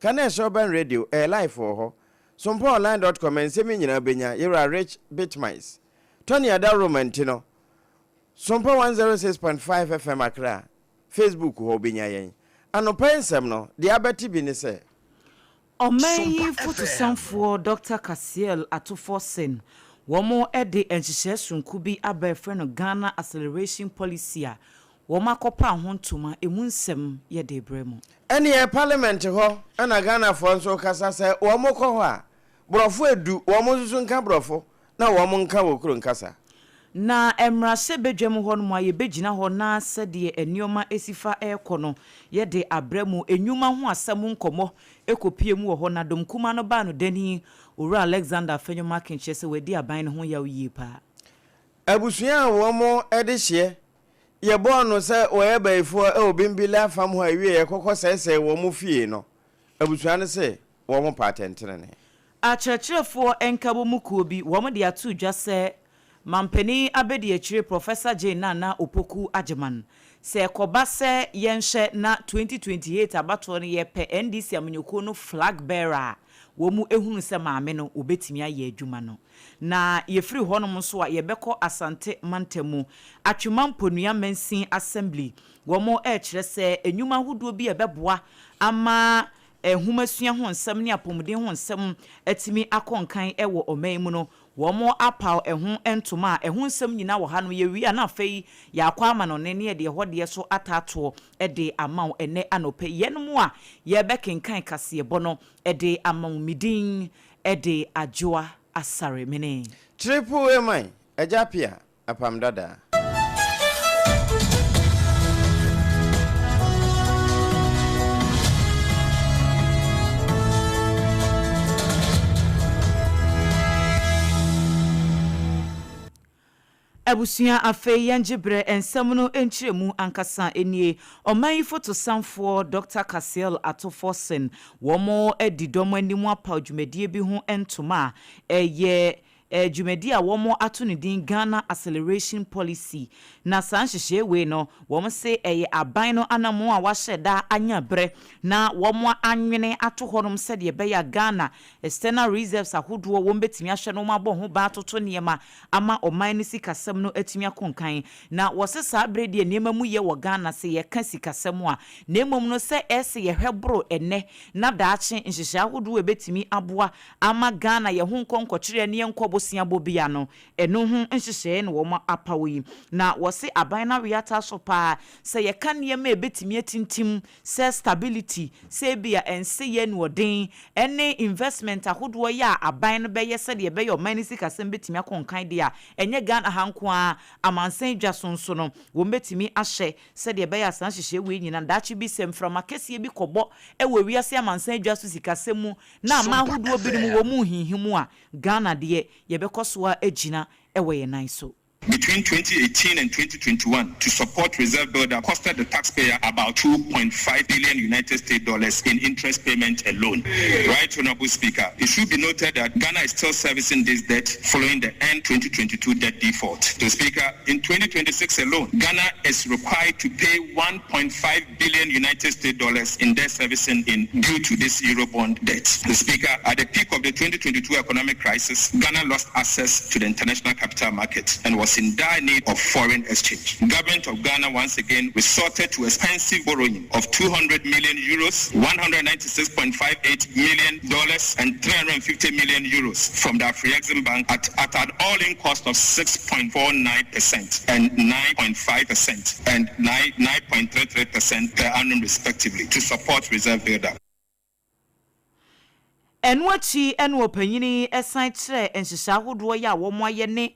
Kanesh Urban Radio, ɛyɛ live wɔ hɔ. Sompaonline dot com, nsɛm yi nyinaa wobɛnya. Yɛwura Rich Bitmice. Tony Adaworoma nti no, Sompa 106.5 FM Accra, Facebook hɔ wobɛnya yɛn. Anɔpa yi nsɛm no, deɛ abɛte bi ne sɛ. Ɔman yi fotosanfoɔ Dɔkta Cassiel Ato Forson, wɔn de nhyehyɛɛ soronko bi aba a yɛfrɛ no Ghana Acceleration Policy a wɔn akɔpaw ho ntoma, ɛmu nsɛm yɛde rebrɛ mo. Ɛneɛ parliament hɔ na Ghanafoɔ nso rekasa sɛ wɔn kɔ hɔ a, borɔfo ɛdu wɔn nso so nka borɔfo na wɔn nka wɔ kuro nkasa. Na mmarahyɛ badwam hɔ nom a yɛbɛgyina hɔ na sɛdeɛ nnoɔma si fa rekɔ no yɛde abrɛ mo. Nnwuma ho asɛm nkɔmmɔ kɔpue mu wɔ hɔ na dɔm kumaa no baa no dani Owura Alexander Afenyo-Markin kyerɛ sɛ wadi aban no ho yaw yie paa. Abusua a wɔn de hyeɛ yɛbɔɔ no sɛ wɔyɛ bayifoɔ wɔ Bimbilla fam hɔ a ɛwieɛ kɔkɔ sɛesɛe wɔn fie no, abusua no se wɔn pɛ atɛntenenee. Akyerɛkyerɛfoɔ nkabɔmu kuo bi wɔn de ato dwa sɛ Mampanin abadiakyire Professor Jane Nana Opoku Agyemang, sɛ ɛkɔba sɛ yɛnhwɛ na 2028 abatoɔ no yɛpɛ NDC amanyɔkuo no flag bearer a, wɔn hunu sɛ maame no ɔbɛtumi ayɛ adwuma no. Na yɛfiri hɔnom nso a yɛbɛkɔ Asante mantam mu, Atwema Mponua Mansin Assembly, wɔn rekyerɛ sɛ nnwuma ahodoɔ bi a ɛbɛboa ama nhomasua ho nsɛm ne apɔmuden ho nsɛm atumi akɔ nkan wɔ ɔman yi mu no, wɔapaw ɛho ntoma a ɛho nsɛm nyinaa wɔ ha no. Yɛwie a na afei yɛakɔ amanɔne ne yɛde ɛhɔ deɛ so ataatoɔ de ama wo ɛnnɛ anɔpa yi. Yɛnom a yɛrebɛkenkan kaseɛbɔ no de ama wo, me din de Adwoa Asare Mene. Triple Eman, Agya Appiah, Apam Dada. Abusua afei yɛngye berɛ nsɛm no nkyerɛmu ankasa nie. Ɔman yi fotosanfoɔ Dɔkta Cassiel Ato Forson wɔn adi dɔm anim apaw dwumadie bi ho ntoma a ɛyɛ dwumadi a wɔato no din Ghana Acceleration Policy. Na saa nhyehyɛe wei no, wɔse ɛyɛ aban no anammɔn a wɔahyɛ da anya berɛ na wɔanwene ato hɔnom sɛdeɛ ɛbɛyɛ a Ghana external reserves ahodoɔ wɔbɛtumi ahwɛ na wɔabɔ ho ban atoto nneɛma ama ɔman no sikasɛm no atumi akɔ nkan. Na wɔse saa berɛ deɛ nneɛma mu yɛ wɔ Ghana sɛ yɛka sikasɛm a, na mmom no sɛ ɛsɛ yɛhwɛ boro ɛnnɛ na daakye nhyehyɛe ahodoɔ a ɛbɛtumi aboa ama Ghana yɛn ho nkɔ nkɔkyerɛ ne yɛn nkɔ bosea bɔ bia no, ɛno ho nhyehyɛeɛ na wɔn apaw yi. Na wɔse aban no awe ataa so paa sɛ yɛka nneɛma a ɛbɛtumi atintim sɛ stability, sɛ ebia ɛnseyɛ anuɔden, ɛne investment ahodoɔ yɛ a aban no bɛyɛ sɛdeɛ ɛbɛyɛ ɔman no sikasɛm bɛtumi akɔ nkan deɛ a, ɛnyɛ Ghana ha nko ara, amansan dwa so nso no, wɔn bɛtumi ahyɛ sɛdeɛ ɛbɛyɛ a saa nhyehyɛeɛ wei nyinaa daakye bi sɛ mframa kɛseɛ bi kɔbɔ wɔ wiase amansan dwa so sikasɛm mu na aman Sompa ahodoɔ binom FM. wɔ mu rehinhim a, Ghana deɛ, yɛbɛkɔ so ara agyina wɔ yɛn nan so. Between 2018 and 2021, to support reserve buildup costed the taxpayer about 2.5 billion United States dollars in interest payment alone. Right Honorable Speaker, it should be noted that Ghana is still servicing this debt following the end 2022 debt default. The Speaker, in 2026 alone, Ghana is required to pay 1.5 billion United States dollars in debt servicing in due to this Eurobond debt. The Speaker, at the peak of the 2022 economic crisis, Ghana lost access to the international capital market and was in dire need of foreign exchange. Government of Ghana once again resorted to expensive borrowing of 200 million euros, 196.58 million dollars and 350 million euros from the Afrexim Bank at, at an all-in cost of 6.49% and 9.5% and 9, 9.33% per annum respectively to support reserve buildup. Ɛno akyi na ɔpanyin yi san kyerɛɛ nhyehyɛe ahodoɔ yi a wɔayɛ ne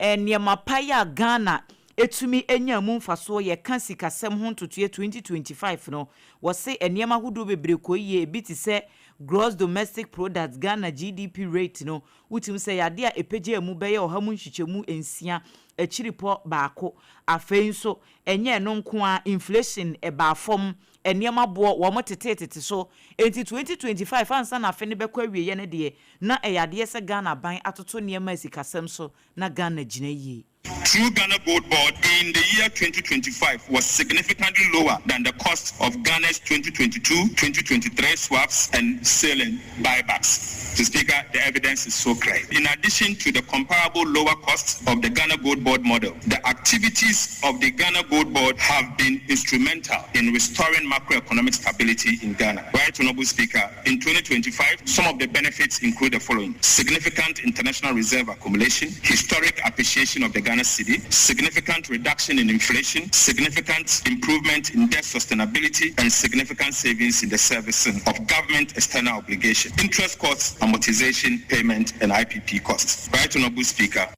nneɛma pa yi a Ghana tumi nyaa mu mfasoɔ. Yɛka sikasɛm ho ntotoeɛ 2025 no, wɔse nneɛma ahodoɔ bebree kɔ yie, ebi te sɛ Gross Domestic Product, Ghana GDP rate no, wotumi sɛ ɛyɛ adeɛ a ɛpagyaa mu bɛyɛ ɔha mu nkyekyɛmu nsia akyiripɔ baako. Afei nso, ɛnyɛ ɛno nko ara, inflation baa fam, nneɛma boɔ wɔn teteetete so. Enti 2025 ansa na afe no bɛkɔ awieɛ no deɛ, na ɛyɛ adeɛ sɛ Ghana aban atoto nneɛma a sikasɛm so na Ghana gyina yie. Through Ghana Gold Board in the year 2025 was significantly lower than the cost of Ghana's 2022-2023 swaps and ceiling buybacks. Mr. Speaker, the evidence is so clear. In addition to the comparable lower costs of the Ghana Gold Board model, the activities of the Ghana Gold Board have been instrumental in restoring macroeconomic stability in Ghana. Right, Honorable Speaker, in 2025, some of the benefits include the following: significant international reserve accumulation, historic appreciation of the Ghana cedi, significant reduction in inflation, significant improvement in debt sustainability, and significant savings in the servicing of government external obligation, interest costs, amortization, payment, and IPP costs. Right, Honorable Speaker.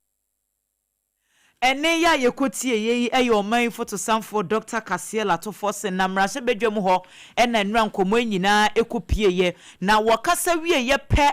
Ɛne yɛ a yɛkɔtie yɛ yi yɛ ɔman yi fotosanfoɔ Dr. Cassiel Ato Forson na mmarahyɛbadwam hɔ ɛna nnura nkɔmmɔ yi nyinaa ɛkɔpieeɛ na wɔkasa wieeɛ pɛ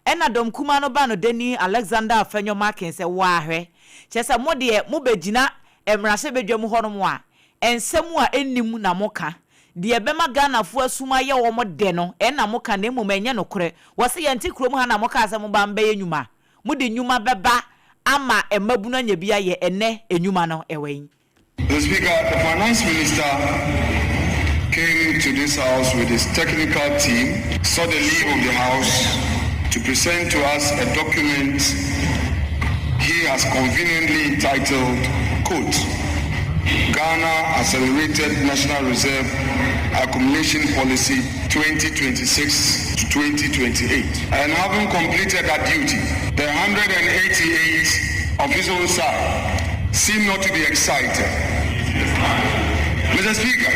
ɛna dɔm kumaa no ba no dani Alexander Afenyo Markin sɛ woahwɛ kyerɛ sɛ mo deɛ mobɛgyina mmarahyɛbadwam hɔnom a nsɛm a ɛnnim na moka deɛ ɛbɛma Ghanafoɔ asum ayɛ wɔn dɛ no ɛna moka na mmom ɛnyɛ nokorɛ. Wɔse yɛnte kurom ha na mokaa sɛ moba mbɛyɛ nnwuma, mode nnwuma bɛba ama mmabunu anya bi ayɛ, ɛnnɛ nnwuma no ɛwɔ he? Mr. Speaker, the Finance Minister came to this house with his technical team, sought the leave of the house to present to us a document he has conveniently entitled, quote, Ghana Accelerated National Reserve Accumulation Policy 2026 to 2028. And having completed that duty, the 188 of his own side seem not to be excited. Mr. Speaker,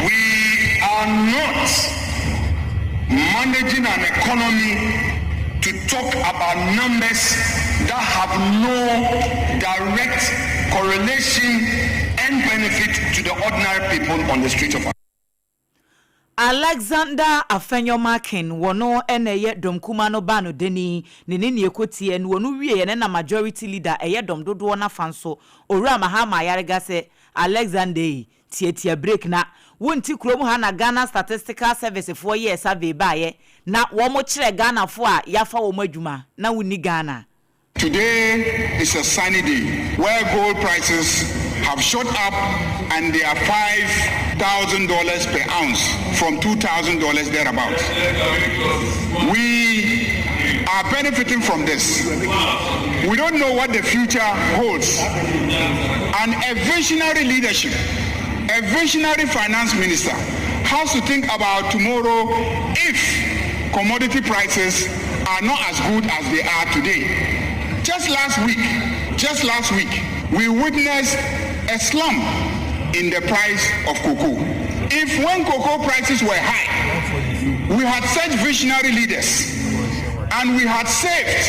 we are not managing an economy to talk about numbers that have no direct correlation and benefit to the ordinary people on the street of Alexander Afenyo Markin wɔno ɛna ɛyɛ dɔm kuma no ba no dani ne ne ne ekotie no wɔno wie yɛ ne na majority leader ɛyɛ dɔm dodoɔ n'afa nso Owura Mahama Ayariga sɛ Alexander yi tietia break na wonti kurom ha na Ghana Statistical Service foɔ yɛ survey baayɛ na wɔn kyerɛ Ghanafoɔ a yafa wɔn adwuma na wonni Ghana. Today is a sunny day where gold prices have shot up and they are $5,000 per ounce from $2,000 thereabouts. We are benefiting from this. We don't know what the future holds. And a visionary leadership, a visionary finance minister has to think about tomorrow if commodity prices are not as good as they are today. Just last week, we witnessed a slump in the price of cocoa. If when cocoa prices were high, we had such visionary leaders and we had saved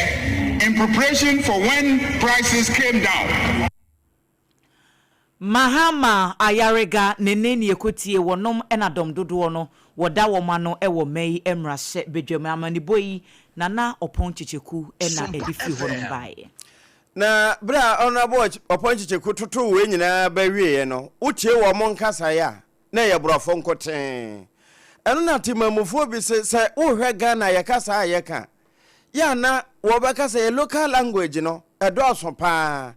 in preparation for when prices came down. Mahama Ayariga ne ne ne ekotie wɔnom ɛna dɔm dodoɔ no wɔda wɔn ano ɛwɔ mɛ yi mmarahyɛ badwam amanibɔ yi Nana Ɔpɔn Kyekyeku ɛna ɛde firi hɔnom baeɛ. Na berɛ a Honorable Ɔpɔn Kyekyeku toto wei nyinaa bɛwieɛ no, wotie wɔ mo nkasaeɛ a na ɛyɛ borɔfo nkotee. Ɛno na temamufoɔ bi se sɛ wohwɛ Ghana yɛkasa a yɛka yɛ ana wɔbɛka sɛ yɛ local language no ɛdɔɔso paa.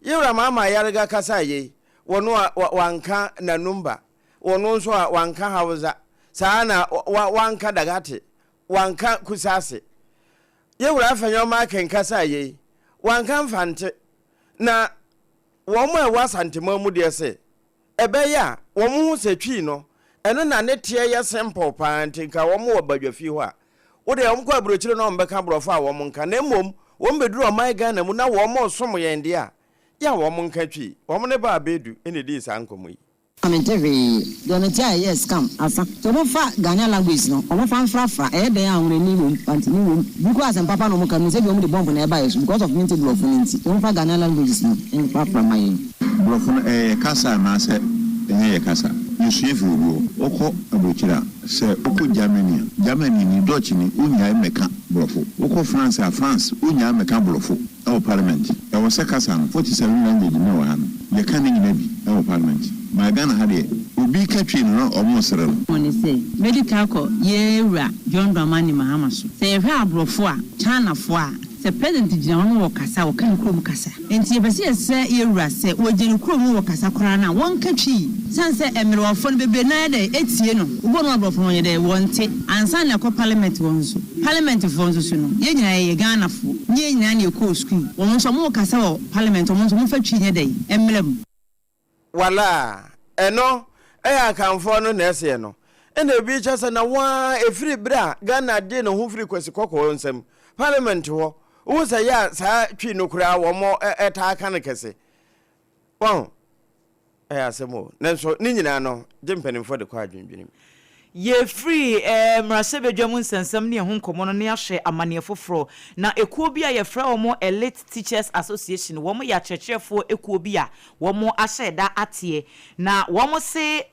Yɛwura Mahama Ayariga kasa yei wɔno a wanka Nanumba, wɔno nso a wanka Hausa saa na wanka Dagate, wanka Kusase. Yɛwura Afenyo Markin kasa yei wanka Mfante na wɔn a ɛwɔ Asantema mu deɛ sɛ ɛbɛyɛ a wɔn ho sɛ Twi no ɛno na ne teɛ yɛ simple paa nti nka wɔn wɔ badwafie hɔ a wode wɔn kɔ aburokyire na wɔn bɛka borɔfo a wɔn nka na mmom wɔn bɛduru ɔman Ghana mu na wɔn resom yɛn deɛ a yɛ a wɔn nka Twi. Wɔn ne ba abɛɛdu ɛna edi saa nkɔmɔ yi. Amente hwee deɛ ɔno ti a ɛyɛ scam asa nti ɔmofa Ghanaian language no ɔmofa mfrafra ɛyɛ dɛn a ahorani wom, Fantini wom bi kɔ asɛm papa na ɔmo ka no sɛ bi ɔmo de bɔmbo na ɛba yɛ so because of mente borɔfo no nti ɔmofa Ghanaian languages no mfrafra ma yɛn. Borɔfo no ɛyɛ kasa anaasɛ ɛnyɛ yɛ kasa? Yɛsua firi obi hɔ. Wokɔ aburokyire a, sɛ wokɔ Germany a, Germany ni Dutch ni wonyae mmɛka borɔfo. Wokɔ France a, France wonyae mmɛka borɔfo ɛwɔ parliament. Ɛwɔ sɛ kasa no 47 language na ɛwɔ ha no yɛka ne nyina bi ɛwɔ parliament. Ma Ghana ha deɛ obi ka Twi no na ɔmo sere no. Wɔne sɛ medi ka kɔ yɛwura John Dramani Mahama so sɛ yɛhwɛ aborɔfo a Chinafoɔ a. Sɛ president gyina hɔ na ɔkasa a, ɔka ne kurom kasa. Enti yɛpɛ sɛ yɛsrɛ yɛn wura sɛ ɔgyina ne kurom wɔ kasa koraa no a, wɔnka Twi. Sane sɛ mmerewafoɔ no bebree no ara yɛ dɛn tie no. Wobɔ no aborɔfo no wɔnyɛ dɛn wɔnte. Ansa na ɛkɔ parliament hɔ nso. Parliament foɔ nso so no, yɛn nyinaa yɛyɛ Ghanafoɔ. Nyɛ yɛn nyinaa na yɛkɔɔ sukuu. Wɔn nso wɔrekasa wɔ parliament, wɔn nso wɔmfa Twi nyɛ dɛn mmra mu. Walaa, ɛno ɛyɛ Akanfoɔ no na ɛseɛ no. Ɛna ebi kyɛ sɛ na wɔn ara ɛfiri berɛ a Ghana dee ne ho firi Kwasi Kɔkɔɔ nsam, parliament hɔ, wohu sɛ yɛ a saa Twi no koraa wɔn taa ka no kɛse. Wahu? Ɛyɛ asɛm o. Nanso ne nyinaa no, gye mpanimfoɔ de kɔ adwendwene mu. Yɛfiri mmarahyɛbadwa mu nsɛnsɛm ne ɛho nkɔmmɔ no na yɛahwɛ amanneɛ foforɔ. Na ekuo bi a yɛfrɛ wɔn Elite Teachers Association, wɔn yɛ akyerɛkyerɛfoɔ ekuo bi a wɔn ahyɛ da ateɛ. Na wɔn se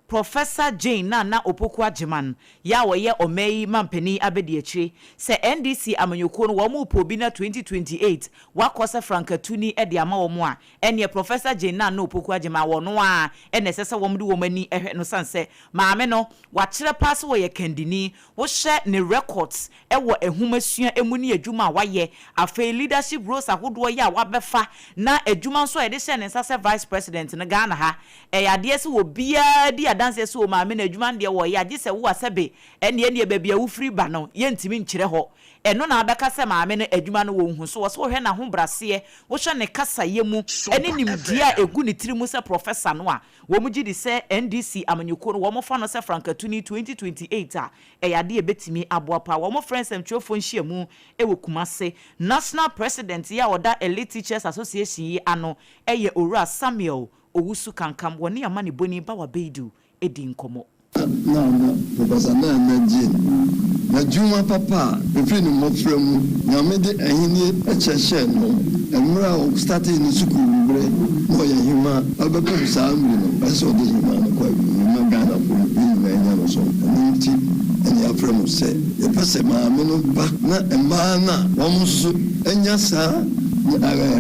Professor Jane Nana Opoku Agyemang yɛ a ɔyɛ ɔman yi mampanin abadiakyire sɛ NDC amanyɔkuo no wɔn repɛ obi na 2028 wakɔ sɛ frankatuni de ama wɔn a, ɛneɛ Professor Jane Nana Opoku Agyemang ɔno ara na ɛsɛ sɛ wɔn de wɔn ani hwɛ no sane sɛ maame no wakyerɛ paa sɛ ɔyɛ kandini, wohwɛ ne records wɔ nhomasua mu ne adwuma a wayɛ, afei leadership roles ahodoɔ yɛ a wabɛfa na adwuma nso a yɛde hyɛɛ ne nsa sɛ Vice President no Ghana ha ɛyɛ adeɛ sɛ obiara di adanseɛ sɛ omaame no adwuma no deɛ wɔyɛ a gye sɛ wo a sɛbe ɛnneɛ neɛ baabi a wofiri ba no yɛntumi nkyerɛ hɔ ɛno na abɛka sɛ maame no adwuma no wɔnhu so wɔ sɛ wohwɛ n'ahobraseɛ wohwɛ ne kasayɛ mu ɛne nimdeɛ a ɛgu ne tiri mu sɛ professor no a wɔn gye di sɛ NDC amanyɔkuo no wɔfa no sɛ frankatuni 2028 a ɛyɛ adeɛ a ɛbɛtumi aboa paa. Wɔfrɛ nsɛmtwerɛfoɔ nhyiamu wɔ Kumase. National President yi a ɔda Elite Teachers Association yi ano yɛ Owura Samuel Owusu Kankam. Wɔne amanebɔni Bawa Beidu dii nkɔmmɔ. Nana, Professor Nana Jane, n'adwuma papa a ɛfiri ne mmɔfra mu Nyame de ahennie kyerɛkyerɛɛ no mmerɛ a ɔstartee ne sukuu mmerɛ na ɔyɛ hemaa bɛpem saa mmere no ɛsɛ sɛ ɔde hemaa no kɔ awieɛ ma Ghanafoɔ yɛn nyinaa nya no so. Ɛno nti na yɛafrɛ mo sɛ yɛpɛ sɛ maame no ba na mmaa no a wɔn nso anya saa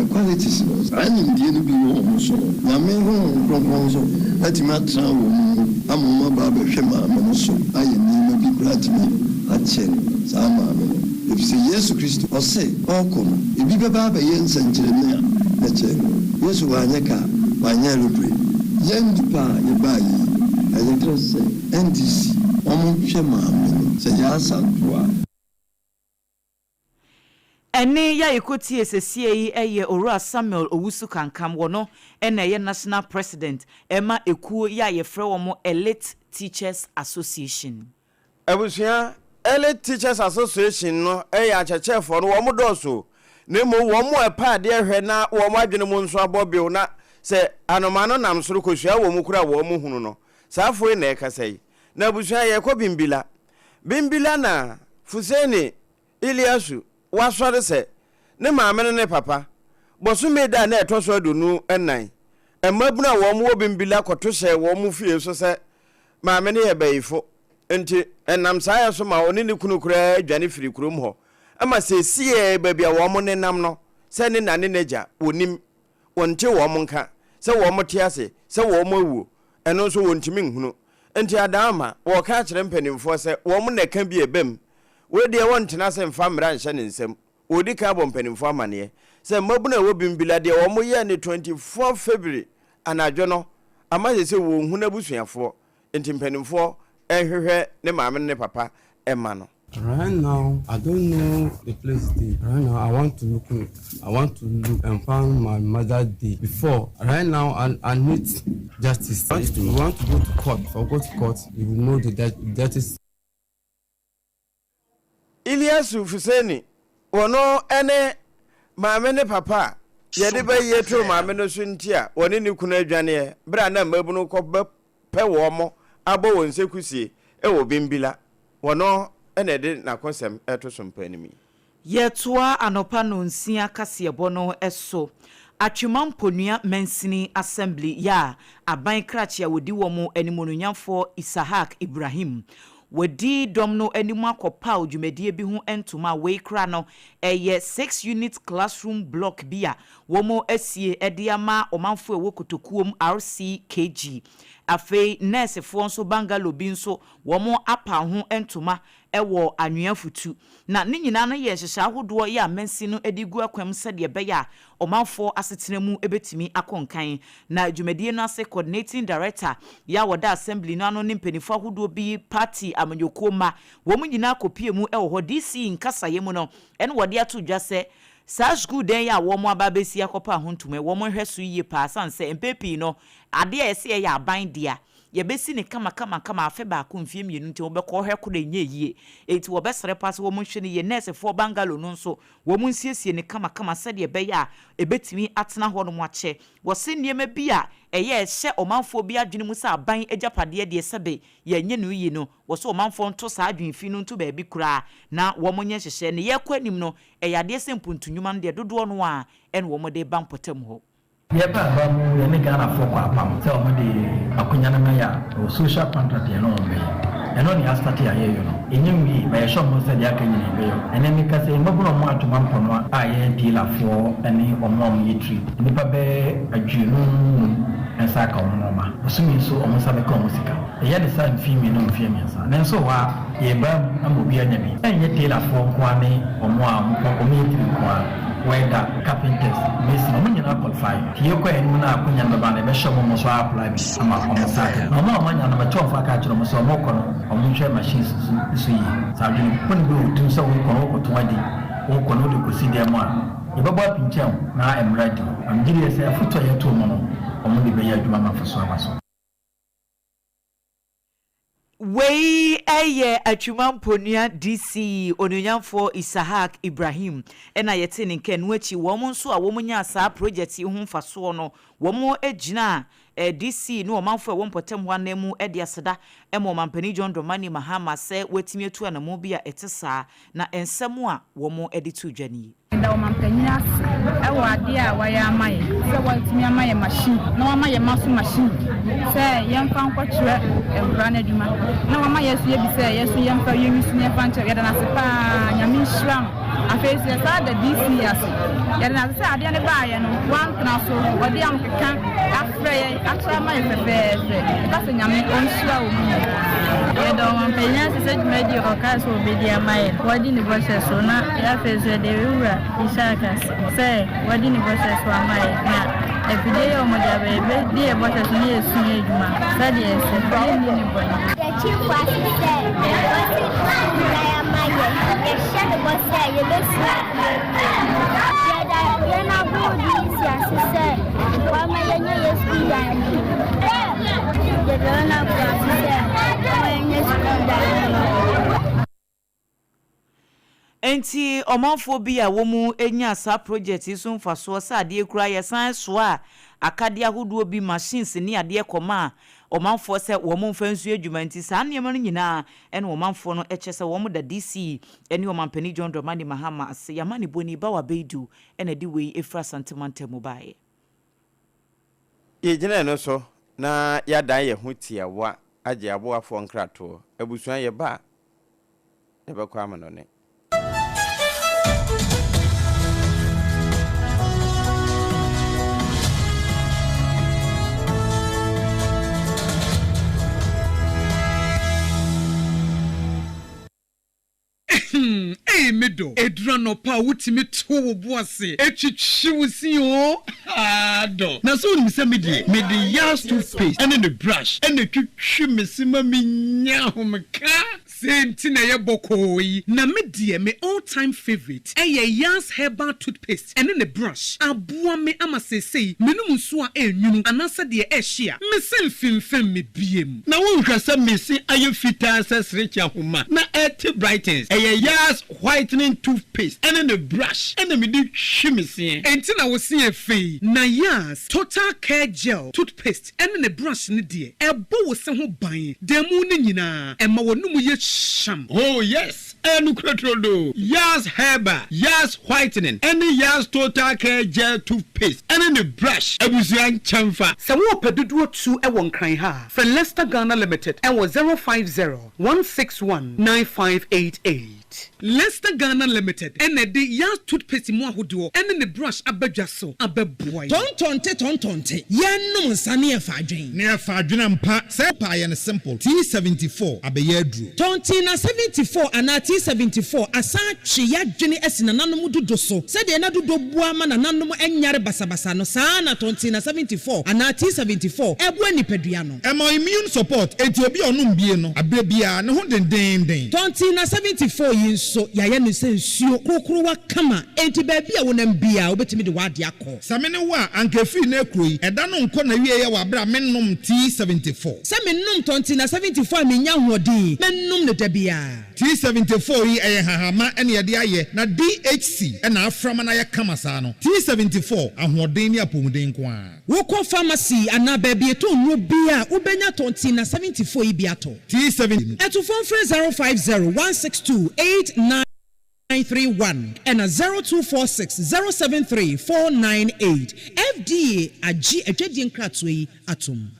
qualities no, saa nimdeɛ no bi wɔ wɔn so no, Nyame Honhom Kronkron nso atumi atena wɔn mu ama wɔn aba abɛhwɛ maame no so ayɛ nneɛma bi koraa atumi akyɛn saa maame no. Efisɛ Yesu Kristo, ɔse ɔrekɔ no, ebi bɛba abɛyɛ nsɛnkyerɛnne a ɛkyɛn no. Yesu wanyɛ kaa, wanyɛ aeroplane. Yɛn nnipa a yɛbaa yi, ɛyɛ kyerɛ sɛ NDC, wɔn hwɛ maame no, sɛ Yaa Asantewaa. Ɛnne yi a yɛkɔtiee sesie yi yɛ Owura Samuel Owusu Kankam, wɔno na ɛyɛ National President ma ekuo yi a yɛfrɛ wɔn Elite Teachers Association. Abusua, Elite Teachers Association no yɛ akyerɛkyerɛfoɔ no, wɔn dɔɔso o, na mmom wɔn a ɛpɛ adeɛ hwɛ na wɔn adwene mu nso abɔ bew na sɛ anomaa no nam soro kɔsua wɔn kura wɔn hunu no, saa afoɔ yi na ɛrekasa yi. Na abusua, yɛrekɔ Bimbila. Bimbila na Fuseni Iliasu wasɔre sɛ ne maame ne ne papa. Bosome da a na ɛtɔ so 24, mmabunu a wɔn wɔ Bimbila kɔto hyɛɛ wɔn fie so sɛ maame no yɛ bayifo nti ɛnam saa yɛ so ma ɔne ne kunu koraa dwane firii kurom hɔ ma seesei baabi a wɔn nenam no sɛ ne na ne n'agya wɔnim, wɔnte wɔn nka, sɛ wɔn te ase, sɛ wɔn awuo, ɛno nso wɔntumi nhunu. Nti Adaama wɔreka akyerɛ mpanimfoɔ sɛ wɔn na ɛka bi a ɛbam. Wei deɛ wɔntena ase mfa mmara nhyɛ ne nsam. Wɔredi kan abɔ mpanimfoɔ amaneɛ sɛ mmabunu a ɛwɔ Bimbila deɛ wɔyɛɛ no 24 February anadwo no ama seesei wɔnhu n'abusuafoɔ nti mpanimfoɔ nhwehwɛ ne maame ne ne papa mma no. Right now I don't know the place dey right now I want to look I want to look and find my mother dey before right now I I need justice we want to go to court if I go to court you will know the justice. Iliasu Fuseni, Ɔno ne maame ne papa a yɛde bayie too maame no so nti a wɔne ne kunu adwaneɛ berɛ a na mmabunu kɔpɛ wɔn abɔ wɔn sekusie wɔ Bimbila. Ɔno na ɛde n'akosɛm reto so mpanim yi. Yɛtoa anɔpa nnɔnsia kaseɛbɔ no so. Atwema Mponua Mansini Assembly yɛ a aban krakye a wɔdi wɔn animuonyamfoɔ Isahak Ibrahim. Wɔadi dɔm no anim akɔpaw dwumadie bi ho ntoma a wei kora no ɛyɛ six unit classroom block bi a wɔasie de ama ɔmanfoɔ a ɛwɔ Kotokuom RCKG. Afei nɛɛsefoɔ nso bungalow bi nso wɔn apa ho ntoma wɔ Anwea Futu. Na ne nyinaa no yɛ nhyehyɛe ahodoɔ yɛ a mansin no de regu akwan mu sɛdeɛ ɛbɛyɛ a ɔmanfoɔ asetena mu bɛtumi akɔ nkan. Na dwumadie no ase Coordinating Director yɛ a wɔda Assembly no ano ne mpaninfoɔ ahodoɔ bi, party amanyɔkuo mma, wɔn nyinaa kɔpue mu wɔ hɔ. DC nkasaeɛ mu no ɛna wɔde ato dwa sɛ saa sukuu dan yi a wɔn aba abɛsi akɔpa ho ntoma yi wɔn nhwɛ so yie paa sane sɛ mpɛn pii no adeɛ a yɛsɛ yɛyɛ aban dea Yɛbɛsi no kamakamakama afe baako, mfeɛ mmienu nti wɔbɛkɔ hwɛ koro ɛnyɛ yie. Enti wɔbɛsrɛ paa sɛ wɔnhwɛ no yie. Nɛɛsefoɔ bungalow no nso, wɔnsiesie no kamakama sɛdeɛ ɛbɛyɛ a ɛbɛtumi atena hɔnom akyɛ. Wɔse nneɛma bi a ɛyɛ a ɛhyɛ ɔmanfoɔ bi adwene mu sɛ aban agyapadeɛ deɛ sɛbe yɛnyɛ no yie no, wɔse ɔmanfoɔ nto saa adwene fi no nto baabi koraa na wɔnyɛ nhyehyɛɛ. Ne yɛrekɔ anim no, ɛyɛ adeɛ sɛ mpuntu nnwuma no deɛ dodoɔ no ara na wɔde reba mpɔtam hɔ. Yɛba aba mu yɛne Ghanafoɔ kɔ apam sɛ wɔn de akonya no ma yɛ a ɛwɔ social contract yɛne wɔn bɛyɛ. Ɛno na yɛastate a yɛyɔ no. Ɛnyɛ nwie but yɛhyɛ wɔn sɛ deɛ aka nyina yɛbɛyɔ. Ɛnɛ meka sɛ mmabunu a wɔn atoma mpɔnoa a yɛyɛ dealerfoɔ ne wɔn a wɔyɛ tiri nnipa bɛyɛ 55 nsa aka wɔn nnoɔma. Bosome nso wɔn nsa bɛka wɔn sika. Yɛyɛ no saa mfeɛ mmienu mfeɛ mmiɛnsa. Nanso wɔ hɔ a yɛreba mu ama obiara anya bi. Ɛnyɛ tailorfoɔ nko ara ne wɔn a wɔyɛ tiri nko ara. Welder, carpenters, mason, ɔmo nyinaa qualify. Nti yɛkɔ anim no a akonya no bɛba no yɛbɛhyɛ ɔmo ɔmo nso a apply bi ama ɔmo nsa aka. Na ɔmo a ɔmo anya no mɛto ɔmo aka akyerɛ ɔmo sɛ ɔmo kɔ no ɔmo nhwɛ machines so so yie. Sɛ adwene bɔne bi wɔ wo tirim sɛ wokɔ no wokɔtɔn adi, wokɔ no wode kɔsi dan mu a, yɛbɛbɔ apinkyɛn wo na mmara adi hɔ. Na megye die sɛ afotu a yɛto ɔmo no ɔmo de bɛyɛ adwuma ama mfasoɔ aba so. Wei yɛ Atwima Mponua DC Onuonyamfoɔ Isahak Ibrahim na yɛtee ne nka. Ɛno akyi wɔn nso a wɔn nyaa saa project yi ho mfasoɔ no, wɔn gyinaa DC ne ɔmanfoɔ a ɛwɔ mpɔtam hɔ ananmu de aseda ma Ɔmanpanin John Dramani Mahama sɛ watumi atu anamɔn bi a ɛte saa, na nsɛm a wɔde too dwa nie. Meda ɔmanpanyin ase wɔ adeɛ a wayɛ ama yɛn sɛ watumi ama yɛn machine na wama yɛn mma nso machine sɛ yɛmfa nkɔkyerɛ nkwadaa no adwuma na wama yɛn nso yɛbi sɛ yɛn nso yɛmfa yɛn nsu na yɛmfa nkyerɛ yɛda no ase paa Nyame nhyira no afei nso yɛsan da DC ase yɛda no ase sɛ adeɛ no baayɛ no wantena so ɔde ahokeka Frɛ yɛn akyerɛ ama yɛ fɛfɛɛfɛ. Yɛka sɛ Nyame ɔnhyira wo mu nyinaa. Yɛda ɔmanpanyin ase sɛ dwumadi a ɔkaa sɛ ɔbɛdi ama yɛn no, wadi ne bɔhyɛ so, na afei nso yɛda yɛn wura Ishaq ase sɛ wadi ne bɔhyɛ so ama yɛn, na afidie yi a wɔde aba yi, yɛbɛdi yɛn bɔhyɛ so na yɛasua adwuma sɛdeɛ ɛsɛ, na yɛnni ne bɔne. Yɛkyi fo ase sɛ wasi sukuu dan ama yɛn. Yɛhyɛ no bɔ sɛ yɛbɛsua adeɛ yie. Yɛda yɛn abɔdin si ase sɛ wama yɛanya yɛn sukuu dan no. Yɛda yɛn abɔdin ase sɛ wama yɛanya sukuu dan no. Enti ɔmanfoɔ bi a wɔn nyaa saa project yi so mfasoɔ sɛ adeɛ koraa yɛsan soaa akadeɛ ahodoɔ bi, machines ne adeɛ kɔmaa ɔmanfoɔ sɛ wɔn mfa nsua adwuma nti saa nneɛma no nyinaa na ɔmanfoɔ no kyɛ sɛ wɔn da DC ne Ɔmanpanin John Dramani Mahama ase. Y'amanebɔni Bawa Baidu na ɛde wei firi Asante mantam mu baeɛ. Yɛgyina ɛno so na yɛadan yɛn ho tiawa agye aboafoɔ nkratoɔ. Abusua yɛba a, yɛbɛkɔ amanɔne. Hmm, ei me dɔ, ɛduru anɔpa a wotumi to wo bo ase twitwi wo se oo, haa dɔ. Na sɛ wonim sɛ me deɛ, mede Yas toothpaste ne ne brush na ɛtwitwi me se ma menya ahomeka. Sei nti na ɛyɛ bɔkɔɔ yi. Na me deɛ me all time favourite ɛyɛ Yas herbal toothpaste ɛne ne brush. Aboa me ama seesei menom nsuo a ɛnwunu anaasɛ deɛ ɛhye a, me se mfemfem me biem. Na wonhwɛ sɛ me se ayɛ fitaa sɛ serekye ahoma na ɛte brightens. Ɛyɛ Yas whitening toothpaste ɛne ne brush ɛna mede twi me seɛ. Enti na wo se yɛ fɛ yi. Na Yas total care gel toothpaste ɛne ne brush no deɛ, ɛbɔ wo se ho ban da mu no nyinaa, ɛma w'anomu yɛ hyeam. Oh yes! Ɛyɛ nokorɛ turodoo. Yaz Herbal, Yaz Whitening ɛne Yaz Total Care Gel Toothpaste ɛne ne brush abusua nkyɛnfa. Sɛ worepɛ dodoɔ tu wɔ Nkran ha a, frɛ Lester Ghana Limited wɔ 050 161 9588. Lester Ghana Limited na ɛde Yaz Toothpaste mu ahodoɔ ne ne brush aba dwa so abɛboa yɛn. Tɔntɔnte tɔntɔnte, yɛnnom nsa ne yɛfa adwen. Ne yɛfa adwen ampa. Sɛ paa yɛ no simple. T74 abɛyɛ aduro. Tɔnte na 74 anaa T74 asan atwe y'adwene asi nananom dodo so. Sɛdeɛ na dodo boa ma nananom nyare basabasa no, saa ara na tɔnte na 74 anaa T74 boa nipadua no. Ɛma immune support, enti obi a ɔnom bie no, aberɛ biara, ne ho dendeenden. Tɔnte na 74 yi nso, yɛayɛ no sɛ nsuo korokorowa kama, enti baabi a wonam biara, wobɛtumi de w'adeɛ akɔ. Sɛ me ne wo a, anka ɛfiri nnɛ rekuro yi, ɛda no nkɔ n'awieɛ wɔ aberɛ a mennom T74. Sɛ menom tɔnte na 74 a mennya ahoɔden, mɛnom no da biara. T74 yi, ɛyɛ nhahamma na yɛde ayɛ, na DHC na afra ma no ayɛ kama saa no. T74, ahoɔden ne apɔmuden nko ara. Wokɔ pharmacy anaa baabi yɛtɔn nnuro biara a, wobɛnya tɔnte na 74 yi bi atɔ. T70. Atufoɔ mfrɛ 050 162 8931 ɛna 0246 073 498. FDA agye adwadie nkratoɔ yi atom.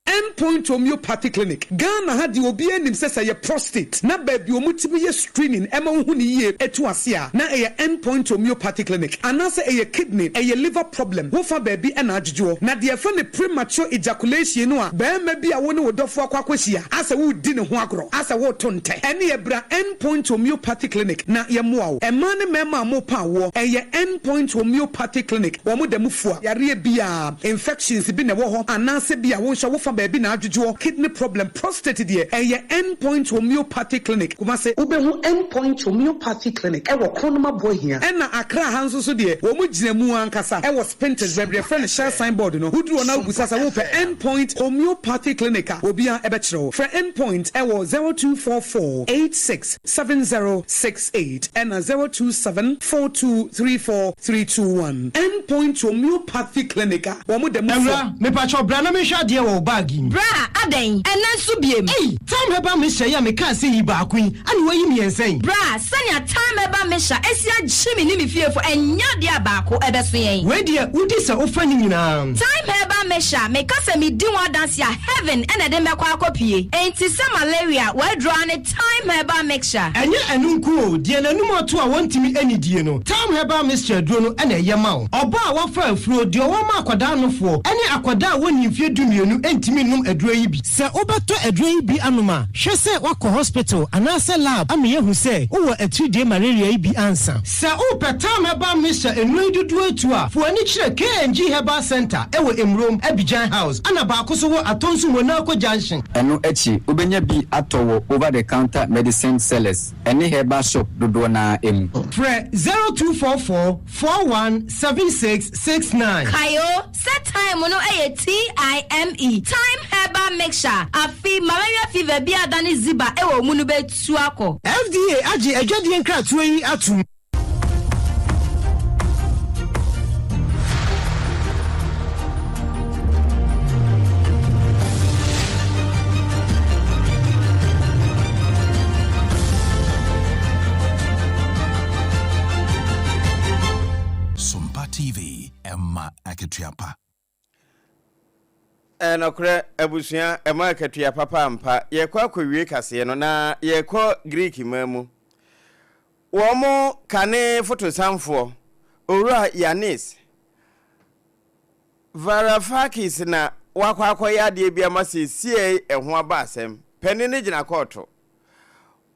End Point Homeopathy Clinic, Ghana ha deɛ obiara nim sɛ sɛ ɛyɛ prostate na baabi a wɔtumi yɛ screening ɛma wohu no yie ɛtu ase a na ɛyɛ End Point Homeopathy Clinic anaasɛ ɛyɛ kidney, ɛyɛ liver problem wofa baabi ɛna adwodwoɔ. Na deɛ yɛfrɛ no premature ejaculation no a barima bi a wo ne wo dɔfoɔ akɔ akɔhyia asɛ woredi ne ho agorɔ asɛ woreto ntɛ ɛneɛ bra End Point Homeopathy Clinic na yɛmmoa wo. Mmaa ne mmarima a morepa awoɔ ɛyɛ End Point Homeopathy Clinic wɔn da mu fua yareɛ biara. Infections bi na ɛwɔ hɔ anaasɛ bi a wo nso wo fa baabi na adwodwoɔ, kidney problem, prostate deɛ ɛyɛ End Point Homeopathy Clinic, Kumasi. Wobɛhu End Point Homeopathy Clinic wɔ Kronum Aboahia. Ɛna Accra ha nso so deɛ wɔn gyina mu ankasa wɔ Spintex baabi a yɛfrɛ no Shell sign board no. Woduru hɔ na wobisa sɛ wopɛ End Point Homeopathy Clinic a, obiara bɛkyerɛ wo. Frɛ End Point wɔ 0244 86 7068 ɛna 027 4234 321. End Point Homeopathy Clinic a wɔn da mu fɔ. Awura, mepakyɛw bra na menhwɛ adeɛ wɔ wo bag yi mu. Bra, adɛn? Ɛnnɛ nso biem? Ei! Thyme Herbal Mixture yi a mekaa sɛ yi baako yi, ana woayi mmiɛnsa yi? Bra, sɛnea Thyme Herbal Mixture asi agye me ne me fiefo, ɛnyɛ adeɛ a baako ɛbɛso yɛn. Wei deɛ, wodi sɛ wofa ne nyinaa. Thyme Herbal Mixture, meka sɛ medi ho adanse a, heaven na ɛde me bɛkɔ akɔpue. Enti sɛ malaria, w'aduro ara ne Thyme Herbal Mixture. Ɛnyɛ ɛno nko o, deɛ n'anum ato a wɔntumi nnidie no, Thyme Herbal Mixture aduro no na ɛyɛ ma wo. Ɔbaa a wafa afuro, deɛ ɔwɔ ma akwadaa nofoɔ, ne akwadaa a wɔnnii mfeɛ dumienu ntumi nnom aduro yi bi. Sɛ wobɛtɔ aduro yi bi anom a, hwɛ sɛ woakɔ hospital anaasɛ lab ama yɛahu sɛ wowɔ atiridie malaria yi bi ansa. Sɛ wopɛ Thyme Herbal Mixture nnuro yi dodoɔ atu a, fa w'ani kyerɛ KNG Herbal Centre wɔ Emurom, Abidjan House, ɛna baako nso wɔ Atonsu Monaco Junction. Ɛno akyi, wobɛnya bi atɔ wɔ over-the-counter medicine sellers ne herbal shop dodoɔ no ara mu. Frɛ 0244 41 76 69. Kae o, sɛ thyme no yɛ TIME, Thyme Herbal Mixture, afe malaria fever bi a adane ziba wɔ wo mu no bɛtu akɔ. FDA agye adwadie nkratoɔ yi atom. Sompa TV, ɛma akatua pa. Ɛnokorɛ, abusua, ɛma akatua papa ampa. Yɛrekɔ akɔwie kaseɛ no, na yɛrekɔ Greek man mu. Wɔn kane fotosanfoɔ, Owura Yannis Varoufakis na wakɔ akɔyɛ adeɛ bi ama seesei ɛho aba asɛm. Panin no gyina kɔɔto.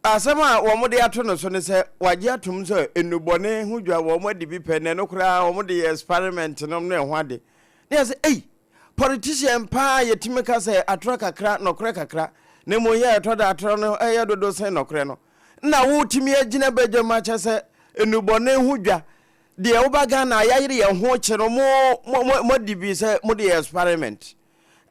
Asɛm a wɔde ato no so ne sɛ wagye atom sɛ nnubɔne ho dwa wɔadi bi pɛ na ɛno koraa wɔde yɛ experiment nom ne ɛho ade. Ne yɛ sɛ ei, politician paa yɛtumi ka sɛ atorɔ kakra, nɔkorɛ kakra, na mmom yɛ ɛtɔ da atorɔ no ɛyɛ dodo sen nɔkorɛ no. Na wotumi agyina badwam akyɛ sɛ nnubɔne ho dwa deɛ woba Ghana a yɛayere yɛn ho kye no mo mo moadi bi sɛ mode yɛ experiment.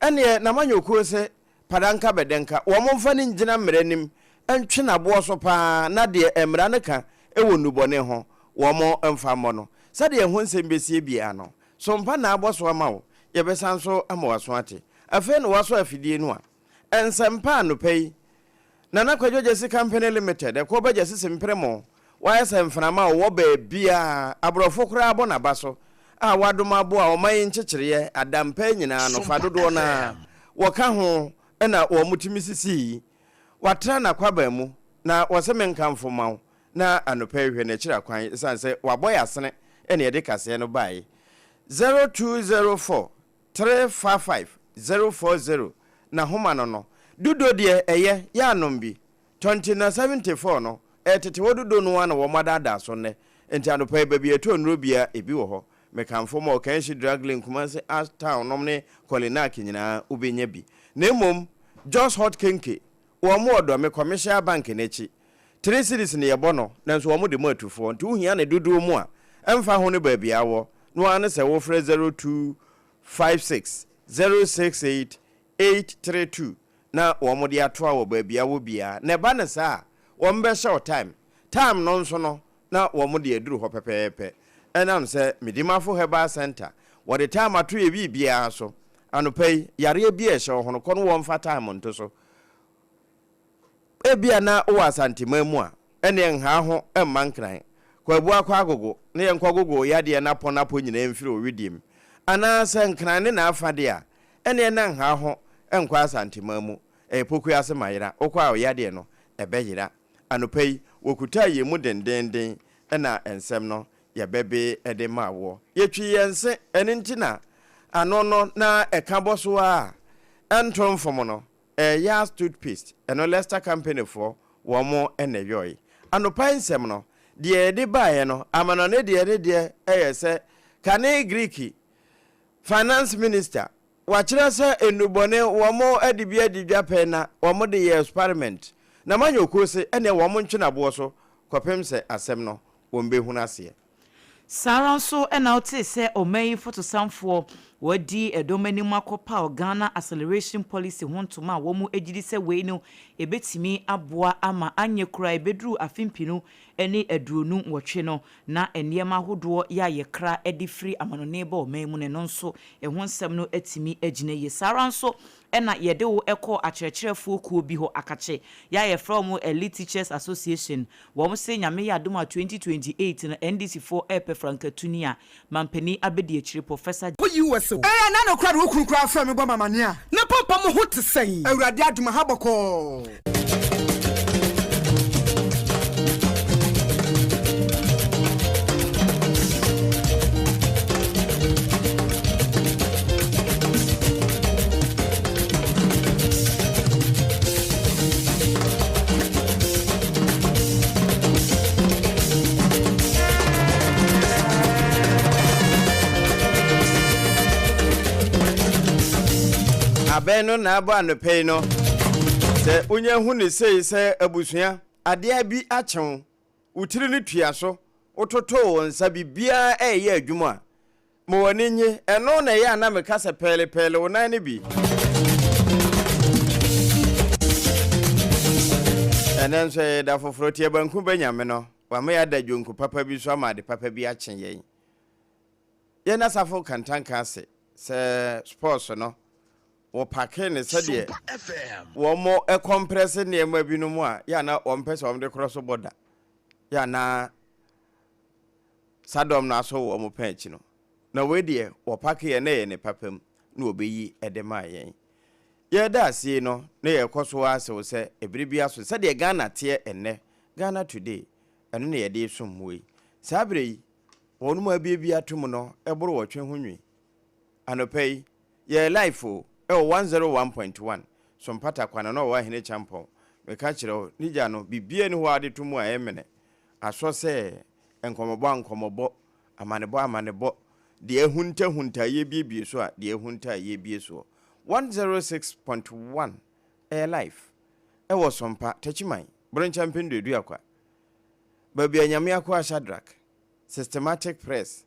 Ɛneɛ n'amanyɔkuo se Padanka bɛdɛnka, wɔmfa no ngyina mmara anim ntwe no aboɔ so pa ara na deɛ mmara no ka wɔ nnubɔne ho, wɔmfa mmɔ no. Sɛdeɛ ɛho nsɛm bɛsie biara no, so mpa na abɔ so ama wo? Yɛbɛsan nso ama w'aso ate. Afei na woasɔ afidie no a. Nsɛmpa anɔpa yi. Nana Kwadwo Gyasi Company Limited, ɛkoɔ ba Gyasi Sempremo, wayɛ sɛ mframa a ɔwɔ baabiara, aborɔfo koraa bɔ n'aba so, a wadom aboa ɔman yi nkyekyereɛ, adampaa nyinaa no fa dodoɔ no ara wɔka ho na wɔtumi sisii. Watra n'akwaban mu, na wɔse menkamfo mma wo, na anɔpa yi hwɛ n'akyiri akwan esiane sɛ wabɔ yɛn asene na yɛde kaseɛ no baeɛ. 0204 355 040 na homa no no. Dudo deɛ ɛyɛ, yɛ anom bi. Tɔnti na 74 no, ɛyɛ tete hɔ dudo no ara na wɔn adaadaa so nnɛ. Nti anɔpa yi baabi a yɛtɔ nnuro biara ebi wɔ hɔ. Mekamfo ma Ɔkanhyi Drug Lane, Kumasi Ash Town nom ne Kɔlinak nyinaa wobɛnya bi. Na mmom Jos Hot Kenke, wɔn wɔ Dɔme Commercial Bank no akyi. Three cedis na yɛbɔ no, nanso wɔn de ma atufoɔ. Nti wohia no dodoɔ mu a, ɛmfa ho ne baabi a wɔ, no ara ne sɛ wofrɛ 0256 068 832 na wɔn de atoa wɔ baabi a wɔ biara. Na ɛba no saa a, wɔn bɛhyɛ wo time. Time no nso no, na wɔn de aduru hɔ pɛpɛɛpɛ. Ɛnam sɛ Medimafo Herbal Centre, wɔde time ato yɛ biribiara so. Anɔpa yi, yareɛ bi a ɛhyɛ wo ho no, kɔ no wɔmfa time nto so. Ebia na wowɔ Asanteman mu a, ɛnneɛ nhaa ho mma Nkran. Kɔ Abua kɔ Agogo na yɛnkɔgogo wo yadeɛ no apɔ no apɔ nyinaa mfiri wo wedeɛ mu. Anaa sɛ Nkran ne n'afa deɛ a, ɛnneɛ na nhaa ho nkɔ Asanteman mu. Ɛyɛ Pokuase Mayera. Wokɔ a wo yadeɛ no, ɛbɛyera. Anɔpa yi, wɔkutaa yɛn mu dendeenden na nsɛm no yɛbɛbe de maa woɔ. Yɛtwii yɛn se, ɛno nti na ano no na ɛka bɔ so ara a ɛnto mfom no. Ɛyɛ Yaz toothpaste, ɛno Lester company foɔ wɔn na ɛyɔe. Anopa yi nsɛm no, deɛ yɛde baeɛ no, amanɔne deɛ ne deɛ yɛ sɛ kane Greek finance minister, wakyerɛ sɛ nnubɔne wɔn de bi adi dwa pɛn na wɔn de yɛ experiment, na moanya okuo se ɛneɛ wɔn ntwe no aboɔ so kɔpem sɛ asɛm no wɔn bɛhunu aseɛ. Saa ara nso na wotee sɛ ɔman yi fotosanfoɔ wɔadi ɛdɔm anim akɔpaw Ghana Acceleration Policy ho ntoma a wɔn gyidi sɛ wei no ɛbɛtumi aboa ama anyɛ koraa ɛbɛduru afe 2028 no na nneɛma ahodoɔ yɛ a yɛkra de firi amanɔne ba ɔman mu no ɛno nso ɛho nsɛm no atumi agyina yie. Saa ara nso na yɛde wo kɔɔ akyerɛkyerɛfoɔ kuo bi hɔ akakye yɛ a yɛfrɛ wɔn Elite Teachers Association Wɔn se Nyame yɛ adom a 2028 no NDC foɔ ɛɛpɛ frankatuni a mampanin abɛdi akyire Professor. Kɔ US o. Ɛyɛ na nokorɛ de wo kunu koraa frɛ me bɔ me amaneɛ a. Na papa mo ho te sɛn? Awurade adom aha bɔkɔɔ. Abɛn no na abɔ anɔpa yi no. Sɛ wonya hu ne sei sɛ abusua, adeɛ bi akye wo, wo tiri no tua so, wototoo wo nsa, biribiara ɛreyɛ adwuma a, Ma w'ani nnye. Ɛno na ɛyɛ a na meka sɛ pɛɛlepɛɛle wo nan no bi. Ɛnnɛ nso ɛyɛ da foforɔ. Tie banku bɛ Nyame no. Wama yɛada dwonku papa bi so ama ade papa bi akye yɛn. Yɛn asafo Kantanka ase sɛ sports no wɔpake no sɛdeɛ wɔn kɔmprɛse nneɛma binom a yɛ a na wɔmpɛ sɛ wɔde korɔ so bɔ da. Yɛ a na Saa dɔm no aso wɔ wɔn pɛn akyi no, na wei deɛ wɔpake yɛn na ɛyɛ ne papa mu na wɔbɛyi de maa yɛn. Yɛreda aseɛ yi no, na yɛrekɔ so ara sew sɛ ɛberɛ biara so sɛdeɛ Ghana teɛ ɛnnɛ, Ghana Today, ɛno na yɛde resom mo yi. Saa berɛ yi, wɔn mu abiebie ato mu no boro wɔtwe ho nwi. Anɔpa yi, yɛyɛ live o, ɛwɔ 101.1, so mpata kwan no na ɔwɔ Ahene Kyampɔn. Meka kyerɛ wo, ne gya no, biribiara nni hɔ a wode to mu a ɛremmene. Asɔ sɛ nkɔmmɔbɔ a nkɔmmɔbɔ, amanebɔ a amanebɔ, deɛ ahuntahunta a yɛrebiebie so a deɛ ahunta a yɛrebie soɔ. 106.1 ɛyɛ live ɛwɔ Sompa, Techiman, Bronkyɛ Mpendo Aduakwa, baabi a Nyame akoa Shadrack, Systematic Press,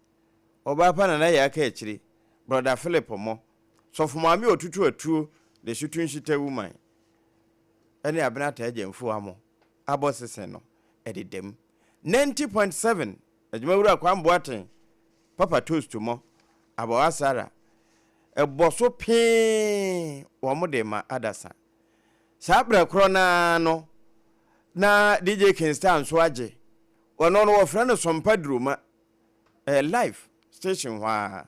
Ɔbaa pa Nana Yaa Kaakyire, Brɔda Philip Mo, Sɔfo Maame Otutu Atuo, The Shutu Nhyita Woman, ɛne Abena Ataa Gyamfuo Amo abɔ sese no ɛdeda mu. 90.7 Adwumawura Kwame Boateng, Papa Toast mo, Abawa Sarah, ɛbɔ so pee wɔn de ma adasa. Saa berɛ korɔ no ara no, Na DJ Kingstar nso agye. Ɔno no wɔfrɛ no Sompa Duroma. Ɛyɛ live station hɔ ara.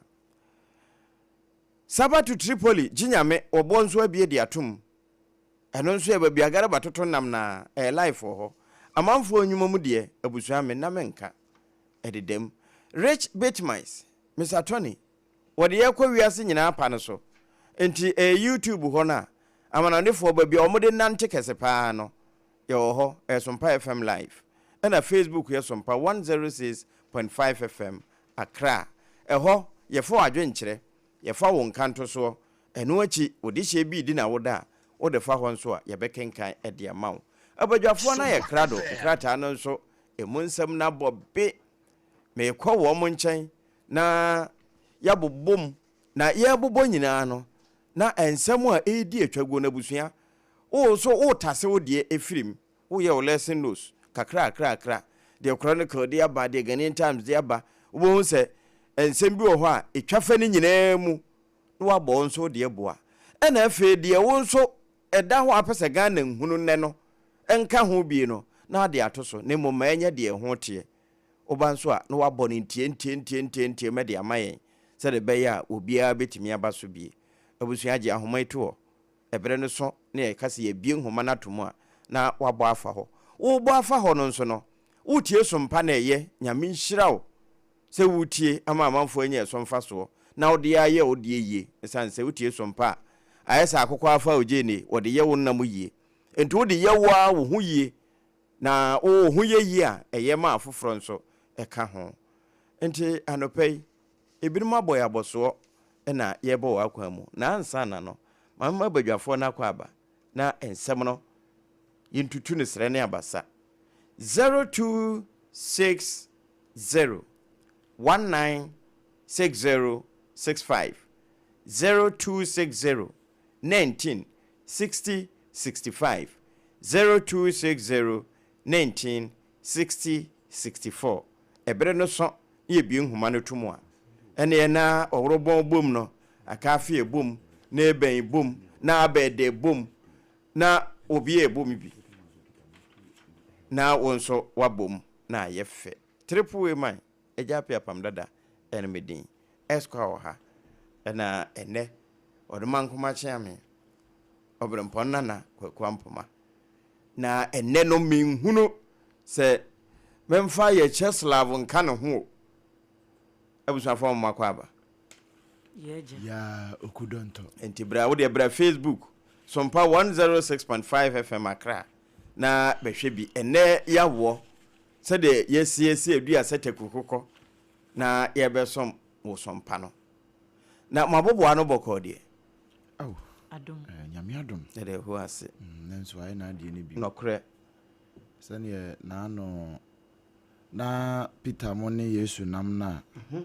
Saba to Tripoli, Gye Nyame, wɔboɔ nso abie de atom. Ɛno nso yɛ baabi a Garba toto nam na ɛyɛ live wɔ hɔ. Amanfoɔ nnwuma mu deɛ, abusua me nna menka. Ɛdedam. Rich Bitmice, Mister Tony, wɔde yɛ kɔ wiase nyinaa pa no so. Nti ɛyɛ YouTube hɔ no a, amanɔnefoɔ baabi a wɔde nante kɛse paa no, yɛwɔ hɔ, ɛyɛ Sompa FM Live. Ɛna Facebook yɛ Sompa 106.5 FM Accra. Ɛhɔ, yɛfa w'adwenkyerɛ, yɛfa wo nkantosoɔ, ɛno akyi wo dehyeɛ bi redi n'awoda a, wode fa hɔ nso a, yɛbɛkenkan de ama wo. Abadwafoɔ no ayɛ krado, nkrataa no nso, ɛmu nsɛm no abɔ be. Merekɔ wɔn nkyɛn na yɛabobɔ mu, na yɛrebobɔ nyinaa no, na nsɛm a ɛredi atwaguo no, abusua, wo nso wotase wo deɛ ɛfiri mu. Woyɛ wo lesson notes kakrakrakra, deɛ Chronicle de aba, deɛ Ghanaian Times de aba, wobɛhu sɛ nsɛm bi wɔ hɔ a ɛtwa fa no nyinaa mu na woabɔ wo nso wo deɛ boa. Ɛna afei deɛ wo nso ɛda hɔ a wopɛ sɛ Ghana nhunu nnɛ no nka ho bi no na wode ato so, na mmom ma ɛnyɛ deɛ ɛho teɛ. Woba nso a na woabɔ no ntiantiantiantiantiam de ama yɛn sɛdeɛ ɛbɛyɛ a obiara bɛtumi aba so bie. Abusua gye ahoma yi to hɔ. Ɛberɛ no so na yɛka sɛ yɛabue nhoma no ato mu a, na woabɔ afa hɔ. Worebɔ afa hɔ no nso no, woretie som pa na ɛyɛ. Nyame nhyira wo sɛ woretie ama amanfoɔ anya ɛso mfasoɔ na wode ayɛ wo deɛ yie. Ɛsiane sɛ wotie som pa a, ayɛ sɛ akokɔ afa ogyeene, wɔde yɛ wo nna mu yie. Enti wode yɛ wo ara wo ho yie, na wo ho yɛ yie a, ɛyɛ ma afoforɔ nso ka ho. Enti anɔpa yi, Ebinom abɔ yɛn abɔsoɔ na yɛrebɔ wɔ akwan mu, na ansa na no, ma memma badwafoɔ no akwaaba, na nsɛm no yɛntutu no serɛ ne abasa. 0260 1960 65 0260 19 60 65 0260 19 60 64 Ɛberɛ no sõ na yɛbue nhoma no to mu a, ɛnneɛ na ɔworobɔn bom no, akaafeɛ bom, na ɛbɛn bom, na abɛɛdɛ bom, na obiara ɛbɔ mu bi, na wo nso woabɔ mu na ayɛ fɛ. Triple A man, Agya Appiah Apam Dada ɛne me din. Esquire wɔ ha, ɛna ɛnnɛ ɔde Mankoma Kyeame, Ɔberempɔn Nana Kwaku Ampoma. Na ɛnnɛ no menhunu sɛ memfa yɛ Czeslaw nka ne ho o. Abusuafoɔ mo makɔ aba. Yaa Okudɔntɔ. Nti bra wo deɛ bra Facebook Sompa 106.5 FM Accra na bɛhwɛ bi. Ɛnnɛ yɛawoɔ sɛdeɛ yɛasiesie adua sɛ takukokɔ na yɛrebɛsom wo Sompa no. Na mo aboboa no bɔkɔɔ deɛ. Ao, Adom. Eh, Nyame adom. Yɛda Yehowa ase. Mm, nanso wayɛ n'adeɛ no bio. Nɔkorɛ. Sɛdeɛ n'ano na Peter mo ne Yesu nam no a, mhm.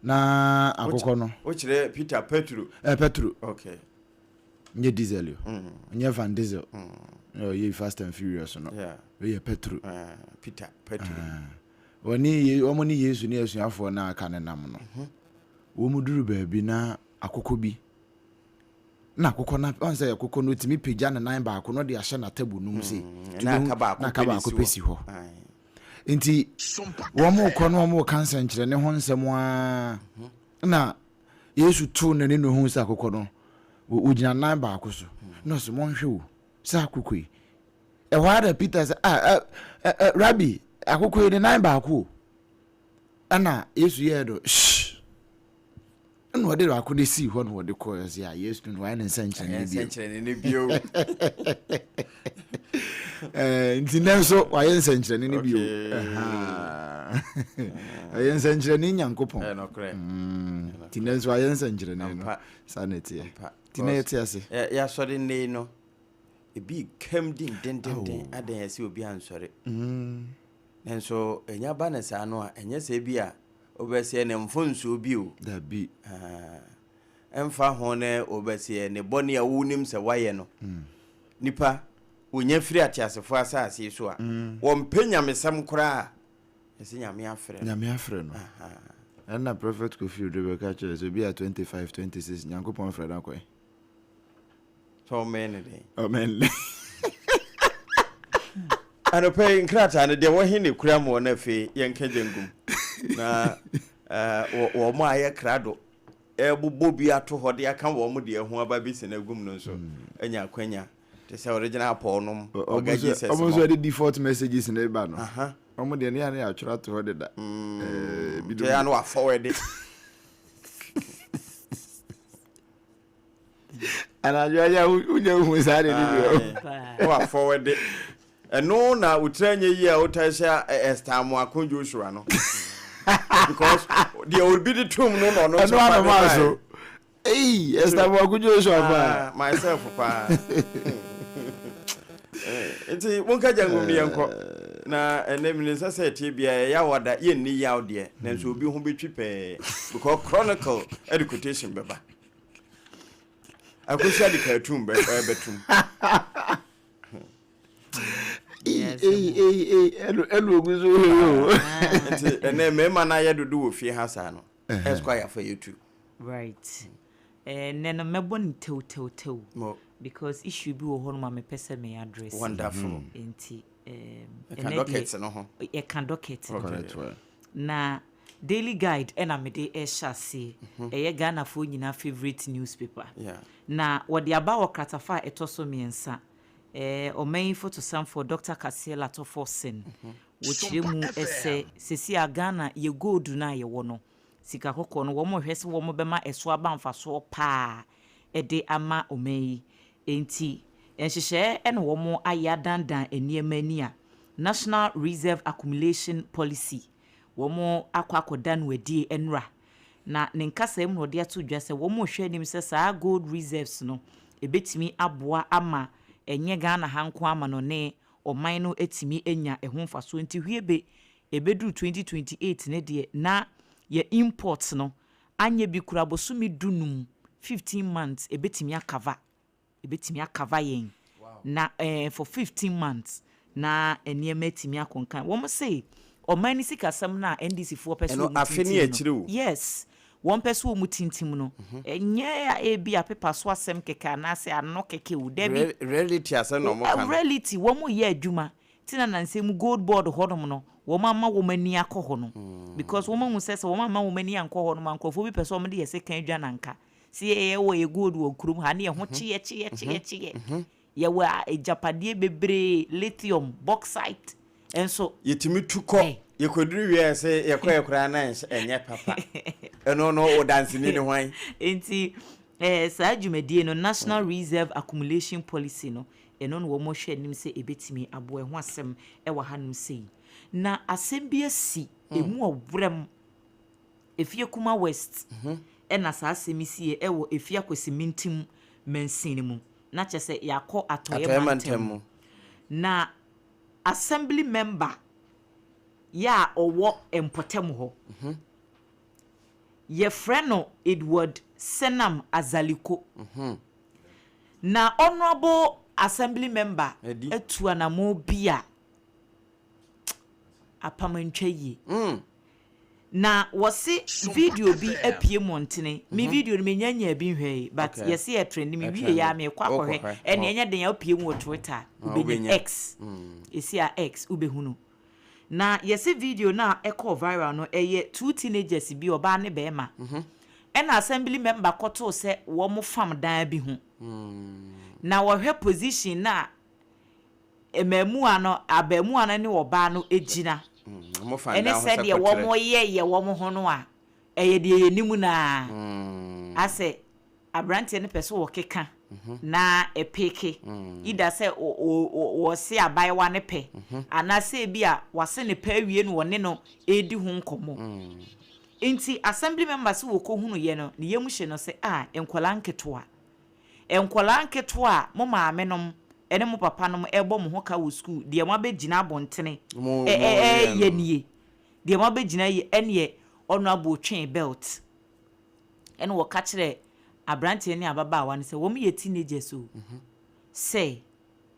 na akokɔ no. Wokyerɛ Peter Petro. Eh, Petro. Okay. Nyɛ diesel yo. Mm. Nyɛ Van Diesel. Mm. Ɔyɛ Fast and Furious no. Yeah. Ɔyɛ Petro. Uh, Peter Petro. Uh, wɔne wɔn ne Yesu ne asuafoɔ no aka ne nam no. Mm -hmm. Wɔn duru baabi na akokɔ bi na akokɔ no ɔn sɛ akokɔ no otumi pagya ne nan baako na ɔde ahyɛ n'atabu no mu sei mm, na aka baako na aka baako pɛ si hɔ nti wɔn rekɔ no wɔn reka nsɛnkyerɛnne ho nsɛm aa mhm. na Yesu too n'ani na ohun sɛ akokɔ no wogyina nan baako so mm. na ɔsɛ monhwɛ o sɛ akokɔ yi ɛhɔ ara na Peter sɛ ah rabi akokɔ yi ne nan baako o ɛna Yesu yɛɛ do shh ɛna ɔde baako de sii hɔ na ɔde kɔɔ ɛsɛ a Yesu no wayɛ ne nsɛnkyerɛnne bio nsɛnkyerɛnne no bio ɛɛ nti nɛ nso wayɛ nsɛnkyerɛnne no bio ɛyɛ nsɛnkyerɛnne Nyankopɔn mm, nti nɛ nso wayɛ nsɛnkyerɛnne no saa na ɛteɛ nti nɛ yɛte ase yɛasɔre nnɛ yi no ebi kam din dendenden adɛn ɛsɛ obi ansɔre mm. Nanso ɛnya ba no saa no a, ɛnyɛ sɛ ebia wobɛseɛ ne mfomsoɔ bi o. Dabi. Ɛmfa ho ne wobɛseɛ ne bɔne a wonim sɛ woayɛ no. Nipa, wonya firi ateasefoɔ asase yi so a, wɔmpɛ nyamesɛm koraa. Ɛsɛ Nyame afrɛ no. Nyame afrɛ no. Ɛna Prophet Kofi Oduro bɛka kyerɛ sɛ obi a 25, 26, Nyankopɔn frɛ no akɔe. Sɛ ɔmɛn ne dɛn? Ɔmɛn ne. Anɔpa yi nkrataa no deɛ wɔhe ne kura mu no afei yɛnka gya ngum na wɔn a ayɛ krado ɛbobɔ bi ato hɔ de aka wɔn deɛ ho aba bi sene agum no nso anya akwanya te sɛ original Paul nom ɔga Jesus mo. Ɔmo nso ɛde default messages na ɛba no. Ɔmo deɛ ne yɛ ne yɛatwerɛ ato hɔ deda. Ɛɛ bi ano afɔwɛde. Anadwo anya wonya hu saa de ne bi. Wa forward ɛno na wotira nyɛ yie a wotaa hyɛ Esther Amoako Joshua no because deɛ obi de tum no na ɔno nso fa de bae. So ei Esther Amoako Joshua paa. Ah, myself paa. Nti monka gya ngum no yɛnkɔ na ɛnɛ mene sɛ sɛ ɛteɛ biara ɛyɛ awada yɛnni yaw deɛ nanso obi ho bɛtwi pɛɛ because chronicle ɛde quotation bɛba. Akosua de cartoon bɛ bɛtum. Ɛnu ogu so hwɛ o. Nti ɛnɛ mmarima no ayɛ dodo wɔ fie ha saa no. Ɛsɛ kɔ ayɛfa yɛ tu. Right. Ɛnɛ no mɛbɔ no tewtewtew because issue bi wɔ hɔ nom a mepɛ sɛ me address. Wonderful. Nti ɛnɛ docket no ho. Ɛka docket no. Na Daily Guide na mede rehyɛ aseɛ. Ɛyɛ Ghanafoɔ nyinaa favourite newspaper. Na wɔde aba wɔ kratafa a ɛtɔ so mmiɛnsa. Ɔman yi fotosanfoɔ Dɔkta Cassiel Ato Forson, wɔkyerɛ mu sɛ seesei a Ghana yɛ gold no a yɛwɔ no, sika kɔkɔɔ no, wɔrehwɛ sɛ wɔbɛma ɛso aba mfasoɔ pa ara de ama ɔman yi. Enti nhyehyɛeɛ na wɔayɛ adandan nneɛma ani a National Reserve Accumulation Policy wɔakɔ akɔda no adie nnora. Na ne nkasaɛ mu na ɔde ato dwa sɛ wɔrehwɛ anim sɛ saa gold reserves no ɛbɛtumi aboa ama ɛnyɛ Ghana ha nko ara ma no ne ɔman no atumi anya ɛho mfasoɔ nti hwiebe ɛbɛduru 2028 no deɛ na yɛ imports no anyɛ bi koraa bosome du num, 15 months, ɛbɛtumi akava. Ebetumi akava yɛn na eh, for 15 months na nneɛma atumi akɔ nkan. Wɔn se ɔman no sikasɛm no a NDC foɔ pɛ sɛ Ɛno wɔn afe ne tintim akyire no, o. yes, wɔn pɛ sɛ wɔn tintim no, ɛnyɛ ebi a pepa so asɛm kɛkɛ anaasɛ ano kɛkɛ o, dabi. Reality asɛm na wɔn ka no. Reality, wɔn reyɛ adwuma. Ti na nansa mu gold board hɔnom no, wɔn ama wɔn ani akɔ hɔ no. Because wɔn ahu sɛ sɛ wɔn amma wɔn ani ankɔ hɔ nom a, nkurɔfoɔ bi pɛ sɛ wɔn de yɛ sekan dwa nanka. Sɛ yɛ wɔ yɛ gold wɔ kurom ha ne yɛ ho kyeɛ kyeɛ kyeɛ kyeɛ. Yɛ wɔ agyapadeɛ bebree, lithium, bauxite nso. Yɛtumi tu kɔ, yɛkɔduru wie a sɛ yɛkɔɛ koraa na ɛnyɛ papa. Ɛno no wo danseni ne hwan? Nti eh, saa dwumadie no, National Reserve Accumulation Policy no, ɛno na wɔn hwɛ anim sɛ ɛbɛtumi aboa. Ɛho asɛm ɛwɔ hanom sei. Na asɛm bi asi, ɛmu ɔwerɛm. Efie Kuma West na saa asɛm yi siiɛ ɛwɔ Efie Akwasimintim mansini mu, na kyerɛ sɛ yɛakɔ Atɔeɛ mantam mu. Na Assembly member yɛ a ɔwɔ mpɔtam hɔ, yɛfrɛ no Edward Senam Azaliko. Na Honourable Assembly member atu anamɔn bi a apam antwa yie. Na wɔse video bi apue mmɔntene. Me video no menya nyaa bi nhwɛe but yɛse yɛ trend me wie yɛ a mekɔ akɔhwɛ. Ɛne ɛnyɛ den a wopue mu wɔ Twitter a wobɛnya X. Ɛsi a X wobɛhunu. Na yɛse video no a ɛkɔɔ viral no ɛyɛ two teenagers bi ɔbaa ne bɛɛma ɛna assembly member kɔtoo sɛ wɔn fam dan bi ho. Na wɔhwɛ position no a mmaamua no, abaamua no ne ɔbaa no gyina, ne sɛdeɛ wɔyɛyɛ wɔn ho no a, ɛyɛ deɛ yɛnim no ara. Asɛ aberanteɛ no pɛ sɛ ɔkeka na ɛpeke, either sɛ ɔse abaayewa no pɛ, anaasɛ ebi a wase no pɛ awie na ɔne no redi ho nkɔmmɔ. Nti assembly member sɛ wɔkɔhunuiɛ no, ne yam hye no sɛ, ah, nkwadaa nketewa. Nkwadaa nketewa a mo maamenom ne mo papanom rebɔ mo ho ka wɔ sukuu, deɛ moabɛgyina abɔntene reyɛ nie, deɛ moabɛgyina yɛ, ɛnneɛ Honourable twee belt ɛna ɔka kyerɛɛ aberanteɛ ne ababaawa no sɛ wɔn yɛ teenagers o, sɛ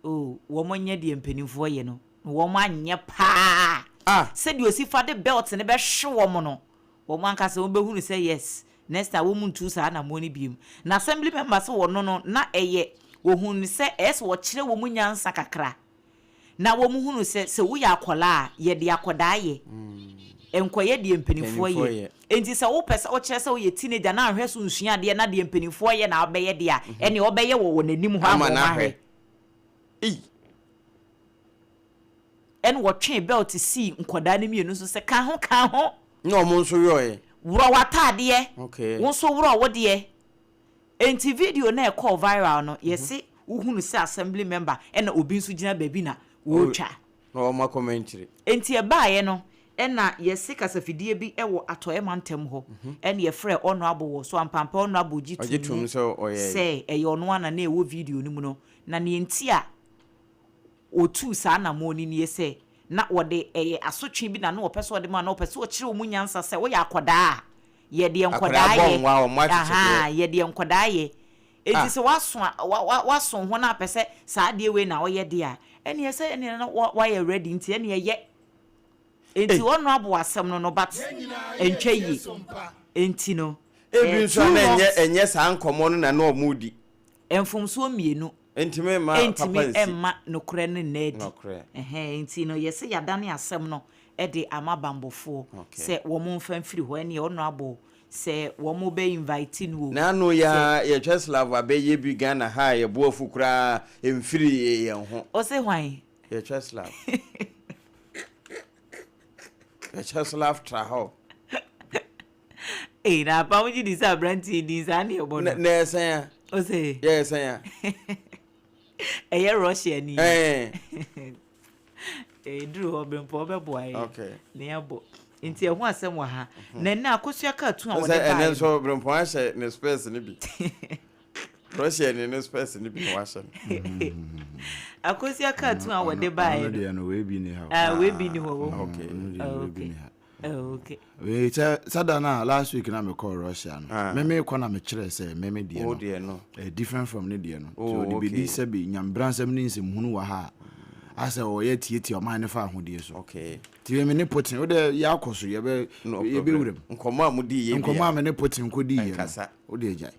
oh wɔn nyɛ deɛ mpanimfoɔ yɛ no, na wɔn anyɛ paa sɛdeɛ ɔsi fa de belt no bɛhwe wɔn no, Wɔn ankasa wɔn bɛhunu sɛ yes, next time wɔn ntu saa anamoɔ no biom. Na assembly member sɛ wɔno no na ɛyɛ, wɔhunu no sɛ ɛyɛ sɛ wɔkyerɛ wɔn nyansa kakra. Na wɔn hunu sɛ, sɛ woyɛ akwadaa a, yɛde akwadaa yɛ. Nkɔyɛ deɛ mpanimfoɔ Mpanimfoɔ yɛ. yɛ. Enti sɛ wopɛ sɛ wokyerɛ sɛ woyɛ teenager na anhwɛ so nsua adeɛ na deɛ mpanimfoɔ yɛ na wobɛyɛ deɛ a, ɛnneɛ wobɛyɛ wɔ wɔn anim hɔ ama Ama wɔn no ahwɛ. ahwɛ. Ei! Ɛna wɔtwee belt sii nkwadaa no mmienu so sɛ, Ka ho, ka ho! Na wɔn nso yɔeɛ. Worɔ w'ataadeɛ, Okay. wo nso worɔ wo deɛ. Enti video no a ɛkɔɔ viral no, yɛse wohunu sɛ assembly member ɛna obi nso gyina baabi na wɔretwa. Na wɔma commentary. Enti ɛbaeɛ no ɛna yɛse kasafidie bi wɔ Atɔeɛ mantam hɔ ɛna yɛfrɛɛ Honourable wɔ so ampaampa Honourable gye Ɔgye too toom mu sɛ ɔyɛɛ. sɛ ɛyɛ ɔno ara na na ɛwɔ video no mu no. Na nea nti a ɔtuu saa anammɔn no nie sɛ, na wɔde ɛyɛ asotwe bi na na wɔpɛ sɛ wɔde ma na wɔpɛ sɛ wɔkyerɛ wɔn nyansa sɛ woyɛ akwadaa a, yɛ deɛ Akwadaa nkwadaa bɔ yɛ. nwa a, wɔmmɔ akyekyedeɛ. Ahaa, yɛ deɛ nkwadaa yɛ. Enti Ah. sɛ woaso a, wa, wa, woaso ho na apɛ sɛ saa adeɛ wei na woyɛ deɛ a, ɛnneɛ sɛ ɛnneɛ na wa, woayɛ ready nti ɛnneɛ yɛ. Enti Ei. honourable asɛm no no but ɛntwa yie. Enti no, Ebi eh, nso a two na ɛnyɛ wrongs. ɛnyɛ saa nkɔmmɔ no na na wɔredi. Mfomsoɔ mmienu Ntumi mma papa ntumi nsi. mma nokorɛ no nna adi. Nokorɛ. Ɛhɛn, nti no yɛse yɛadane asɛm no de ama banbɔfoɔ Okay. sɛ wɔn mfa mfiri hɔ, ɛneɛ Honourable sɛ wɔn bɛ invite no o, N'ano yi sɛ. ara yɛtwa Slav abɛyɛ bi Ghana ha a yɛbo afu koraa ɛmfiri yɛn ho. Ose hwan? Yɛtwa Slav. Yɛtwa Slav tra hɔ. Ei, na apa wogye di sɛ aberanteɛ yi din saa ne ɛbɔ no? Na ɛsɛn a? Ose. Yɛ ɛsɛn a? Ɛyɛ Russia ni. Ɛɛ. Ɛduru hɔ berempɔ ɔbɛboa yɛ. Okay. Ne abɔ. Nti ɛho asɛm wɔ ha. Na ɛnɛ akosua cartoon a wɔde baeɛ. Ɛnɛ nso berempɔn ahyɛ ne spɛs no bi. Russia ni ne spɛs no bi na wahyɛ no. Akosua cartoon a wɔde baeɛ no. Ɔno deɛ no wei bi ni ha. Ah, wei bi ni hɔ. Okay. Okay. Oh, okay. Wei sɛ sada no a last week na mekɔɔ Russia no ah. me mekɔ na mekyerɛ sɛ me me deɛ no eh, different from ne deɛ no oh, so ɔde bɛdi sɛ bi nyambransɛm ne nsɛmhunu wɔ ha a asɛ ɔyɛ tietia ɔman no fa ahodie so okay. nti me ne Putin wode yɛakɔ so yɛbɛ yɛbɛwuram nkɔmmɔ a modi yɛ nkɔmmɔ a me ne Putin kɔdi yɛ no wode agyae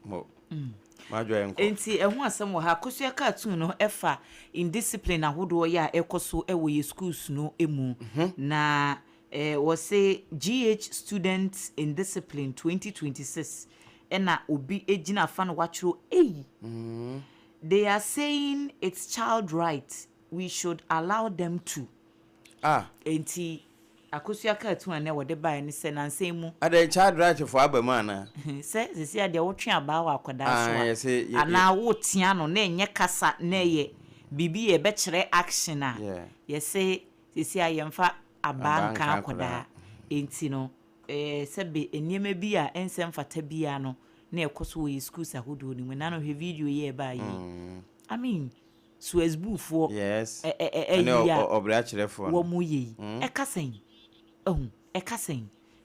Nti ɛho asɛm wɔ ha Akosua cartoon no ɛfa indiscipline ahodoɔ yɛ a ɛkɔ so ɛwɔ yɛ schools no mu mhm. na Eh wɔse GH students indiscipline 2026 ɛna obi gyina afa na watwerɛ ei They are saying it's child right we should allow them to Ah. Enti Akosua cartoon a nɛ wɔde baeɛ ne sɛ nansa yi mu. Adɛn child right foɔ aba mu anaa? Sɛ seesei a deɛ wotwe abaa wɔ akwadaa so Ah a yɛse yɛ yɛ. anaa wotea no na ɛnyɛ kasa na ɛyɛ biribi a ɛbɛkyerɛ action a Yeah. yɛse Seesei a yɛmfa abaa Abaa nka nka akwadaa akwadaa. nti no, sɛbe nneɛma bi a ɛnsɛ mfata biara no na ɛkɔ so wɔ yɛn schools ahodoɔ no mu. Ɛna no hwɛ video yi a ɛbaa yi. I mean, Suezbufoɔ Yes. ɛ- ɛ- ɛ- Ɛne ayi a ɔ- ɔ- ɔbrakyerɛfoɔ no. wɔyɛ yi. Ɛka sɛn? Ahu, ɛka sɛn?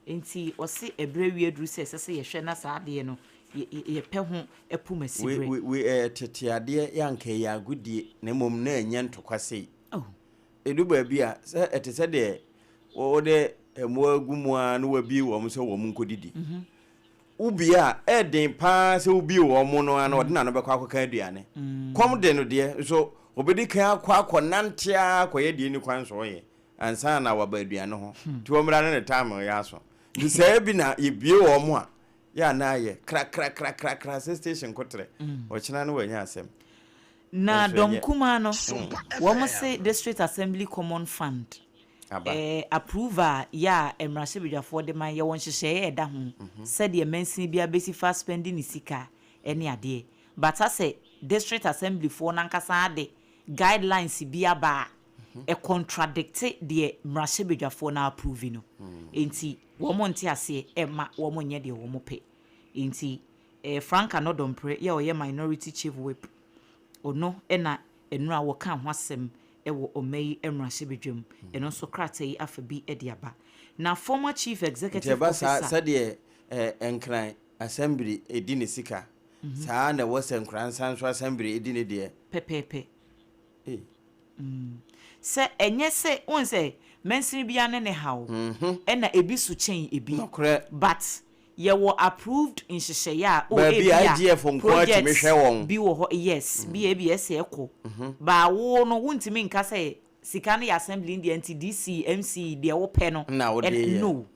Nti ɔse ɛberɛ awie aduru sɛ ɛsɛ sɛ yɛhwɛ na saa adeɛ no yɛ- yɛ- yɛpɛ ho poma Wei, siberɛ. wei, wei ɛyɛ tete adeɛ, yɛ anka ɛyɛ agodie, na mmom na ɛnyɛ ntɔkwa sei. Oh. Ɛdu baabi a, sɛ ɛte sɛ deɛ wode mmoa agu mu ara na woabue wɔn sɛ wɔn nkɔdidi. Wobue a, ɛyɛ den pa ara sɛ wobue wɔn no ara na ɔde n'ano bɛkɔ akɔka aduane. Kɔm de no deɛ, nso ɔbɛdi kan akɔ akɔnante ara akɔyɛ deɛ ɛnni kwan sɛ ɔyɛ ansa na waba aduane ho. Nti wɔmmra ne ne time yɛ aso. Nti saa bi na yɛbue wɔn a, yɛ a na ayɛ krakrakrakrakra sɛ station koterɛ. Ɔkyena no wanya asɛm. Na Nanso dɔm ɛnyɛ. kumaa no, wɔn se District Assembly Common Fund Aba. eh, approval yɛ a mmarahyɛbadwafoɔ de ma, yɛwɔ nhyehyɛeɛ a ɛda ho sɛdeɛ mansini biara bɛsi fa spɛndi ne sika ne adeɛ. But asɛ District Assembly foɔ no ankasa de guidelines bi aba a, ɛcontradicte deɛ mmarahyɛbadwafoɔ no approve no. Enti wɔn nte aseɛ ɛmma wɔn nyɛ deɛ wɔn pɛ. Enti eh, Frank Anɔdɔmprɛ yɛ a ɔyɛ Minority Chief Whip, Ɔno na nnora a wɔkaa ho asɛm wɔ ɔma yi mmarahyɛbadwam. Ɛno nso krataa yi afa bi de aba. Na former Chief Nti Executive ɛba saa Officer. sɛdeɛ eh, Nkran asɛmbiri di ne sika, saa ara na ɛwɔ sɛ Nkoransa nso asɛmbiri di ne deɛ. Pɛpɛɛpɛ. Ei. Sɛ ɛnyɛ sɛ, wohu sɛ mansini biara ne ne haw, ɛna ebi so kyɛn ebi. Nokorɛ. But Yɛwɔ approved nhyehyɛeɛ a oh Baabi a ebia IGF nko ara tumi projects hwɛ wɔn. bi wɔ hɔ yes bi a ebia ɛsɛ ɛkɔ but wo no wontumi nka sɛ. sika no yɛ assembly no deɛ nti DC, MC deɛ wopɛ no Na wode ɛn yɛ. no.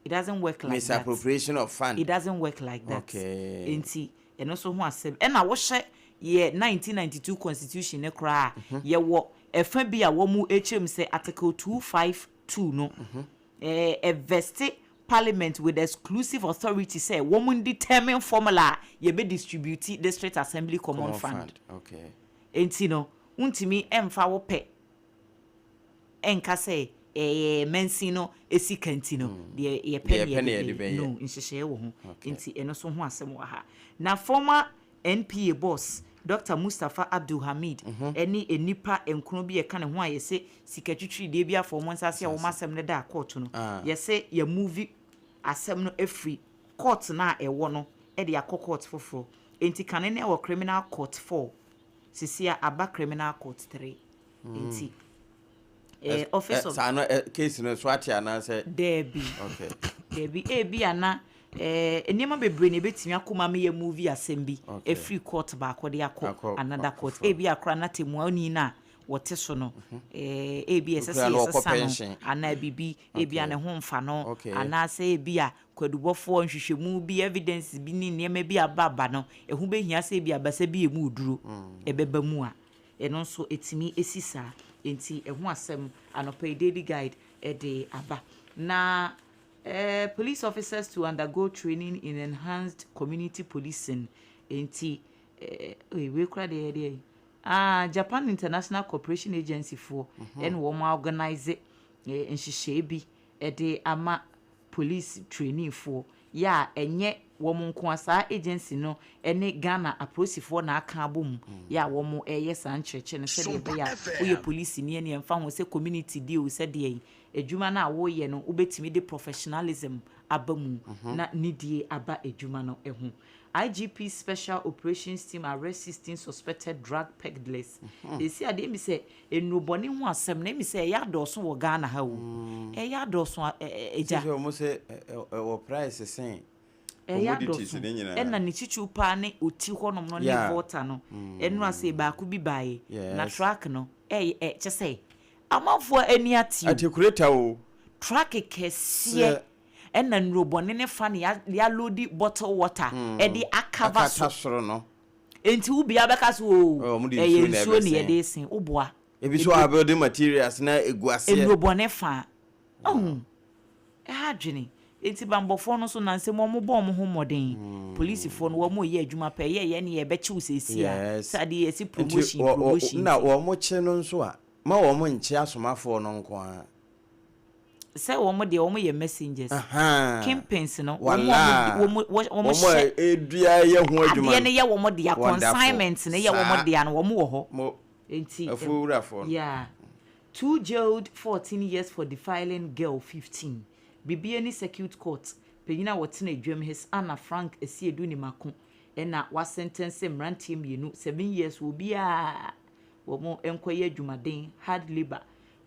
It doesn't work like that. Misappropriation of fund. It doesn't work like that. Okay. Nti ɛno nso ho asɛm. Ɛna wohyɛ yɛ 1992 constitution no koraa a, yɛwɔ ɛfa bi a wɔn kyerɛ mu sɛ article 252 no, ɛɛ ɛvɛste parliament with exclusive authority sɛ wɔn determine formula a yɛbɛ distribute district assembly common fund. Okay. Nti no, wontumi mfa wo pɛ nka sɛ ɛyɛ mansin no sika nti no, deɛ yɛpɛ Deɛ yɛpɛ ne ne yɛde yɛde bɛyɛ. bɛyɛ. No, nhyehyɛeɛ wɔ ho. Nti ɛno nso ho asɛm wɔ ha. Na former NPA boss, Doctor Mustapha Abdul Hamid ne nnipa nkron bi a ɛka ne ho a yɛse sika twitwiridie bi afa wɔn nsa ase a wɔn asɛm no da kɔɔto no, yɛse yɛamuvi asɛm no afiri court no a ɛwɔ no de akɔ court foforɔ. Enti kane no ɛwɔ criminal court 4, sisi a aba criminal court 3. Enti, office of. Saa no case no so ate anaasɛ? Daabi. Okay. Daabi, ebi a na nneɛma bebree na ebetumi akɔ mu ama yɛ movie asɛm bi efiri court baako de akɔ another court. Ebi a koraa na temuani no a wɔte so no, ebi a ɛsɛ sɛ yɛsesa no anaa biribi, ebi a ne ho mfa no, anaasɛ ebi a kwadubɔfoɔ nhwehwɛmu bi, evidence bi ne nneɛma bi aba aba no, ɛho bɛhia sɛ ebi abasa bi emu duro ɛbɛba mu a, ɛno nso etumi esi saa. Nti ɛho asɛm anɔpa yi Daily Guide ɛde aba. Na police officers to undergo training in enhanced community policing. Nti wei kora deɛ yɛdeɛ yi. Ah, Japan International Cooperation Agency foɔ ɛna wɔn organize nhyehyɛe bi ɛde ama police trainee foɔ yɛ a ɛnyɛ wɔn nko a, saa agency no ɛne Ghana apolisifoɔ na aka abɔ mu yɛ a wɔn ɛyɛ saa nkyerɛkyerɛ no sɛdeɛ ɛbɛyɛ a woyɛ polisi ni ɛne ɛmfa ho sɛ community di o, sɛdeɛ yi adwuma no a woyɛ no wobɛtumi de professionalism aba mu na nidie aba adwuma no ho. IGP Special Operations Team arrest 16 suspected drug peddlers. Esi adeɛ mi sɛ nnurubɔne ho asɛm na emi sɛ ɛyɛ adɔɔso wɔ Ghana ha o. Ɛyɛ adɔɔso agya. Sɛ wɔn sɛ ɛwɔ price sen ɛyɛ commodities adɔɔso ne nyinaa. Ɛna ne kyikyiw paa ne oti hɔnom no ne Volta no. Ɛno ase baako bi baeɛ. Na truck no ɛyɛ kyɛ sɛ amanfoɔ ani ate o. Atikureta o. Truck kɛseɛ ɛna nnurubɔne ne fa ne yɛaload bottle water ɛde akava so. Akata soro no. Nti wo bia bɛka so o, Ɔmo de ɛyɛ nsuo na nsuo ne ɛbɛsen. yɛde sen woboa. Ebi so a building materials na egu aseɛ. Nnurubɔne fa ɔho ɛha adwene. Nti bambɔfoɔ no nso nansɛm wɔn bɔ wɔn ho mmɔden. Polisifoɔ no wɔn yɛ adwuma pɛ yɛ yɛ ne yɛbɛkyew sɛsi a sɛ adeɛ yɛsi promotion promotion. Na wɔn kye no nso a ma wɔn nkye asomafoɔ no nko ara. Sɛ wɔn deɛ wɔn yɛ messengers. Kingpins no wɔn a wɔn wɔn hyɛ edua yɛ ho adwuma adeɛ no yɛ wɔn dea, consignment no yɛ wɔn dea no wɔn wɔ hɔ. Nti afuowurafoɔ no. Yeah. Two jailed 14 years for defiling girl 15. Bibiani Circuit Court panyin a wɔtena dwam His Honour Frank Asiedu Nimako ɛna wasentence mmeranteɛ mmienu 7 years wɔ obiara wɔn nkɔyɛ adwumaden, hard labour,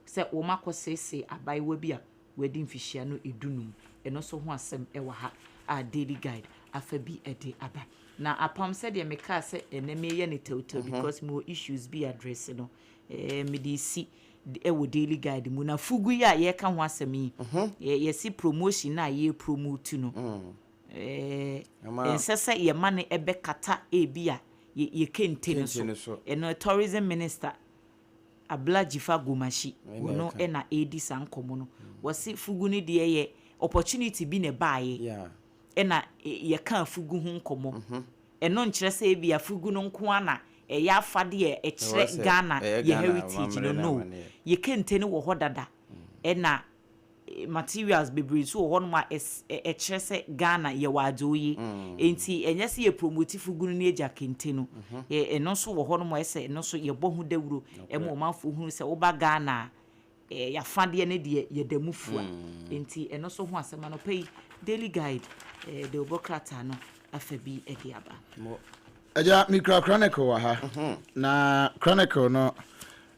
sɛ wɔn akɔseesee abaayewa bi a wadi mfihyia no 15. Ɛno nso ho asɛm ɛwɔ ha a Daily Guide afa bi ɛde aba. Na apam sɛdeɛ mekaa sɛ ɛnɛ meyɛ ne tɛwtɛw because mewɔ issues bi address no, mede si ɛwɔ Daily Guide mu. Na fugu yi a yɛka ho asɛm yi, yɛsi promotion na yɛ promote no, ɛnsɛ sɛ yɛma no ɛbɛkata ebi a yɛ kente no so. Ɛno tourism minister Abla Dzifa Gomashie wɔno ɛna ɛredi saa nkɔmmɔ no. Wɔsi fugu no deɛ yɛ opportunity bi na ɛbaayɛ ɛna yɛka fugu ho nkɔmmɔ. Ɛno nkyerɛ sɛ ebi a fugu no nko ara na ɛyɛ afadeɛ ɛkyerɛ Ghana yɛ heritage no. No, yɛ kente no wɔ hɔ dada, ɛna materials bebree nso wɔ hɔnom a ɛkyerɛ sɛ Ghana yɛwɔ adze oye. Nti ɛnyɛ sɛ yɛ promote fugu no ne agya kente no. Ɛno nso wɔ hɔnom a ɛsɛ ɛno nso yɛbɔ ho dawuro ɛma ɔmanfoɔ hunu sɛ woba Ghana a, yɛafadeɛ no deɛ yɛda mu fua. Nti ɛno nso ho asɛm anɔpa yi Daily Guide de wobɔ krataa no afa bi de aba. Agya, mikura Chronicle wɔ ha. Na Chronicle no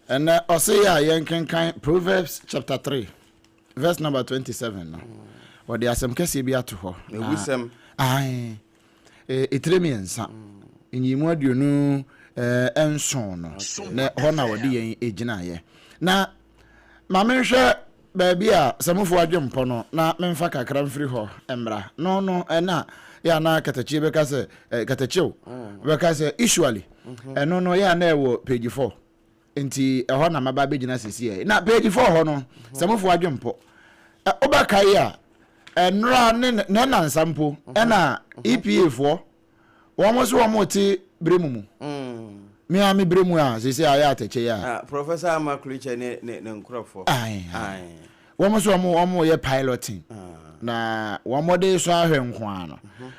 ɛnɛ ɔse yɛ a yɛnkenkan Proverbs chapter 3 verse number 27 no. Wɔde asɛm kɛseɛ bi ato hɔ. Ewusɛm. Ae, etire 3 nyiyimu 27 no na hɔ na wɔde yɛn gyinaeɛ. Na ma menhwɛ baabi a Samufo adwempɔ no na memfa kakra mfiri hɔ mmra. No no ɛna yɛ a na katakyie bɛka sɛ eh, katakyew bɛka sɛ usually ɛno no yɛ a na ɛwɔ page 4 nti ɛhɔ na maba bɛgyina sisi ɛ. Na page 4 hɔ no Samufo adwempɔ wobɛkae a ɛnora ne ne nansa mpo ɛna EPA foɔ Wɔn nso wɔn te bere mu mu. Me ara me bere mu a sese ayɛ atɛkyɛ yi a. Ah, Professor Ama Klutse ne ne ne nkorɔfoɔ. Ae, ae. Wɔn nso wɔn wɔn yɛ piloting. Ah. Na wɔn de sɔ ahwɛ nko ara no. Mhm.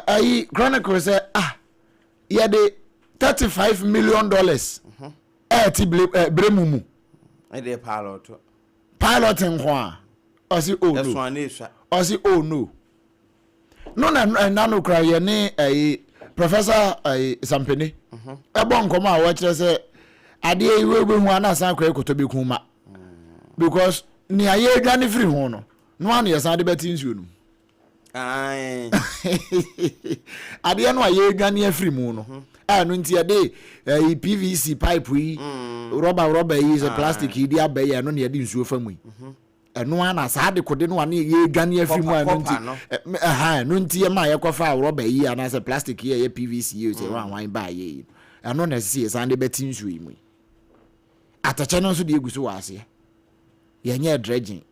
Ayi Chronicle sɛ ah yɛde $35 million ɛɛte bere bere mu mu. Ɛde pilot. Piloting nko ara. Ɔsi oh no. Ɛso ano esua. Ɔsi oh no. No na ɛna no kura yɛ ne ɛyi professor ɛyi Sampene mhm. ɛbɔ nkɔmɔ a wɔkyerɛ sɛ adeɛ yi wei hu ana asan akɔ ɛkɔtɔ bi kun ma because nea yɛredwane firi ho no no ano yɛsan de bɛte nsuo no mu adeɛ no a yɛredwane afiri mu no mhm. a ɛno nti yɛde ɛyi PVC pipe yi mm. rɔba rɔba yi sɛ plastic yi de aba yi ɛno na yɛde nsuo fa mu yi. Mhm. Ɛno ara na saa adekode no a ne yɛredwane afiri mu a ɛno nti ɛha ɛno nti ɛma yɛkɔfa rɔba yi anaasɛ plastic yi a ɛyɛ PVC yi sɛ wɔn ahwan baa yɛ yi ɛno na ɛsɛ sɛ yɛsan de bɛte nsuo yi mu yi atɛkyɛ no nso deɛ egu so wɔ aseɛ yɛnyɛ dredging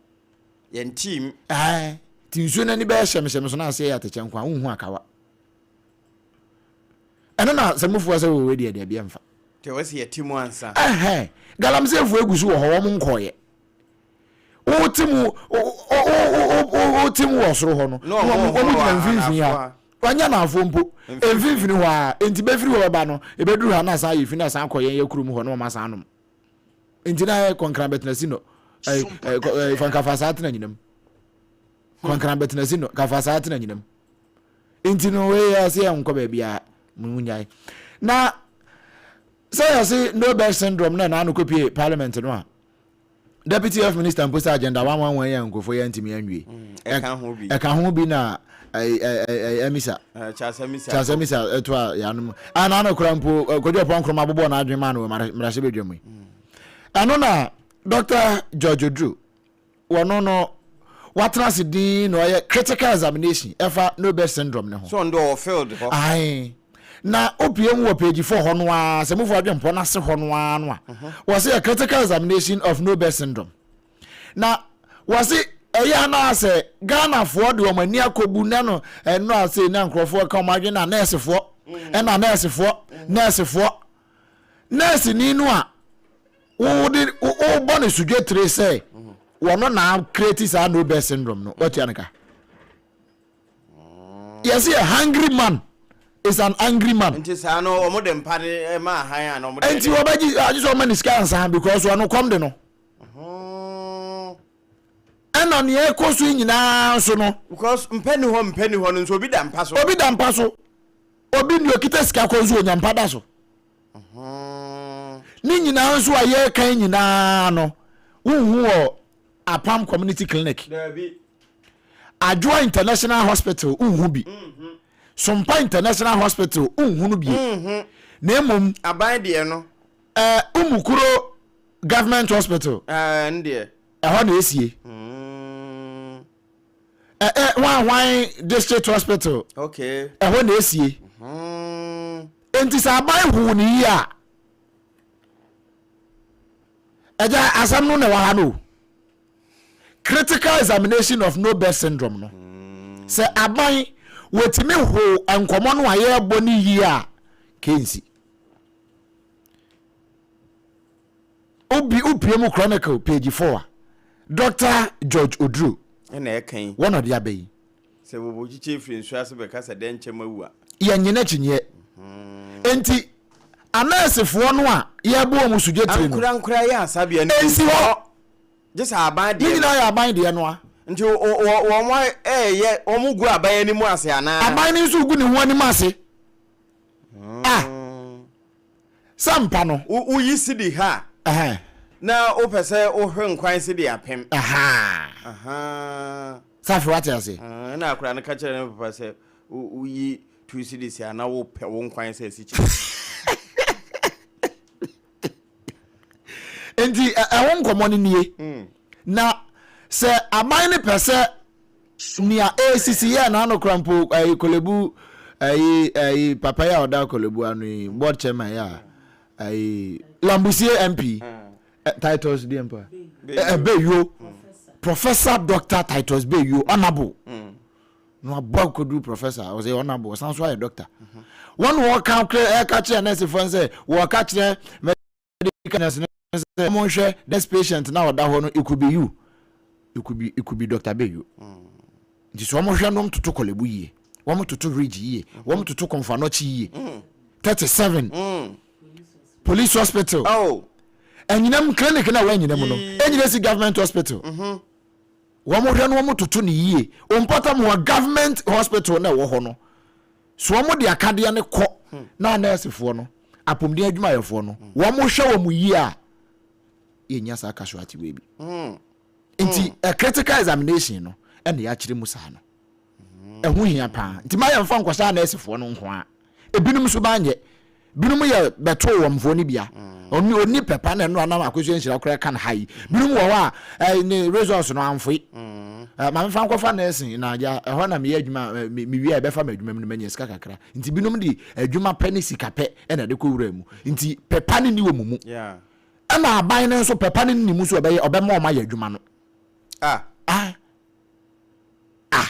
yɛn team ɛɛ ti nsuo no ani bɛyɛ hyɛmhyɛm so na aseɛ yɛ atɛkyɛ nko a wonhu akawa ɛno na sɛ mufoɔ sɛ wɔwɔ deɛ deɛ bi ɛmfa te wɔ sɛ yɛte mu ansa ɛhɛn galamseyfoɔ egu so wɔ hɔ wɔn nkɔɔyɛ wote mu wote mu wɔ soro hɔ no na wɔn gyina mfimfini ha wanya n'afoɔ mpo mfimfini hɔ a nti bɛfiri hɔ bɛba no ebɛduru ha na asan ayɛ fi na asan akɔ yɛn yɛ kurom hɔ na wɔn asan anom nti na yɛ kɔnkran bɛtena si no ɛɛ ɛɛ fankafa saa tena nyinam kɔnkran bɛtena si no kafa saa tena nyinam nti no wei yɛ ɔsɛ yɛn nkɔ baabi a mu nyae na sɛ yɛse no birth syndrome na ɛna ano kɔpie parliament no a Deputy Health Minister mpo sɛ agenda 111 yi a nkurɔfoɔ yi antumi anwie. Ɛka ho bi. Ɛka ho bi na Amisa. Charles Amisa. Charles Amisa ɛto a yanom. A na ano kora mpo Kojo Oppong Nkrumah bobɔɔ n'adwene maa no wɔ mmarahyɛbadwa mu yi. Ɛno na Dr. George Oduro wɔno no watena ase din na ɔyɛ critical examination ɛfa no birth syndrome ne ho. So ɔno deɛ ɔwɔ field hɔ. Ae. Na opue mu wɔ page 4 hɔ no ara, sɛ mofo adwempɔ no ase hɔ no ara no a, wɔse a critical examination of no birth syndrome. Na wɔse ɛyɛ anaa sɛ Ghanafoɔ de wɔn ani akɔbu na no ɛno a sei na nkurɔfoɔ ka wɔn adwene na nɛɛsefoɔ ɛna nɛɛsefoɔ nɛɛsefoɔ nɛɛseni no a wode wobɔ no sodwetire sɛ wɔno na create saa no birth syndrome no watua no ka. Yɛse a hungry man is an angry man. Nti saa no wɔn de mpa de ma ahan a na wɔn de. Nti wɔbɛgye agye sɛ ɔma ne sika ansa because ɔno kɔm de no. Ɛna nea ɛkɔ so nyinaa nso no. Because mpa ni hɔ mpa ni hɔ no nso obi da mpa so. Obi da mpa so. Obi nea okita sika kɔ nso onya mpa da so. Ne nyinaa nso a yɛrekan nyinaa no wonhu wɔ Apam Community Clinic. Daabi. Adwoa International Hospital nhu bi. Sompa International Hospital nhu no bie. Na mmom. Aban deɛ no. Ɛɛ Umukuro Government Hospital. Ɛɛ n deɛ. Ɛhɔ na esie. Ɛɛ Hwan Hwan District Hospital. Okay. Ɛhɔ na esie. Nti sɛ aban huu ne yie a. Ɛgya asɛm no na ɛwɔ ha no o. Critical examination of no birth syndrome no, sɛ aban wɔtumi hoo nkɔmmɔ no a yɛrebɔ no yie a, kensi. Obi wopie mu Chronicle page 4 a, Dr. George Oduro ɛna ɛka yi. Wɔn ɔde aba yi. Sɛ wɔbɔ kyikyɛ firi nsuo ase bɛka sɛ dɛn nkyɛm awu a. Yɛnnye no akyinnyeɛ. Enti anɛɛsefoɔ no a yɛrebɔ wɔn sodwetire no. Ankorankora yɛ asabea no bi nsi hɔ. Gye sɛ aban deɛ no. Ne nyinaa yɛ aban deɛ no a. Nti wɔn ɛɛyɛ wɔn gu aban anim ase anaa? Aban no nso gu ne ho anim ase. Ah. Sɛ mpa no. Woyi sidi ha a. Na wopɛ sɛ wohwe nkwan sidi apem. Sɛ afei wate ase. Ɛna akwadaa no ka kyerɛ ne papa sɛ woyi 2 cedis a na wopɛ wo nkwan sɛ asikyire. Nti ɛho nkɔmmɔ no nie. Na sɛ aban no pɛ sɛ nea ɛresisi yɛ n'ano kora mpo ɛyi Korle-Bu ɛyi ɛyi papa yi a ɔda Korle-Bu ano yi board chairman yi a ɛyi Lambusie MP Titus deɛ mpo a Beyuo Professor Doctor Titus Beyuo honourable na wabɔ akɔduru professor ɔsɛ honourable ɔsan so ayɛ doctor wɔn na wɔka ɛka kyerɛ nɛɛsefoɔ sɛ wɔka kyerɛ medical nurse no sɛ wɔn nhwɛ this patient na ɔda hɔ no it could be you it could be it could be Doctor Beyuo nti sɛ wɔn hwɛ nom toto Korle-Bu yie wɔn toto Ridge yie wɔn toto Komfo Anokye yie 37 police hospital oh. Anyinam clinic na ɛwɔ anyinam no ɛnyina si government hospital wɔn hwɛ no wɔn toto ne yie mpɔtam wɔ government hospital na ɛwɔ hɔ no so wɔn de akadeɛ no kɔ na nɛɛsefoɔ no apɔmuden adwumayɛfoɔ no wɔn hwɛ wɔn yie a yɛnya saa casualty wei bi nti a critical examination no ɛna yɛakyerɛ mu saa no ɛho hia paa nti ma yɛmfa nkɔhyɛ anɛɛsefoɔ no nko a ebinom nso banyɛ binom yɛ bɛtoo wɔn foɔ no bia ɔni ɔni pɛpa na ɛno anam akosua nhyira koraa kan ha yi binom wɔ hɔ a ɛɛ ne results no amfoe ɛɛ maame fa nkɔfa nɛɛse na agya ɛhɔ na meyɛ adwuma ɛɛ me mewie a ɛbɛfa me adwuma mu no manya sika kakra nti binom de adwuma pɛ ne sika pɛ ɛna ɛde kɔ wura mu nti pɛpa ne ni wɔ mu mu ɛna aban no nso pɛpa ne ni mu nso ɔbɛyɛ ɔbɛma ɔma yɛ adwuma no ah ah Ah!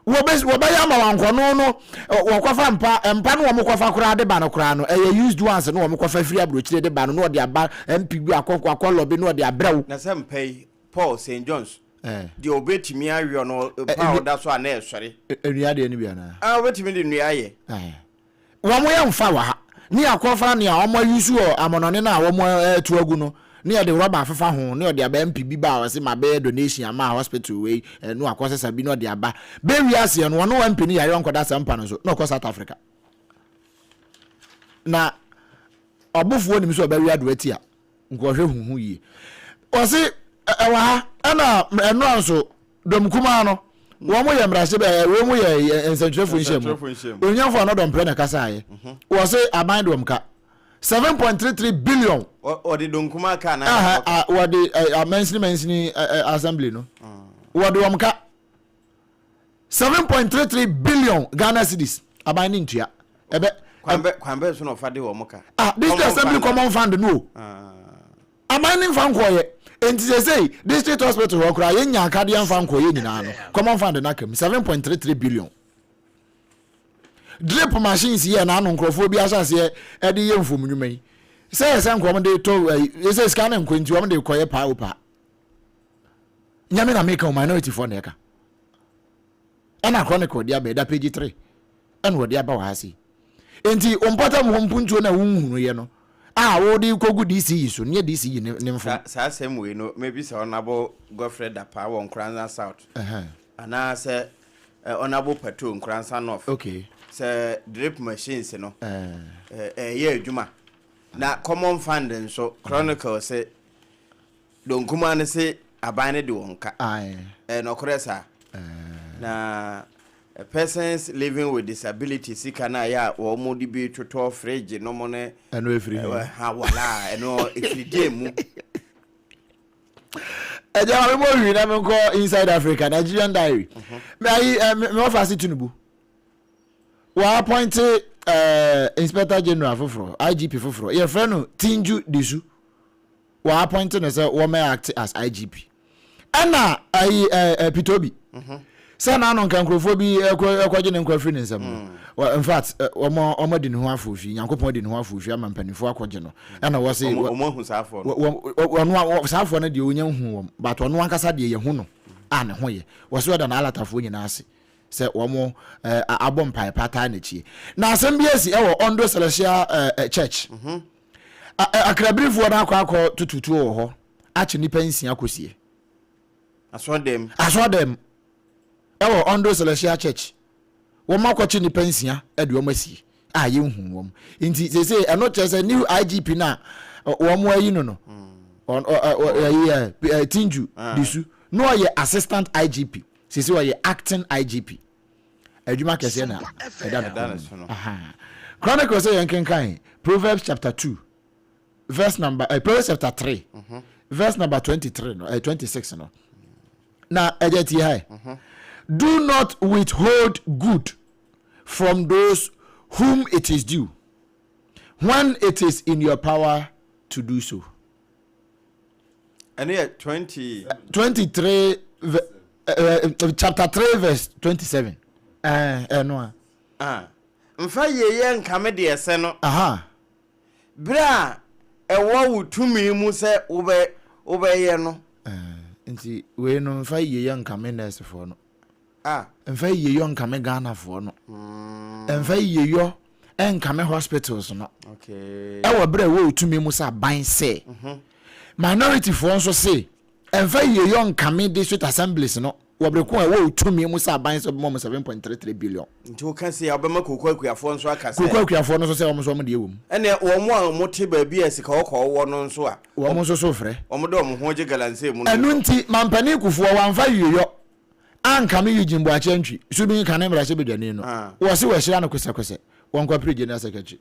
Wɔbɛ wɔbɛyɛ ama wankɔ no no wɔkɔfa mpa mpa no wɔn kɔfa koraa de ba no koraa no ɛyɛ used ones no wɔn kɔfa firi aburokyire de ba no na wɔde aba MP bi akɔ akɔ lɔbi na wɔde abrɛ wo. Na sɛ mpa yi Paul St John's deɛ ɔbɛtumi aweɔ no mpa a ɔda so a na ɛsɔre. Nnua deɛ no bi anaa? Ah ɔbɛtumi de nnua ayɛ. Wɔn yɛ nfa wɔ ha ne akɔfa nea wɔn ayusu wɔ amɔnɔne no a wɔn atu agu no ne yɛde rɔba afefa ho ne ɔde aba MP bi ba a ɔse ma bɛyɛ donation ama hospital wei ɛno akɔsesa bi na ɔde aba bɛ wi aseɛ no ɔno MP no yare ɔnkɔda saa mpa no so na ɔkɔ South Africa na ɔbofoɔ nim sɛ ɔbɛwe adoa ti a Nkɔhwɛ huhu yie. Ɔse ɛwɔ ha ɛna ɛnora nso dɔm kumaa no wɔn yɛ mmarahyɛ bɛ wɔn yɛ nsɛntwerɛfoɔ nhyia mu. Onyamfo ano dɔmprɛ na ɛkasa ayɛ. Mhm. Wɔse aban de wɔn ka 7.33 billion. Wɔde dɔm kumaa ka na. Wɔde mansini mansini assembly no. Mm. Wɔde wɔn ka 7.33 billion Ghana cedis aban ne ntua. Ɛbɛ. Kwan bɛ so na ɔfa de wɔn ka. Ah, district assembly common fund no o. Ah. Aban ne nfa nkɔɔyɛ. Nti sɛsɛyi district hospital hɔ koraa yɛn nya akadeɛ nfa nkɔɔyɛ nyinaa no common fund no aka mu 7.33 billion. Drip machines yɛ n'ano nkurɔfoɔ bi ahyɛ aseɛ ɛde yɛ mfom nnwuma yi. Sɛ yɛ sɛ nkɔm de tɔ ɛyi sɛ sika ne nkɔ nti wɔn de kɔyɛ paa o paa. Nyame na meka o minority foɔ na ɛka. Ɛna Chronicle de aba ɛda page 3 ɛna wɔde aba wɔ ha sei. Enti wo mpɔtam hɔ mpuntuo no a wonhunuiɛ no a wode kɔgu DCE so no nyɛ DCE ne ne mfom. Saa asɛm wei no mɛbisa Honourable Godfrey Dapaah wɔ Nkoranza South anaasɛ Honourable Pato Nkoranza North okay. sɛ drip machines no ɛyɛ adwuma na common fund nso Chronicle se Donkumaa no se aban no de wɔn ka. Ɛyɛ nɔkorɛ saa? Na persons living with disability sika no a yɛ a wɔn de bi totɔ fridge nom ne. Ɛno efiri he? Ha wala ɛno efiri deɛ mu. Ɛgya ma me bɔ hwii na me nkɔ inside Africa Nigerian diary. Me ayi me wɔfa ase Tinubu. Wɔ appoint inspector general foforɔ IGP foforɔ yɛfrɛ no Tinju Disu. wɔ appoint no sɛ wɔmɛ act as IGP ɛna ayi ɛɛ eh, Peter Obi mhm. sɛ n'ano nka nkurɔfoɔ bi ɛkɔ ɛkɔgye ne nkwa firi ne nsam no mm. in fact wɔn wɔn adi ne ho afoofi nyankopɔn adi ne ho afoofi ama mpanimfoɔ akɔgye no ɛna wɔse wɔn ahu saafoɔ no wɔn saafoɔ no deɛ wɔnya hu wɔn but ɔno ankasa deɛ yɛ hu no a ne ho yɛ wɔse ɔda n'alatafoɔ nyinaa ase sɛ wɔn ɛɛ abɔ mpae pataa n'akyi na asɛm bi asi ɛwɔ Ondo Celestial ɛɛ Church. Mm -hmm. Akrabirifoɔ no akɔ akɔ tutu tuo wɔ hɔ akye nnipa nsia kɔsie. Asɔɔdɛm. Asɔɔdɛm ɛwɔ Ondo Celestial Church. Wɔn akɔkye nnipa nsia de wɔn asie a yɛnhu wɔn. Nti seesei ɛno kyerɛ sɛ new IGP no a wɔn ayi no no ɛyi ɛ Tinju Disu na ɔyɛ assistant IGP seesei ɔyɛ acting IGP. Adwuma kɛseɛ na ɛda ne kɔn mu. Chronicle sɛ yɛn kenkan Proverbs chapter 2. verse number eh, Proverbs chapter 3 mhm. verse number 23 no eh, 26 no na ɛgya tie ha mhm. do not withhold good from those whom it is due when it is in your power to do so. Ɛno yɛ 20. 23 uh, chapter 3 verse 27 ɛno a. Ah, mfa yieyɛ nkame deɛ ɛsɛ no. Aha. Berɛ a ɛwɔ wo tumi mu sɛ wobɛ wobɛyɛ no. Nti wei no mfa yieyɛ nkame nɛɛsefoɔ no. Ah. Mfa yiyeyɔ nkame Ghanafoɔ no. Mfa yiyeyɔ nkame hospitals no. Okay. Ɛwɔ berɛ a ɛwɔ otumi mu sɛ aban sɛ. Mhm. Minorityfoɔ nso se ɛmfa yiyeyɔ nkame district assemblies no wɔ bere ko a ɛwɔ otumi mu sɛ aban sɛ ɔbɛma wɔn 7.33 billion. Nti woka sei a wobɛma kooko akuafoɔ nso aka sɛ. Kooko akuafoɔ no nso sɛ wɔn nso wɔn deɛ wɔ mu. Ɛnneɛ wɔn a wɔte baabi a sika kɔkɔɔ wɔ no nso a. Wɔn nso so frɛ. Wɔde wɔn ho gye galamsey mu no Ɛno nso. nti Mampanin Kufuor wamfa yiyeyɔ ankame Eugene Boakye Antwi, Subin kane mmarahyɛbadwani no, wɔse wɔahyira no kosɛkosɛ, wɔnkɔ pere General Secretary.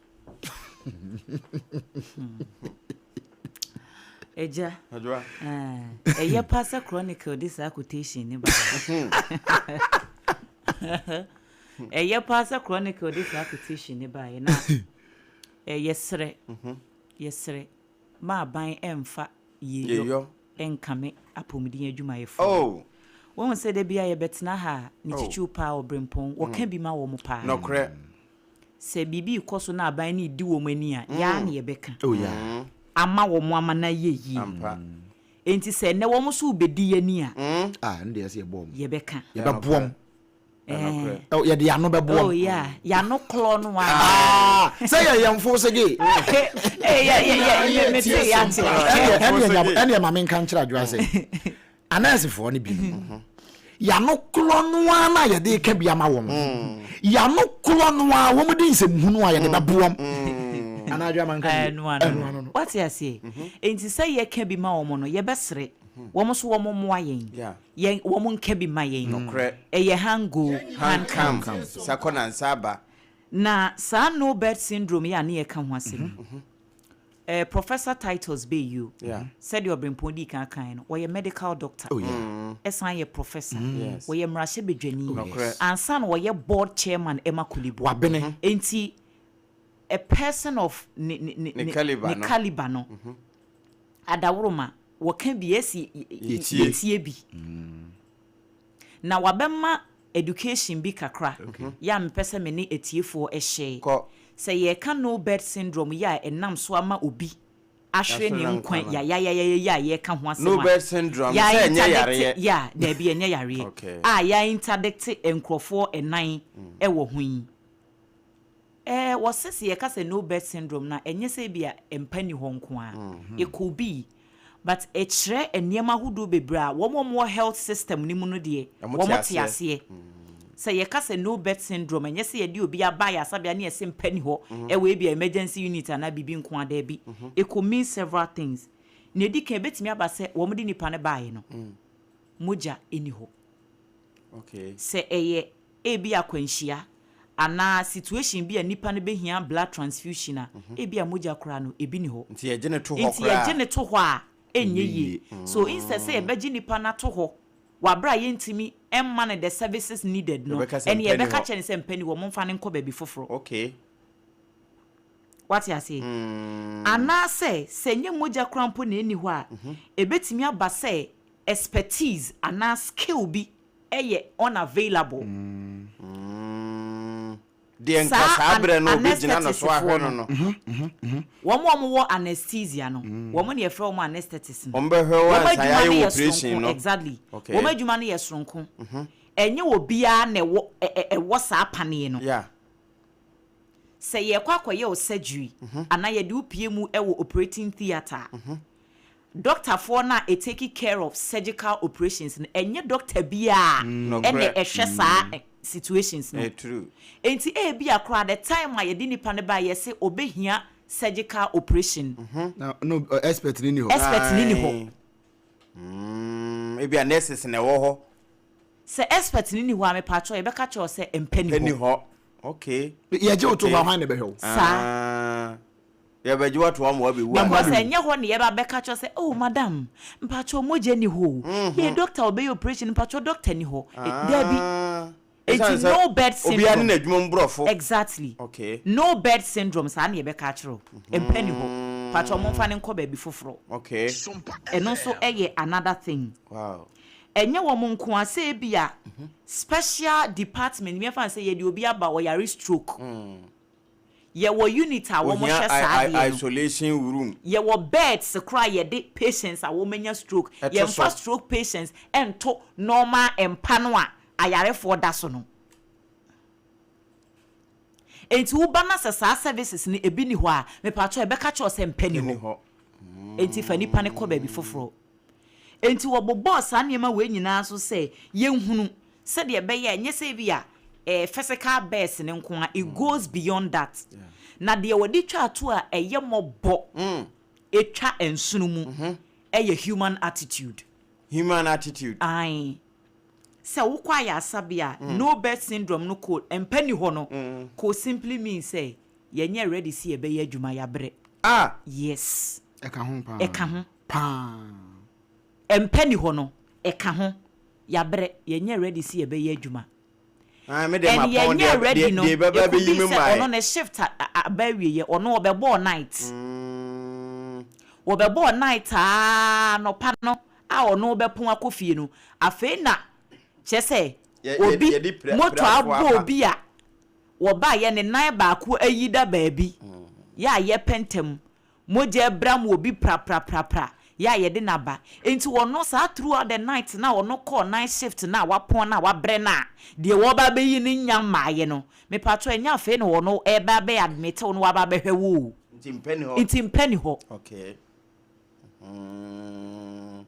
Agya, ɛyɛ paa sɛ Chronicle de saa quotation ne ba. Ɛyɛ paa sɛ Chronicle de saa quotation ne baeɛ na yɛsrɛ, yɛsrɛ ma aban ɛmfa yieyɔ nkame apɔmuden adwumayɛfoɔ. Oh. Woahu sɛ da biara yɛbɛtena ha a, ne Oh. titiriw paa ɔberempɔn, wɔka bi ma wɔn paa. Nɔkorɛ. Sɛ biribi rekɔ so na aban no redi wɔn ani a, yɛn ara na yɛbɛka Oh, yeah. ama wɔn ama no ayɛ yie. Ampa. Enti sɛ ɛnnɛ wɔn nso rebɛdi yɛn ani a, Ah, ɛno deɛ ɛsɛ yɛbɔ wɔn. yɛbɛka. Yɛbɛboa wɔn. Eh. Oh, yɛde yɛn ano bɛboa Oh, yeah. Yɛn ano korɔ no ara. Ah, sɛ yɛ yɛn fo sɛ ge. Eh, yɛ, yɛ, yɛ, yɛ, mete yɛ ate. Ɛneɛ, ɛneɛ, nya, ɛneɛ ma menka nkyerɛ adwoa sɛ, anɛɛsefoɔ no bi no, yɛano korɔ no ara na yɛde ka bi ama wɔn. Yɛano korɔ no ara, wɔn de nsɛmhunu a yɛde bɛboa wɔn. Anaa adwoa manka bi? Ɛno ano Ɛno ano no. Wate aseɛ? Enti sɛ yɛka bi ma wɔn no, yɛbɛsere. Wɔn nso wɔn mmoa yɛn. Yeah. Yɛn, wɔn nka bi mma yɛn. Nokorɛ. Ɛyɛ hang go, Hand hand come. come. Sa kɔ na nsa aba. Na saa no bed syndrome yi a ne yɛka ho asɛm yi, eh, Professor Titus Beyuo, Yeah. sɛdeɛ Ɔberempɔn dii kan kaeɛ no, ɔyɛ medical doctor, Oh, yeah. ɛsan yɛ professor, Yes. ɔyɛ mmarahyɛbadwani, Nokorɛ. ansa na ɔyɛ board chairman ma Korle Bu. Wabene. Enti, a person of ne, ne, ne, Ne caliber ne no. caliber no, adaworoma, wɔka bi yɛsi yɛtie bi na wabɛma education bi kakra yɛ a mepɛ sɛ me ne atiefoɔ hyɛ sɛ yɛka no bed syndrome yɛ a ɛnam so ama obi ahwere ne nkwa yayayayaya a yɛka ho asɛm a no bed syndrome sɛ ɛnyɛ yareɛ yɛ daabi ɛnyɛ yareɛ a yɛ interdict nkurɔfoɔ ɛnan ɛwɔ ho yi. Ɛɛ, wɔse sɛ yɛka sɛ no bed syndrome no a, ɛnyɛ sɛ ebia mpa nni hɔ nko ara. It could be, but ɛkyerɛ nneɛma ahodoɔ bebree a wɔn a wɔwɔ health system no mu no deɛ, wɔte aseɛ. Sɛ yɛka sɛ no bed syndrome, ɛnyɛ sɛ yɛde obi aba ayaresabea na yɛse mpa nni hɔ wɔ ebia emergency unit anaa biribi nko ara, daabi. It could mean several things. Nea ɛdi kan, ɛbɛtumi aba sɛ wɔde nipa no baeɛ no, mogya nni hɔ. Sɛ ɛyɛ ebia akwanhyia anaa situation bi a nipa no bɛhia blood transfusion a, ebia mogya koraa no ebi nni hɔ. Nti yɛgye no to hɔ Nti koraa yɛgye a. no to hɔ a, ɛnyɛ yie. So Ɛnyɛ yie. instead sɛ yɛbɛgye nipa no ato hɔ wɔ aberɛ a yɛntumi mma no the services needed no, Yɛbɛka sɛ ɛnneɛ mpa nni yɛbɛka hɔ. kyerɛ no sɛ mpa nni hɔ, momfa no nkɔ baabi foforɔ. Okay. Wate aseɛ? Anaasɛ sɛ ɛnyɛ mogya koraa mpo na ɛnni hɔ a, ɛbɛtumi aba sɛ expertise anaa skill bi yɛ unavailable. Deɛ nka saa berɛ no ɔbɛgyina no so ahwɛ no no. Wɔn a wɔwɔ anesthesia no, wɔn na yɛfrɛ wɔn anesthetists no. Wɔn bɛhwɛ wo Wɔn ansa adwuma yɛayɛ no wo yɛ operation soronko, no. exactly. Okay. Wɔn adwuma no yɛ soronko. Ɛnyɛ obiara na ɛwɔ ɛ ɛ ɛwɔ saa paneɛ no. Yeah. Sɛ yɛrekɔ akɔyɛ wo surgery anaa yɛde wo pue mu wɔ operating theatre a, Dɔktafoɔ no a ɛtake care of surgical operations no, ɛnyɛ dɔkta biara ɛna ɛhwɛ saa situations no. Enti ebia koraa the time a yɛde nipa no baeɛ yɛse ɔbɛhia surgical operation. Na no expert no nni hɔ. Expert no nni hɔ. Ebia nurses na ɛwɔ hɔ. Sɛ expert no nni hɔ a, mepaakyɛw yɛbɛka kyerɛ wo sɛ mpa nni hɔ. Okay. Yɛgye wo to hɔ a, hwan na ɛbɛhwɛ wo? Saa. Yɛbɛgye wo ato hɔ ama woabɛwu anaa? Because ɛnyɛ hɔ na yɛba abɛka kyerɛ wo sɛ, oh madam, mpakyɛw mogya nni hɔ o. Yɛn doctor a ɔbɛyɛ operation no, mpakyɛw doctor nni hɔ. Dabi. Esiane Enti sɛ no bed obiara ne syndrome. n'adwuma mu borɔfo. Exactly. Okay. No bed syndrome, saa na yɛbɛka akyerɛ wo. Mpa nni hɔ. Mpakyɛw momfa no nkɔ baabi foforɔ. Okay. Ɛno nso yɛ another thing. Wow. Ɛnyɛ wɔn nko ara, sɛ ebia special department, yɛmfa no sɛ yɛde obi aba ɔyare stroke. Yɛwɔ unit a wɔhwɛ Ohia saa adeɛ no. isolation room. Yɛwɔ beds koraa a yɛde patients a wɔanya stroke. Ɛto Yɛmfa so. stroke patients nto normal mpa no a ayarefoɔ da so no. Enti woba na sɛ saa services no ebi nni hɔ a, mepakyɛw yɛbɛka kyerɛ wo sɛ mpa nni Nni hɔ. hɔ. Enti fa nipa no kɔ baabi foforɔ. Enti wɔbobɔɔ saa nneɛma wei nyinaa so sɛ yɛnhunu sɛdeɛ ɛbɛyɛ a ɛnyɛ sɛ ebia ɛyɛ physical birth no nko ara, it goes beyond that. Na deɛ wɔde twa to a ɛyɛ mmɔbɔ ɛtwa nsono mu yɛ human attitude. Human attitude. Ae. Sɛ wokɔ ayaresabea a, no birth syndrome no code, mpa nni hɔ no, could simply mean sɛ yɛnyɛ ready sɛ yɛbɛyɛ adwuma, yɛabrɛ. Ah! Yes. Ɛka ho paa. Ɛka ho. Paa. Mpa nni hɔ no, ɛka ho. Yɛabrɛ, yɛnyɛ ready sɛ yɛbɛyɛ adwuma. Ah, me deɛ And mapɔn yɛnyɛ deɛ ready deɛ no, deɛ ɛbɛba it could bɛyi be me sɛ mae. ɔno ne shift a aba awieɛ, ɔno ɔbɛbɔɔ night. Wɔbɛbɔɔ night aa anɔpa no a ɔno rebɛpɔn akɔ fie no, afei na kyerɛ sɛ Yɛ yɛ obi, yɛde pira motor pirafoɔ abɔ aba. obi a wɔbaeɛ ne nan baako ayi da baabi, yɛ a yɛpɛ ntɛm Mogya abira mu obi prapraprapra yɛ a yɛde no aba. Enti ɔno saa throughout the night no a ɔno kɔɔ night shift no a wapɔn no a wabrɛ no a deɛ wɔreba abɛyi no nnya mmaeɛ no, mepakyɛw ɛnyɛ afei na ɔno reba abɛ admit wo na waba abɛhwɛ wo o. Nti mpɛ ni hɔ. Nti mpɛ ni hɔ. Okay. Mm.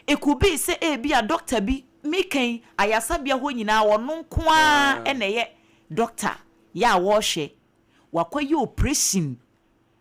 It could be sɛ ebia doctor bi, meka yi, ayarsabea hɔ nyinaa ɔno nko ara na ɛyɛ doctor yɛ a wɔrehwɛ, wakɔyɛ operation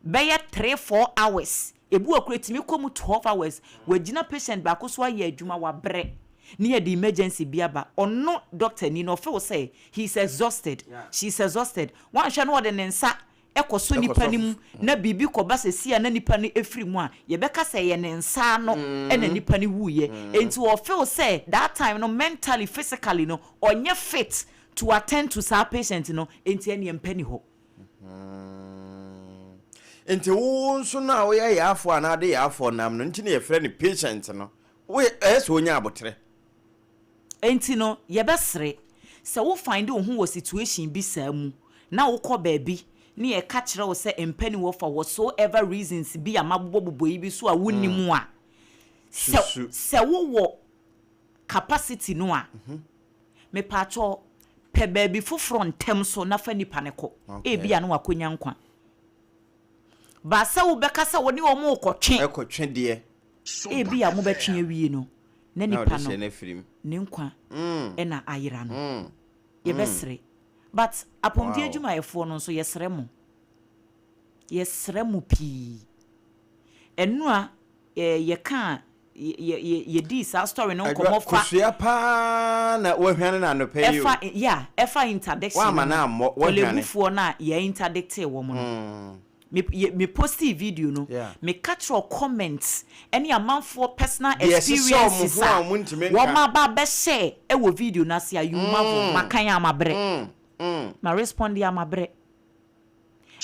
bɛyɛ three four hours, ebi wɔ koraa etumi kɔ mu 12 hours, wagyina patient baako so ayɛ adwuma wabrɛ ne yɛde emergency bi aba, ɔno doctor ni no ɔfeel sɛ he is exhausted, she is exhausted, wanhwɛ na ɔde ne nsa kɔsɔ nipa no mu na biribi kɔba sɛsi a na nipa no firi mu a, yɛbɛka sɛ ɛyɛ ne nsa ano na nipa no wuiɛ, enti ɔfeel sɛ that time no mentally, physically no ɔnyɛ fit to attend to saa patient no, enti ɛneɛ mpa ni hɔ. Nti wo nso no a woyɛ yaafoɔ anaa ade yaafoɔ nam no nti na yɛfrɛ no patient no, woyɛ ɛyɛ sɛ wonya aboterɛ. Enti no yɛbɛsere, sɛ wo find wo ho wɔ situation bi saa mu na wokɔ baabi ne yɛka kyerɛ wo sɛ mpa ni hɔ for whatsoever reasons bi a mabobɔbobɔ yi bi so a wonni mu a, sɛ sɛ wowɔ capacity no a, Mepakyɛw, pɛ baabi foforɔ ntɛm so na fa nipa no kɔ. Ebia na wakɔnya nkwa. But sɛ wobɛka sɛ wo ne wɔn rekɔtwe. Ɛkɔtwe deɛ. Ebia mobɛtwe awie no, na nipa no, ne nkwa na ayera no. Yɛbɛsrɛ. But apɔmuden adwumayɛfoɔ no nso, yɛsrɛ mo. Yɛsrɛ mo pii. Ɛnora, yɛkaa yɛ yɛ yɛdii saa story no nkɔmmɔ fa. Kosua paa na wahwane no anɔpa yi o. Ɛfa yeah ɛfa interdiction no ho. Woamma no ammɔ, woahwane. Korlebufoɔ no a yɛ interdictee wɔn no. Me yɛ me postii video no, Yeah. me ka kyerɛw comments ɛne amanfoɔ personal Deɛ ɛhyehyɛ wɔn experiences ho a a wɔntumi wɔn nka. aba abɛhyɛ ɛwɔ video no ase a you marvel, makan a mabrɛ. Ma responde a mabrɛ.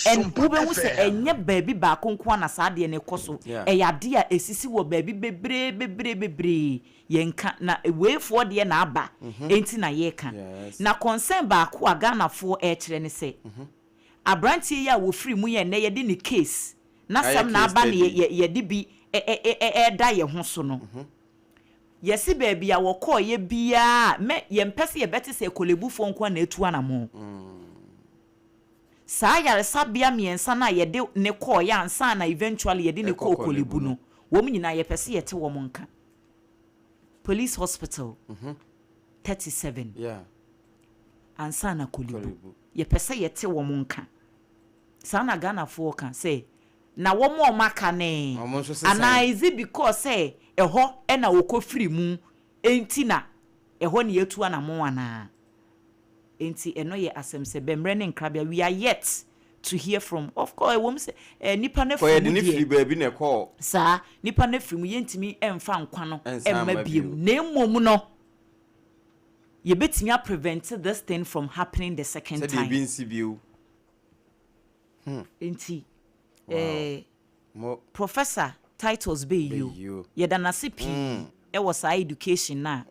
And wobɛhu sɛ ɛnyɛ baabi baako nko ara na saa adeɛ no rekɔ so. Ɛyɛ adeɛ a ɛsisi wɔ baabi bebree bebree bebree. Yɛnka, na weifoɔ deɛ na aba enti na yɛreka. Na concern baako a Ghanafoɔ rekyerɛ ne sɛ, aberanteɛ yi a wɔfiri mu yi a ɛnnɛ yɛde ne case, n'asɛm na aba na yɛde bi reda yɛn ho so no, yɛse baabi a wɔkɔeɛ biara, mɛ yɛmpɛ sɛ yɛbɛte sɛ Korlebufoɔ nko ara na atu anamɔn. Saa ayaresabea mmiɛnsa no a yɛde no kɔeɛ ansa na eventually yɛde no kɔɔ Korle Bu no, wɔn nyinaa yɛpɛ sɛ yɛte wɔn nka. Police Hospital, 37, ansa na Korle Bu. Yɛpɛ sɛ yɛte wɔn nka. Saa na Ghanafoɔ ka sɛ, na wɔn a wɔaka no ɛ? Anaa is it because sɛ ɛhɔ na wɔkɔfiri mu nti na ɛhɔ na yɛatu anamɔn anaa? Enti ɛno yɛ asɛm sɛ bɛmmerɛ ne nkrabea we are yet to hear from. Of course, ɛwɔ mu sɛ eh, nipa no Kɔ afiri yɛde mu ne deɛ. firi baabi na ɛkɔɔ. Saa, nipa no afiri mu, yɛntumi mfa nkwa no Nsan mma mma bio. bio. Na mmom no, yɛbɛtumi a prevent this thing from happening the second Sɛdeɛ time. ebi nsi bio. Nti, Wow. eh, Mo. Professor Titus Beyio, Beyio. yɛda no ase pii wɔ saa education no a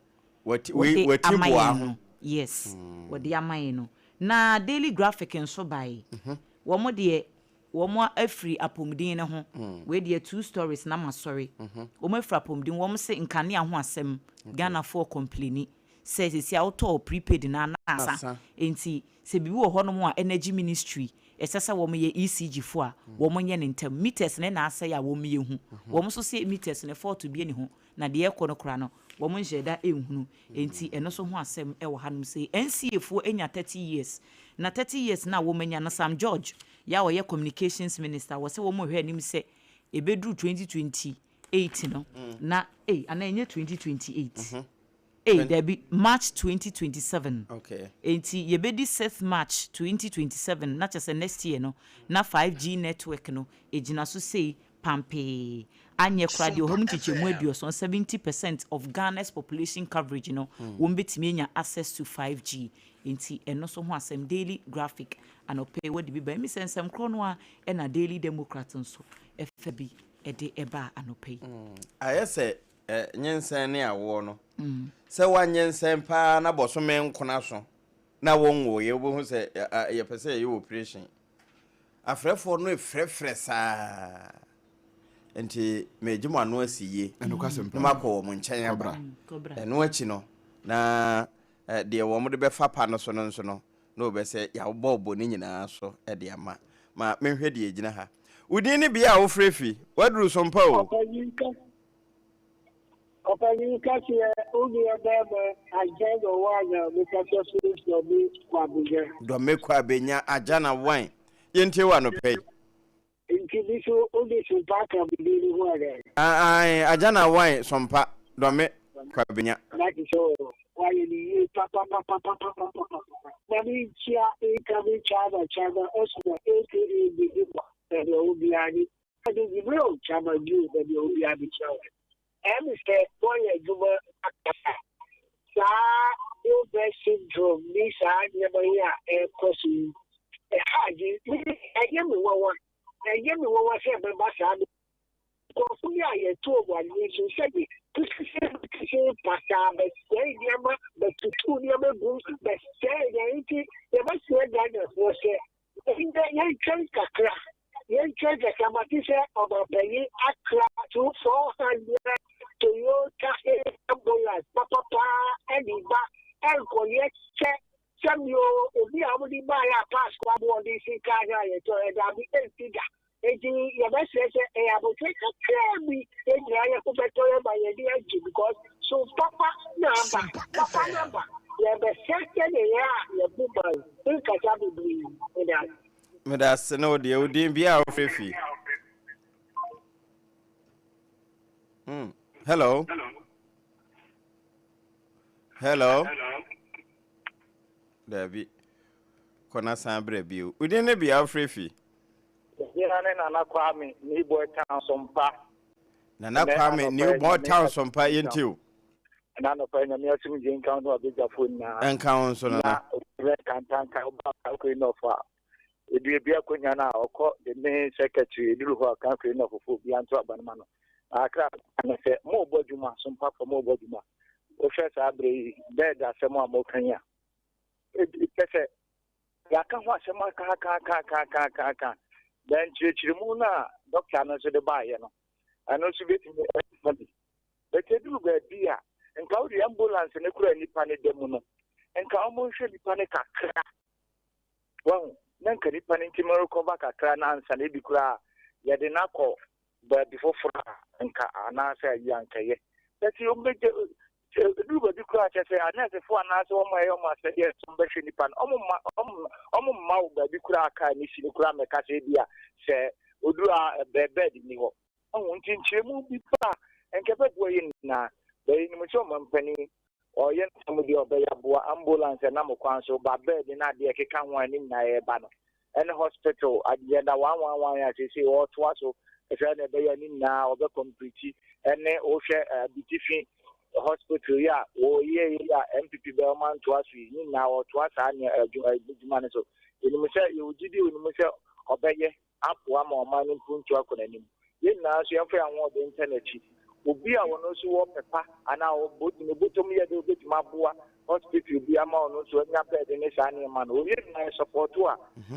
Wati, wei, wɔde wati ama boa yɛn ho. no. Yes, wɔde ama yɛn no. Na Daily Graphic nso baeɛ. Wɔn deɛ, wɔn afiri apɔmuden no ho. Wei deɛ two stories na masɔre. Wɔn afiri apɔmuden, wɔn se nkanea ho asɛm, Ghanafoɔ complaini sɛ seesei a wotɔɔ prepaid no a na asa. Asa. Enti sɛ biribi wɔ hɔnom a Energy Ministry ɛsɛ sɛ wɔn yɛ ECG foɔ a, wɔn nyɛ no ntɛm. Meters no na asɛe a wɔn yɛ hu. Wɔn nso se meters no fault bi nni ho na deɛ ɛrekɔ no koraa no wɔn nhyɛɛ da nhunu. Enti ɛno nso ho asɛm wɔ hanom sei. NCA foɔ anya 30 years. Na 30 years no a wɔn anya no Sam George yɛ a ɔyɛ Communications Minister wɔ sɛ wɔn rehwɛ anim sɛ ɛbɛduru 2028 no na ei anaa ɛnyɛ 2028? Ei dabi, March 2027. Okay. Enti yɛbɛdi sixth March 2027 na kyerɛ sɛ next year no na 5G network no ɛgyina so sei pampee. Anyɛ koraa deɛ ɔha mu nkyekyɛmu aduɔson, 70 percent of Ghana's population coverage no wɔn bɛtumi anya access to 5G. Enti ɛno nso ho asɛm Daily Graphic anɔpa yi wɔde bi ba. Ɛmi sɛ nsɛm korɔ no ara ɛna Daily Democrat nso ɛfa bi de baa anɔpa yi. Ayɛ sɛ Nyinsɛn ne awoɔ no, sɛ woanyinsɛn paa na bɔsome nkona so na wonwoeɛ, wobɛhu sɛ yɛpɛ sɛ yɛyɛ operation. Afrɛfoɔ no frɛfrɛ saa. Nti megye mo ano asi yie na makɔ wɔn nkyɛn aba. Ɛno akyi no, na deɛ wɔn de bɛfa pa no so no nso no, na wɔbɛ sɛ yɛabɔbɔ ne nyinaa so de ama. Ma menhwɛ deɛ ɛgyina ha. Wo din ne bea a wofrɛ fi? Woaduru so mpa o. Ɔpanyin ka kyerɛ wo nua barima Agya na ɔwɔ ana mekasa firi Dɔme Kwabenya. Dɔme Kwabenya Agya na wan? Yɛntie wo anɔpa yi. Nti me so wode sompa aka me din no ho anaa? Ae, Agya na wan sompa, Dɔme Kwabenya. Mate sɛ wayɛ no yie papapapapapapapa. Ma menkyia incoming Chama Chama Osman aka Big Boy baabi a ɔwɔ biara ne Ade Jibril Kyamagio baabi a obiara bɛkyia wo. Ɛyɛ me sɛ moayɛ adwuma ankasa. Saa Gilbert syndrome ne saa nneɛma yi a ɛrekɔ so yi, ɛha adwene. Me, ɛnyɛ me nwanwa. Ɛnyɛ me nwanwa sɛ ɛbɛba saa. Nkurɔfo yi a yɛto wɔn adwene so sɛbe kesee pasaa bɛsɛe nneɛma, bɛtutu nneɛma gu, bɛsɛe nneɛma nti yɛbɛsrɛ Ghanafoɔ sɛ Ndɛ yɛntwɛn kakra, yɛntwɛn kakra, matse sɛ ɔmampanyin akra 400 Toyota ambulance papapaa de ba, ɛnnkɔyɛ sɛ sɛbi o, obi a wɔde baeɛ a pass kɔ aboɔden sen kaa no a yɛtɔeɛ, daabi, ɛnsi da. Enti yɛbɛsrɛ sɛ ɛyɛ abotire kakraa bi yɛn nyinaa yɛko bɛtɔ yɛn ma yɛn ani agye because so papa na aba, papa no aba. Yɛbɛsrɛ sɛdeɛ yɛn a yɛbo man nkasa bebree. Meda ase. Meda ase ne wo deɛ wo din bia a wofrɛ fi. Hello. Hello. Dabi. Kɔ na san brɛ bio. Wo din ne bia wofrɛ fi. Hena ne Nana Kwame New Boy Town Sompa? Nana Kwame New Boy Town Sompa yɛntie o. Ɛna anɔpa yi Nyame asomdwie nka wo ne w'abadwafoɔ nyinaa. Ɛnka wo nso Nana. Na Reverend Kantanka woba Kankoe North a, eduabia akonya no a ɔkɔ the main secretary eduru hɔ a Kankoe North foɔ obiara nto aba no ma no. Na akra ne sɛ morebɔ adwuma Sompafoɔ morebɔ adwuma. Wohwɛ saa berɛ yi bɛɛd asɛm a moka yi a, kyɛ sɛ Yɛaka ho asɛm akaakaakaakaakaaka. Na nkyerɛkyerɛmu no a dɔkta no nso de baeɛ no, ɛno nso bɛtumi afa bi. But ɛduru baabi a, nka wode ambulance no kura nipa no da mu no, nka wɔnhwɛ nipa no kakra. Wahu, na nka nipa no ntumi recover kakra na ansa na ebi koraa yɛde no akɔ baabi foforɔ a nka anaasɛ ayi anka ɛyɛ. But wɔbɛgye ɛduru baabi koraa kyerɛ sɛ anɛɛsefoɔ anaasɛ wɔn a ɛyɛ wɔn asɛdeɛ sɛ wɔbɛhwɛ nipa no wɔn mma wɔn mma wo baabi koraa kaa ne si no koraa mmɛka sɛ ebi a sɛ oduru a bɛɛ bɛɛd nni hɔ. Ɔho nti nkyerɛmu bi ba a nka ɛbɛboa yɛn nyinaa. Bɛyɛ yɛnim sɛ ɔmampanin ɔyɛ ne fam deɛ ɔbɛyɛ aboa ambulance ɛnam kwan so ba bɛɛd ne adeɛ ɛkeka ho a ne nyinaa ɛreba no. Ɛne hospital agenda 111 a seesei wɔretoa so sɛ na ɛbɛyɛ ne nyinaa wɔbɛ complete ɛne wohwɛ Abitifi hospital yi a wɔyɛ yi a NPP bɛ wɔn antoa so yi ne nyinaa wɔretoa saa nea adwuma no so. Yɛnim sɛ yɛwɔ gyidi wɔ ne mu sɛ ɔbɛyɛ aboa ma ɔman no mpuntuo akɔ n'anim. Yɛn nyinaa nso yɛmfa yɛn ahoɔden nta n'akyi. Obi a ɔno nso wɔ pɛ pa anaa ne bɔtɔm yɛ dɛ obetumi aboa hospital bi ama ɔno nso anya bed ne saa nneɛma no, yɛn nyinaa yɛ support a,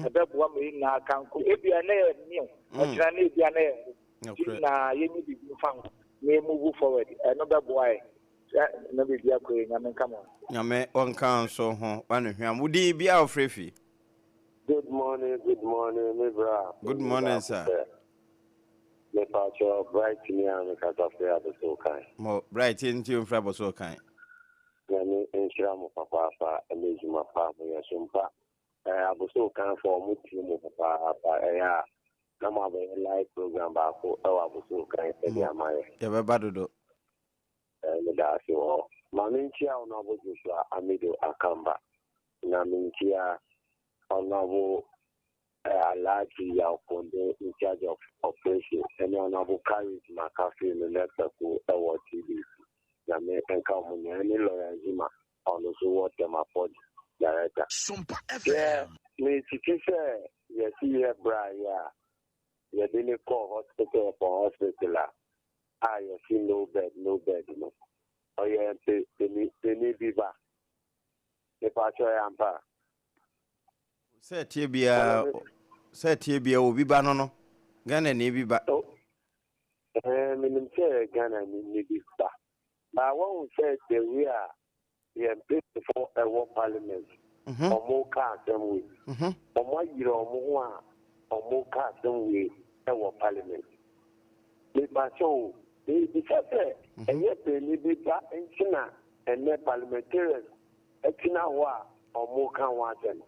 ɛbɛboa ma yɛn nyinaa aka nko. Ebia na ɛyɛ meal, ɔkyena no ebia na ɛyɛ ngo. Nti yɛn nyinaa yɛnyɛ biribi mfa ho na yɛ move forward. Ɛno bɛboa yɛn sɛ na biribi akɔ yie. Nyame nka mo ho. Nyame ɔnka wo nso ho. W'ano hwam. Wo din bia a wofrɛ fi? Good morning, good morning, me bra. Good morning, sir. Me pacho Bright ni a me kasa firi aboso kan. Mo Bright nti o mfiri aboso kan. Nyame nhyira mo papaapa ɛne adwuma pa mo yɛ so mpa. Eh, aboso kan fo ɔmo tie mo papaapa ɛyɛ a na mo abɛyɛ live program baako ɛwɔ aboso kan ɛde ama yɛ. Yɛbɛba dodo. Eh, meda ase wɔ hɔ. Ma menkyia Honourable Joshua Amido Akamba, na menkyia Honourable eh, Alhaji Yaw Konde in charge of operation, ɛne Honourable Courage Makafui no Nɛpɛko ɛwɔ TBC. Nyame nka wɔn nyinaa, ɛne Lawyer Nzima, ɔno nso wɔ Tema Port Director. Yɛ metiti sɛ yɛsi yɛ bra yɛ a yɛde ne kɔɔ hospital upon hospital a a yɛse no bed no bed no ɔyɛ mpe peni peni bi ba mepakyɛ ɔyɛ ampa. Sɛ ɛteɛ biara sɛ ɛteɛ biara obi ba no no Ghana ni bi ba. Oh, eh, menim sɛ Ghana ni bi ba. Ba wɔn sɛ the way a Yɛn mpanyinfoɔ ɛwɔ parliament ɔmo ka asɛm wei. Ɔmo ayere ɔmo ho a ɔmo ka asɛm wei ɛwɔ parliament. Mepakyɛw o, mebisa sɛ ɛnyɛ panin bi ba nti na ɛnɛ parliamentarians ɛtena hɔ a ɔmo ka ho asɛm?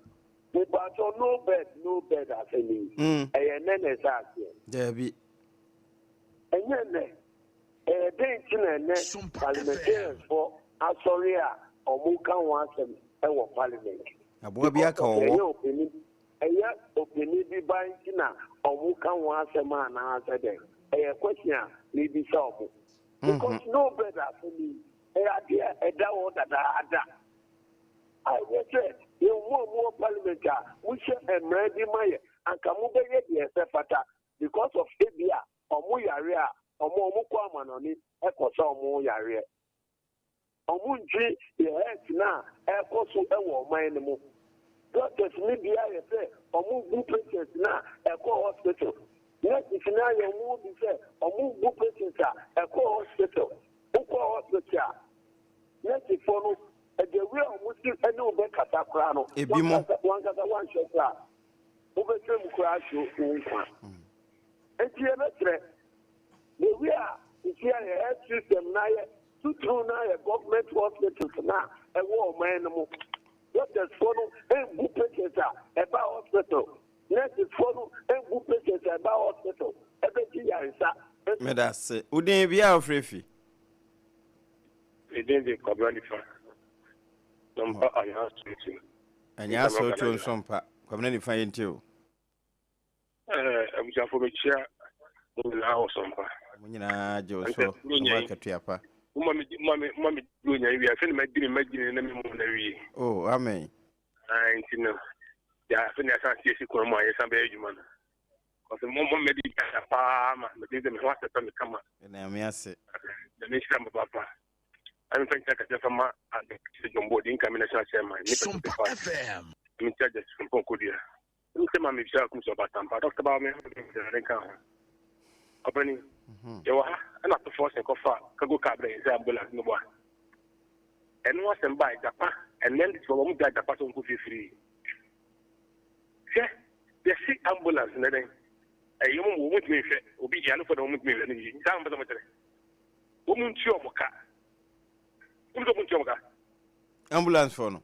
Mepakyɛw no bed no bed asɛm yi ɛyɛ ɛnɛ na ɛhyɛ aseɛ? Daabi. Ɛnyɛ ɛnɛ. Ɛyɛ dɛn nti na ɛnnɛ parliamentariansfoɔ asɔre a wɔka ho asɛm wɔ parliament? Aboa bi aka Because of ɔwɔ. ɛyɛ ɔpanin ɛyɛ ɔpanin bi ba nti na wɔka ho asɛm anaasɛ dɛn? Ɛyɛ question a mebisa wɔn. Because no bed asɛm yi, ɛyɛ adeɛ a ɛda hɔ dadaada. A ɛnyɛ sɛ yɛn mo a mowɔ parliament a mohyɛ mmara bi ma yɛ, anka mobɛyɛ deɛ ɛsɛ fata because of ebia Ɔmo yare a, ɔmo ɔmo kɔ amanɔne kɔ sa ɔmo yareɛ. Ɔmo ntwe yɛ health no a ɛkɔ so wɔ ɔman no mu. Doctors no bi ayɛ sɛ ɔmo bu patients no a ɛkɔ hospital. Nurses no ayɛ ɔmo ho bi sɛ ɔmo bu patients a ɛkɔ hospital. Wokɔ hospital a, nurses foɔ no, the way a ɔmo si ne wo bɛkasa koraa no, Ebi mo. wankasa wankasa wanhwɛ koraa a, wobɛtwa mu koraa ahwere wo nkwa. Enti yɛbɛkyerɛ the way a sisi a yɛ health system no ayɛ titiriw no ayɛ government hospitals no a ɛwɔ ɔman no mu. Doctors foɔ no mbu patients a ɛba hospital, nurses foɔ no mbu patients a ɛba hospital ɛbɛgye yaresa. Meda ase. Wo din bia a wofrɛ fi? Me din de Kwabena Nifa. Na mpa Anyaa Soto. Anyaa Soto nso mpa. Kwabena Nifa yɛntie o. Eh, abusuafo mekyia mo nyinaa wɔ sɔmpa. Mo nyinaa gye wo so, ɔmo akatua pa. Moma me moma me moma me duro nya wie afei na ma di me ma gyina na me mu na wie. Oh, amen. Ah, nti no. Ya afei na asan si esi kwan mu a yɛsan bɛyɛ adwuma no. Kɔsɛ mo mo mɛdi gya paa ma mɛdi sɛ me ho asɛpɛ me kama. Ɛna me ase. Na me nhyira mo papa. Ɛna mfa nkyia kɛseɛ fa ma Adekye John Board incoming national chairman ne Pɛsɛ Party. Menkyia Justice Frimpong Kodua. Sɛ ma mebisa kum sɛ ɔbatampa dɔkta baa me ho nka ho ɔbɛni mhm. yɛwɔ ha ɛna atofoɔ sɛ kɔfa kago kaa brɛ sɛ ambulance no boa ɛno asɛm baa agyapa ɛnɛ de sɛ wɔn gya agyapa sɛ wɔn kɔ fie firii hwɛ yɛsi ambulance ne dɛn ɛyɛ wɔn wɔn ntumi nhwɛ obi yalefo na wɔn ntumi nhwɛ no yie saa wɔn pɛ sɛ wɔn kyerɛ wɔn ntua wɔn ka wɔn sɛ wɔn ntua wɔn ka ambulance fo no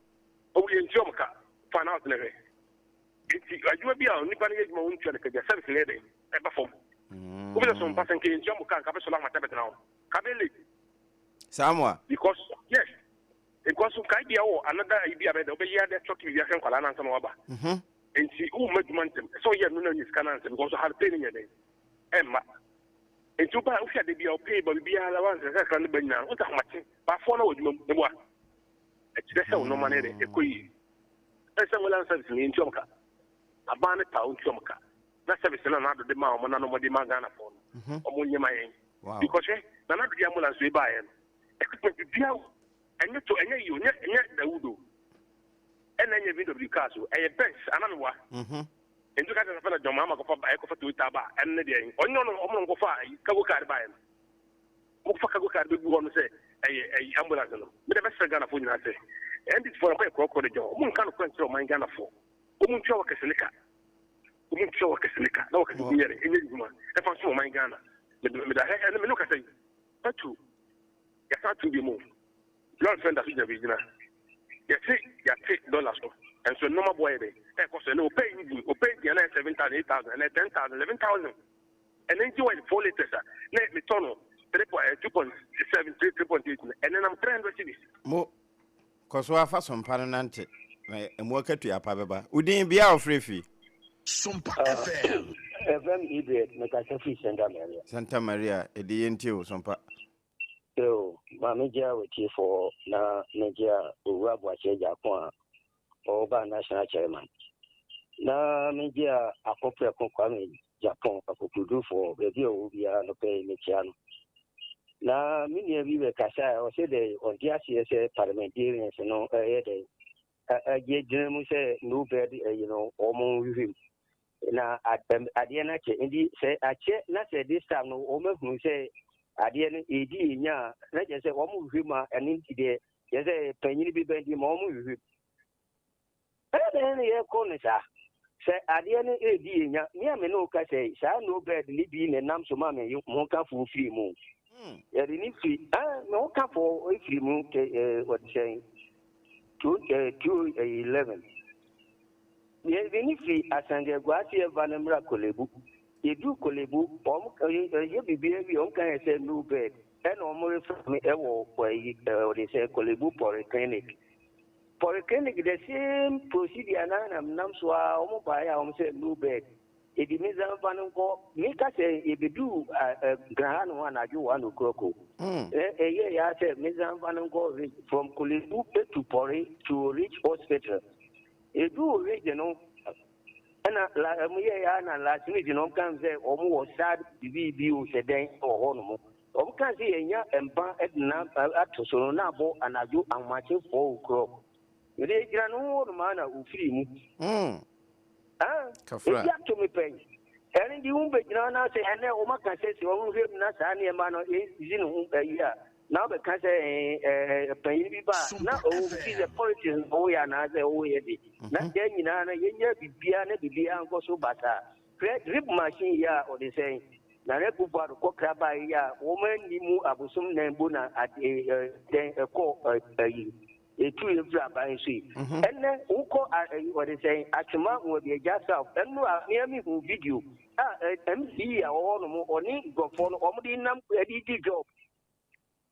wɔn yɛ ntua wɔn ka fa na ɔtena hwɛ. Nti adwuma bi a onipa no yɛ adwuma wontua no ka bia service no yɛ dɛn ɛba fam. Mm. Wobɛsɛ so mpa sɛ nka yɛntua mo ka nka bɛsɔlɔ ahomata bɛtena hɔ. Ka bɛ late. Samoa. Because yes because nka bia wɔ another ayi bi a bɛyɛ dɛ wobɛyɛ adɛ tɔki biribi ahwɛ nkwadaa no ansa na waba. Mm-hmm. Nti womma adwuma ntɛm. Ɛsɛ sɛ ɔyɛ ɛno na ɔnya sika no ansa because hard pay no nyɛ dɛn? Ɛmma. Nti woba a wohwɛ ade bi a ɔpay ba biribiara allowance kakra no ba nyinaa no, wonsa ahomakye baafoɔ na wɔ adwuma mu. Meboa. Ɛkyerɛ sɛ wo nneɛma no yɛ dɛn? Ɛkɔ yie. Ɛsɛ sɛ ambulance service no yɛntua wɔn ka. Aban no taa wɔntua wɔn ka. Na service no Nana Addo de maa wɔn na na wɔde ma Ghanafoɔ no, wɔn nyɛ ma yɛn. Because hwɛ, Nana Addo de ambulance wei baeɛ no, equipment biribiara wɔ ɛnyɛ to ɛnyɛ yi o, ɛnyɛ ɛnyɛ Dawood o. Ɛna ɛnyɛ VW cars o, ɛyɛ Benz anaa meboa. Nti ka kyerɛ sɛ na John Mahama kɔfa ba ɛkɔfa Toyota ba a, ɛno ne deɛ ɔnyɛ ɔno ɔmo na ɔmokɔfa ayi cargo car baeɛ no. Ɔmokɔfa cargo car bɛgu hɔ no sɛ ɛyɛ ɛyi ambulance no. Mede bɛsrɛ Ghanafoɔ nyinaa sɛ NDC foɔ no kɔyɛ korɔkorɔ de John ɔmo nka nokorɛ nkyerɛ ɔman Ghanafoɔ. Ɔmo ntua workers ne ka. Ɔmo ntua workers ne ka na workers no nyɛ dɛ ɛnyɛ adwuma ɛfa nsom ɔman Ghana. Mede meda hɛ ɛne me ne wo kasa yi petrol yɛasan ato bio mu o. Lɔre fɛn da so gyina baabi gyina. Yɛse yɛate dɔla so, nso nnoɔma boɔ yɛ dɛn? Ɛrekɔ so. Ɛnɛ wopɛ engine, wopɛ engine a na ɛyɛ 7,000, 8,000, ɛnɛ 10,000, 11,000. Ɛnɛ engine oil 4 litres a na metɔ no 3 point, 2.7, 3, 3.8 no, ɛnɛ nam 300 cedis. Mo, kɔ so ara fa sompa no nante, na emu akatua pa bɛba. Wo din, bea a wofrɛ fi? Sompa FM. Yɛfrɛ me Ibred, mekasa firi Santa Maria. Santa Maria, ɛde yɛntie o, Sompa. Eo, ma megyea w'atiefoɔ na megyea Owura Boakye Agyarko a ɔba National Chairman, na megyea Akɔprɛko Kwame Gyapong akokodurufoɔ baabi a ɔwɔ biara anɔpa yi mekyea no. Na me nua bi bɛkasaeɛ ɔse dɛn ɔnte aseɛ sɛ parliamentarians no ɛyɛ dɛn agye gyina mu sɛ no bed ɛyi no wɔn nhwehwɛ mu. Na adeɛ no akyɛ nti sɛ akyɛ na sɛ this time no wɔn ahunu sɛ adeɛ no ɛredi yɛn nya a na kyerɛ sɛ wɔn hwehwɛ mu a ɛno nti deɛ kyerɛ sɛ panyin bi bɛn di ma wɔn hwehwɛ mu. Ɛyɛ dɛn na yɛkɔ no saa sɛ adeɛ no ɛredi yɛn nya me a me ne wo ka sɛ saa no bed ne bi na ɛnam so ma me ho kafoɔ firi mu yɛde ne firi ah me ho kafoɔ firi mu wɔde sɛn 2011 Yɛde no firi Asankragua ase yɛfa no mmra Korlebu. Yɛduru Korlebu, wɔn yɛ biribiara wie, wɔn ka yɛn sɛ no bed. Ɛna wɔn refer me ɛwɔ ɛyi wɔde sɛ Korlebu Polyclinic. Polyclinic the same procedure na na nam so a wɔn baeɛ a wɔn sɛ no bed. Yɛde me nsa mfa no nkɔ, me ka sɛ yɛbɛduru Ghana ha no ho anadwo 1 o'clock o. Ɛyɛ yɛ ara sɛ me nsa mfa no nkɔ Ridge, from Korlebu to Pori to Ridge Hospital. Eduu Ridge no, ɛna la wɔn yɛɛ ara na last minute na wɔn kan sɛ wɔn wɔ sad bibi bi o sɛ dɛn wɔ hɔ nom. Wɔn kan sɛ yɛnya mpa na ato so no na abɔ anadwo ahomakye 4 o'clock. Mede egyina no ho hɔ nom ara na ofiri mu. Ah, Kafra. ebi ato me pɛn. Ɛno nti wo bɛgyina hɔ na sɛ ɛnɛ wɔn aka sɛ sɛ wɔn hwɛ mu na saa nneɛma no ezi ne ho ayi a na wobɛka sɛ ɛɛ panyin bi ba a na ɔwɔ fi sɛ politics na ɔwoyɛ anaasɛ ɔwoyɛ de na yɛn nyinaa no yɛnyɛ biribiara na biribiara nkɔ so basaa. Hwɛ drip machine yi a ɔde sɛn Nana Akufo-Addo kɔkra baeɛ yi a wɔn anni mu abosom nan bu na ade dɛn ɛkɔ ayi ɛtu yɛ firi aban so yi. Ɛnnɛ wokɔ ɔde sɛn Atwema Nwabiagya South ɛno a mea mehu video a MC a ɔwɔ nom ɔne nkurɔfoɔ no wɔn de nam ɛde di job.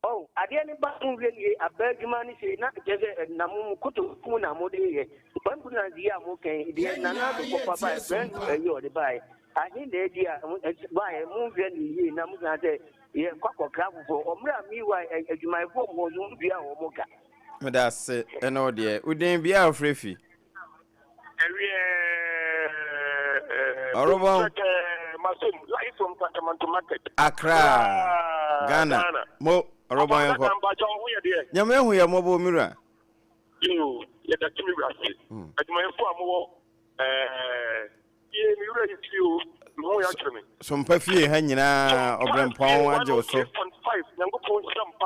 Oh, adeɛ no ba mo hwɛ nie, aba adwuma no sei, na kyerɛ sɛ na mo kotoku mu na mode yɛ. Ambulance yi a moka yi, deɛ Yɛn Nana nyinaa Addo kɔfa yɛtie baeɛ, brand new Sompa. ayi a ɔde baeɛ, ahe na adi a baeɛ, monhwɛ no yie na mosan sɛ yɛkɔ akɔkra foforɔ. Ɔmmerɛ a meanwhile adwumayɛfoɔ wɔ hɔ nso wɔdua a wɔn ka. Meda ase ɛne wo deɛ. Wo din bia a wofrɛ fi? Ɔrobɔn. Accra, Ghana. Mo, Ɔrobɔn yɛnkɔ. Nyame ahu yɛ mmɔbɔ me wura. Yoo, yɛda tumi wura ase. Adwumayɛfo a mowɔ ɛɛ fie, me wura yi fie o, me ho yɛ akyerɛ me. Sompa fie ha nyinaa ɔbrɛmpɔn agye wo so.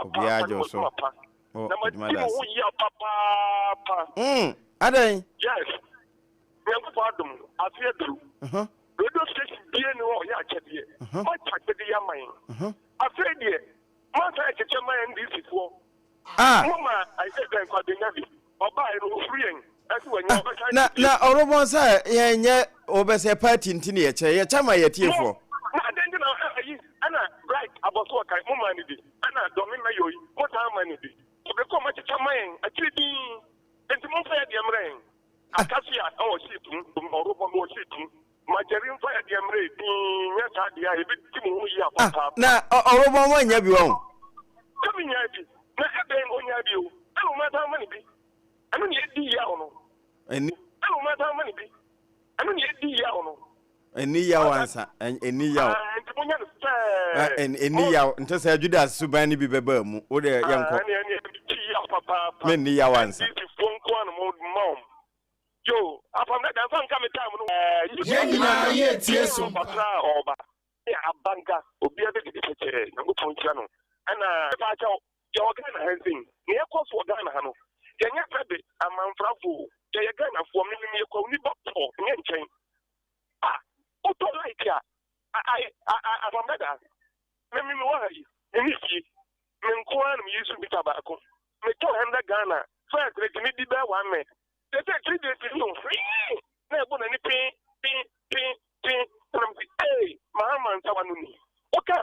Obiara agye wo so. Oh, Na adwuma madi da mo ase. ho yia papaapa. Mm, adɛn? Yes, Nyankopɔn adom, afe aduru. Uh-huh. Radio station bie ni hɔ a ɔyɛ akyɛdeɛ. Uh-huh. Moakyɛ akyɛdeɛ yi ama yɛn. Uh-huh. Afei deɛ, moasan akyekyɛ ma NDC foɔ. Ah! Moma ayɛ dɛn Kwabenya bi, ɔbaeɛ no ɔfiri yɛn, ɛsɛ wanya ɔbɛsan Na, akyɛ na bio. ɔrobɔn sɛ yɛnyɛ wɔbɛsɛ party nti ne yɛkyɛ, yɛkyɛ ma Mo, yɛtiefoɔ. na adɛn nti na ayi, ɛna Bright Abɔso ɔkae, momaa no bi. Ɛna dɔme mɛyɔ yi mo taa ma no bi. Ɔbɛkɔ ɔmo akyekyɛ ma yɛn akyiri dinn. Enti momfa yɛ deɛ mmrɛ yɛn. Akasi a ɛwɔ ship mu, ɔrobɔ no wɔ ship mu. Ma Jerry mfa yɛ deɛ mmerɛ dinn, nyɛ saa deɛ a yɛbɛdi mo ho yia papaapa. Na ɔrobɔ mo anya bi wɔn. Sɛ menyaa bi, na ɛbɛn ɔnyaa bi o, ɛna ɔmo asan ama no bi. Ɛno na ɛdi yaw no. Ɛni. Ɛna ɔmo asan ama no bi. Ɛno na ɛdi yaw no. Ɛni yaw ansa, ɛni yaw. Nti mo nya no sɛɛ. Ɛni yaw, nti sɛ Judas suban no bi bɛba mu, wo deɛ yɛnkɔ. Ɛne ɛne ɛdi yaw papaapa. Menni yaw ansa. NDC foɔ nko ara na mo ma wɔn. Yo, apam dada nfa nka me time no. Yɛn nyinaa yɛretie som pa. Ɔbra a ɔba ne abanka obiara bɛdidi pɛkyɛɛ Nyankopɔn nhyira no ɛna mepaakyɛw yɛwɔ Ghana ha nsei nea ɛkɔ so wɔ Ghana ha no yɛnyɛ sɛbe amanfrafo o yɛyɛ Ghanafoɔ me meyɛ kwawuni ba pɔ nyɛ nkyɛn a wotɔ light a a apam dada me me wɔ ha yi me ne fie me nko ara na me use mita baako metɔ 100 Ghana first na tumi di bɛɛ one minute Sese tiri de tiri no hwii na ɛbɔ n'ani pee pee pee pee na msi ee Mahama nsawa no ni. Woka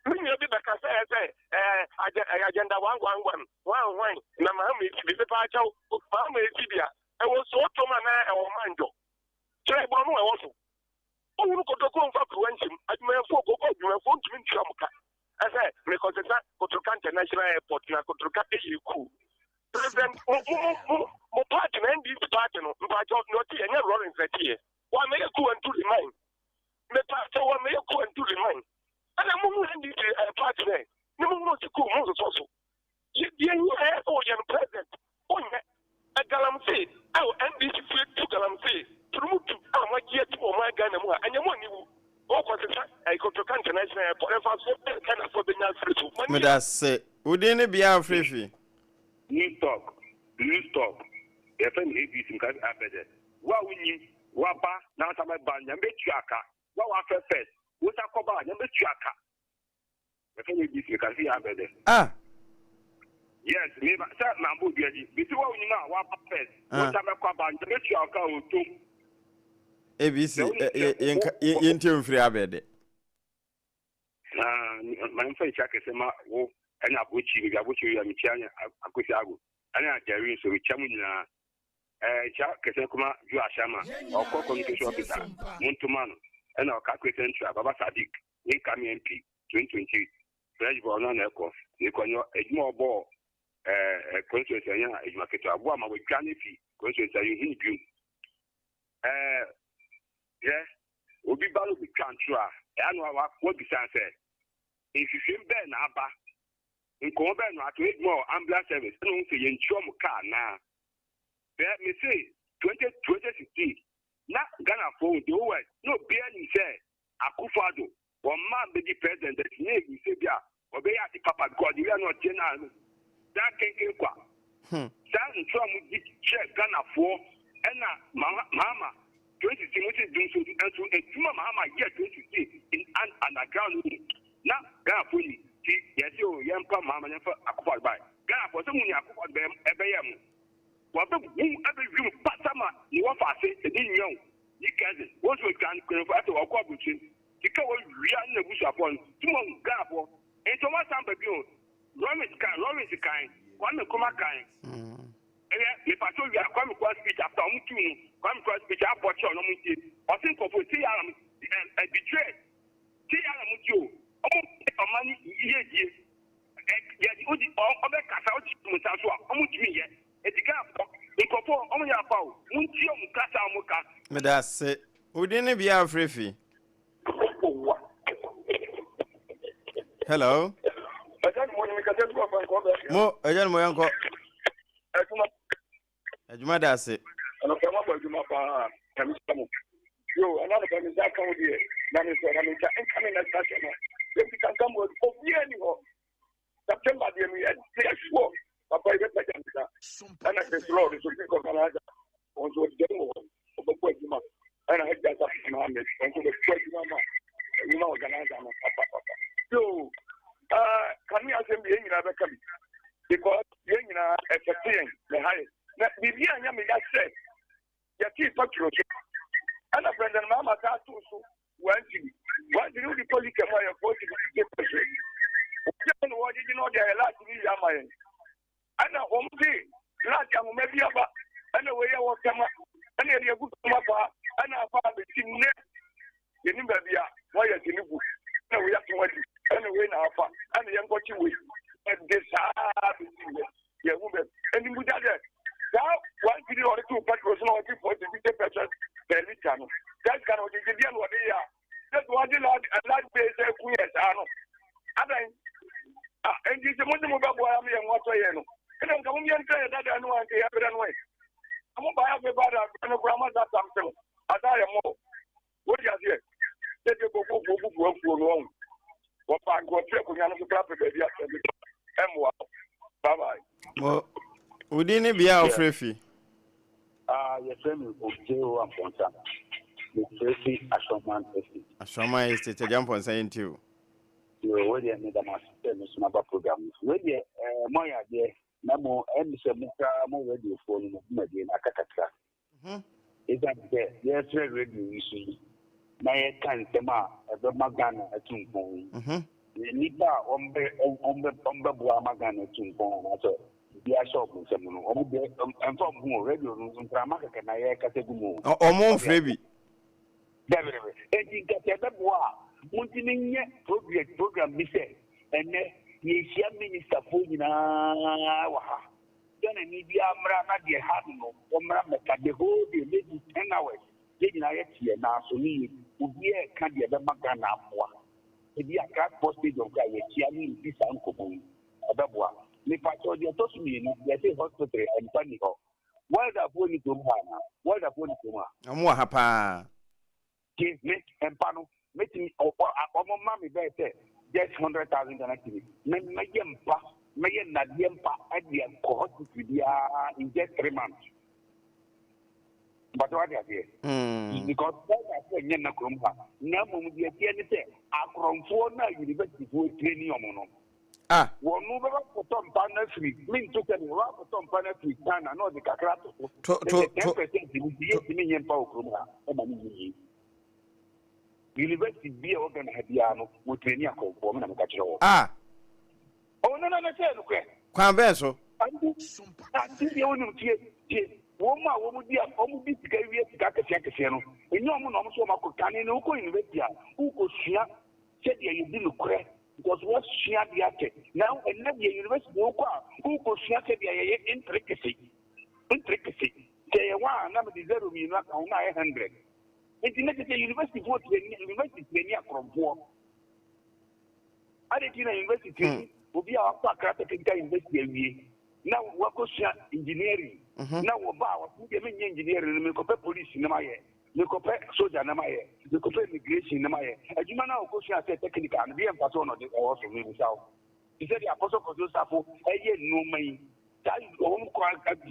me nua bi bɛka sɛ sɛ ɛɛ agenda 111 hwan hwan na Mahama esi bi mepa akyɛw Mahama esi bi a ɛwɔ Sootom anaa ɛwɔ Manjo kyerɛ borɔno ɛwɔ so. Wohunu kotokuo mfa kuruwa nhyem adwumayɛfoɔ koko adwumayɛfoɔ ntumi ntua mo ka ɛsɛ mekɔsesa Kotoka International Airport na Kotoka ɛyɛ cool. President mo mo mo mo mo party na NDC party no mpakyɛw na ɔte yɛ nyɛ Lawrence na ɛte yɛ wa mɛyɛ ku and to remind mepakyɛw wa mɛyɛ ku and to remind ɛna mo mu NDC ɛɛ party nɛ ne mo mu ɔsi ku mo nsosɔ so yɛ deɛ nyɛ ɛyɛ sɛ ɔyɛ no president ɔnyɛ galamsey ɛwɔ NDC fie tu galamsey turu mu tu a mo agye atu wɔ ɔman Ghana mu ha ɛnyɛ mo aniwu ɔkɔ sesa ɛyɛ Kotoka International Airport ɛfa so Ghana fo bɛnya afiri so. Medase. Wo din ne bea a wofrɛ fi? Loose talk, loose talk, yɛfrɛ me ABC meka sɛ abɛdɛ. Wo a wonyim w'aba na ansa bɛba no Nyame bɛtua ka. Wo a w'afrɛ first, wo nsa kɔba a Nyame bɛtua ka. Yɛfrɛ me ABC meka sɛ abɛdɛ. Ah! Yes, me ba sɛ mambɔ obi adi. Mese wo a wonyim a w'aba first, wo nsa bɛkɔ aba Nyame bɛtua wo ka o tom. ABC, yɛntie wo mfiri abɛdɛ. Na ma memfa nhyira kɛse ma wo ne Abokyi, baabi Abokyi wɔ mekyia ne Akosi Ago ne Agyari nso, mekyia mo nyinaa. Ɛɛ nhyira kɛse nkɔma Joe Ashama, ɔkɔ communication officer, montoma no, ɛna Ɔkakwe Central, Baba Sadiq, incoming MP 2028, fresh boy ɔno na ɛkɔ, mekɔ nyɛ adwuma ɔbɔɔ ɛɛ constituency ɛnyɛ adwuma ketewa, aboa ma wadwane fi constituency a yɛnhu no bio. Ɛɛ yɛ Obi ba no betwa ntoro a, ɛyɛ a na wabisa no sɛ, Nhwehwɛmu bɛn na aba? Nkɔmmɔ bɛn na wɔato? Adwuma wɔ ambulance service ɛna wɔn sɛ yɛntua wɔn ka anaa? Hwɛ, mese 20 2016 na Ghanafoɔ hu the whole world na obiara nim sɛ Akufo Addo wɔn mma bɛdi president but na yɛnim sɛ bi a Ɔbɛyɛ ade papa because the way a na ɔteɛ no a saa kenken kwa. Saa ntorɔ a modi kyerɛ Ghanafoɔ ɛna Mahama 2016 mo se dum so nso adwuma Mahama yɛ 2016 in underground no mu na Ghanafoɔ ni ti yɛse o yɛmpa Mahama yɛmfa Akufo Addo bae Ghanafoɔ sɛ mo ni Akufo Addo ɛbɛyɛ mo wabɛgu ɛbɛwi mo pasa ma ne wɔfa ase ne nua o ne cousin wɔn nso wɔtwa nkurɔfoɔ ɛsɛ wɔkɔ aburokyire Sika a wɔawia ne n'abusuafoɔ no nti moahu Ghanafoɔ nti wɔn asan ba bio Lawrence kan Lawrence kan Kwame Nkrumah kan ɛyɛ mepatwo wia Kwame Nkrumah speech after wɔn tu no Kwame Nkrumah speech abɔ kyerɛ wɔn ntie ɔse nkurɔfoɔ sei ara mo ɛ betray sei ara mo ti o wɔn pɛ ɔma ne yie die ɛ yɛ wodi ɔbɛ kasa wodi mo nsa so a wɔn ntumi yɛ eti Ghanafoɔ nkurɔfoɔ wɔn yɛ afa o mo ntie wɔn kasa a wɔn ka. Meda ase. Wo din ne bea a wofrɛ fi? Hello. Mo ɛgya no mo yɛnkɔ. Adwuma da ase. Anɔpɛ mo abɔ adwuma paa na mi sɛ mo. Yo ɛna anɔpɛ mi nsa ka wo deɛ na mi sɛ na mi nsa nka mi na nsa hyɛ no. Ebi kankan mu obiara ni hɔ. September deɛ mi yɛ deɛ sure papa yi bɛpɛ gya nsa ɛna Chris Lord nso fi kɔ Canada wɔn nso ɔdi dɛm wɔ hɔ ɔbɛbɔ adwuma ɛna Hajj Asafo Mohammed wɔn nso bɛbɔ adwuma ma adwuma wɔ Canada no papa papa. Yo ɛɛ kanea asɛm bi yɛn nyinaa bɛka bi because yɛn nyinaa ɛfɛte yɛn na ɛha yɛn na biribi a nyɛ me ya sɛ yɛtee patro so ɛna President Mahama saa too so one cedi one cedi wode kɔ lita mu a yɛ four cedi fifty pesewas wɔgye na wɔgyegye na ɔde ayɛ laate no wie ama yɛn ɛna wɔn de laate ahoma bi aba ɛna wei yɛ wɔtɛma. Yɛnka yɛ dada no a nka yɛbrɛ no ɛ. Na mo baeɛ afei baa da brɛ no koraa mo asa tam sɛm asa ayɛ mɔ. Wode aseɛ sɛ deɛ kɔkɔfoɔ bubu afuo no ɔho. Wɔpa nka ɔte akonnwa no so koraa pɛ baabi asɛ bi ɛmmoa. Bye bye. Mo, wo din ne bea a wofrɛ fi? Ah, yɛfrɛ me Ogyewo Amponsah. Mefrɛ fi Asɔman Estate. Asɔman Estate, Agya Mponsah yɛntie o. Yoo, wei deɛ meda mo ase sɛ me nso maba program no so. Wei deɛ eh, moayɛ adeɛ na mo ɛne sɛ mo koraa mo radiofoɔ no mo dwumadie no aka kakra. Ɛsiane sɛ yɛrefrɛ radio yi so yi na yɛka nsɛm a ɛbɛma Ghana atu mpɔn yi, na nnipa a wɔbɛ wɔbɛ wɔbɛboa ama Ghana atu mpɔn anaasɛ biribi ahyɛ wɔn nsam no, wɔn deɛ ɛmfa wɔn ho o, radio no mframa kɛkɛ na yɛrekasa gu mu o. Wɔn mfrɛ bi. Dabi dabi. Enti nka sɛ ɛbɛboa a, montumi nyɛ project program bi sɛ ɛnnɛ yɛrehyia ministafoɔ nyinaa wɔ ha. Ghanani biara mmra na deɛ ɛha no no ɔmmra mmɛka the whole day maybe ten hours yɛn nyinaa yɛte yɛn nan so ne yɛ obiara ɛka deɛ ɛbɛma Ghana aboa. Ebi Accra Sports Stadium koraa yɛhyia ne yɛdi saa nkɔmmɔ yi ɛbɛboa. Mepakyɛw deɛ ɛtɔ so mmienu yɛse hospital mpa nni hɔ. Welderfoɔ nni kurom ha anaa? Welderfoɔ nni kurom ha. Wɔn wɔ ha paa. Ke me mpa no mɛtumi ɔ ɔ a wɔn ma me bɛyɛ sɛ just 100,000 Ghana cedis me mɛyɛ mpa mɛyɛ nnadeɛ mpa ɛde akɔ hospital biara in just 3 months. Mpatɛ wate aseɛ? Because welderfoɔ nyɛ nna kurom ha na mmom deɛ ɛteɛ ne sɛ akorɔmfoɔ no a universityfoɔ training wɔn no. Ah. Wɔn no bɛba akɔtɔ mpa no afiri mento sɛ de wɔba akɔtɔ mpa no afiri China na ɔde kakra ato so. To to Sɛ to. 10% no nti yɛntumi nyɛ mpa wɔ kurom ha ɛma no nyɛ yie. University bi a ɛwɔ Ghana ha biara no wɔtraini akɔmfoɔ me na meka kyerɛ wɔ. Ah. Oh no no no sɛ nokorɛ. Kwan bɛn so? Ante ante deɛ wonim tie tie wɔn a wɔn di wɔn di sika wie sika akɛseɛ akɛseɛ no ɛnyɛ wɔn na wɔn so wɔn akɔ kane no wokɔ university a wokɔ sua sɛdeɛ yɛdi nokorɛ because woasua adeɛ akyɛ na ɛnɛ deɛ university wokɔ a wokɔsua sɛdeɛ yɛyɛ intricacy intricacy sɛ yɛ one a na mede zero mmienu aka ho na ayɛ 100 nti na kyɛ sɛ university foɔ training university training akorɔmfoɔ ade nti na university training obi a wakɔ Accra Technical University awie na wakɔsua engineering na wɔba a wɔse deɛ menyɛ engineering no mekɔpɛ police na mayɛ mekɔpɛ soja na mayɛ mekɔpɛ immigration na mayɛ adwuma no a wɔkɔsua sɛ technical no deɛ mfa so ɔnɔde ɛwɔ so mebisa wo te sɛ deɛ Apostle Kwadwo Safo ɛyɛ nnoɔma yi saa wɔn kɔ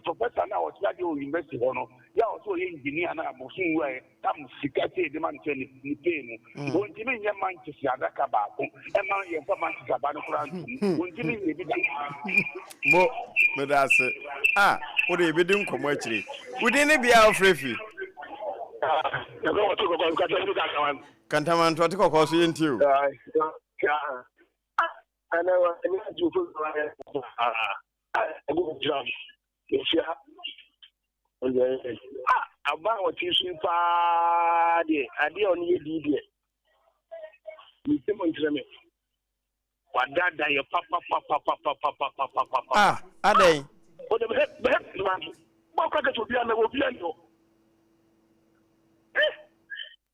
professor no a ɔkyerɛ adeɛ wɔ university hɔ no yɛ a ɔsɛ ɔyɛ engineer no a bosom wura yɛ tam sika sei de ma no sɛ ne pay no wɔntumi nyɛ mankyese adaka baako ɛma yɛmfa mankyese aba no koraa ntom wɔntumi nyɛ bi da. Mo, meda ase. Ah, wode yɛbɛdi nkɔmmɔ akyire. Wo din ne bea a wofrɛ fi? Kantamanto ɔte kɔkɔɔ so yɛntie o. Ɛnɛ wɔ ɛne adwumfo ɛhyia aba a wɔte so yi paa deɛ adeɛ a ɔne yɛ dii deɛ mesɛm nkyerɛ me wadaadaa yɛ papapapapapapapapapa. Ah, adɛn? Ɔde bɛhɛ bɛhɛ bɔkɔ kɛsɛ obiara na obiara ni hɔ. Eh,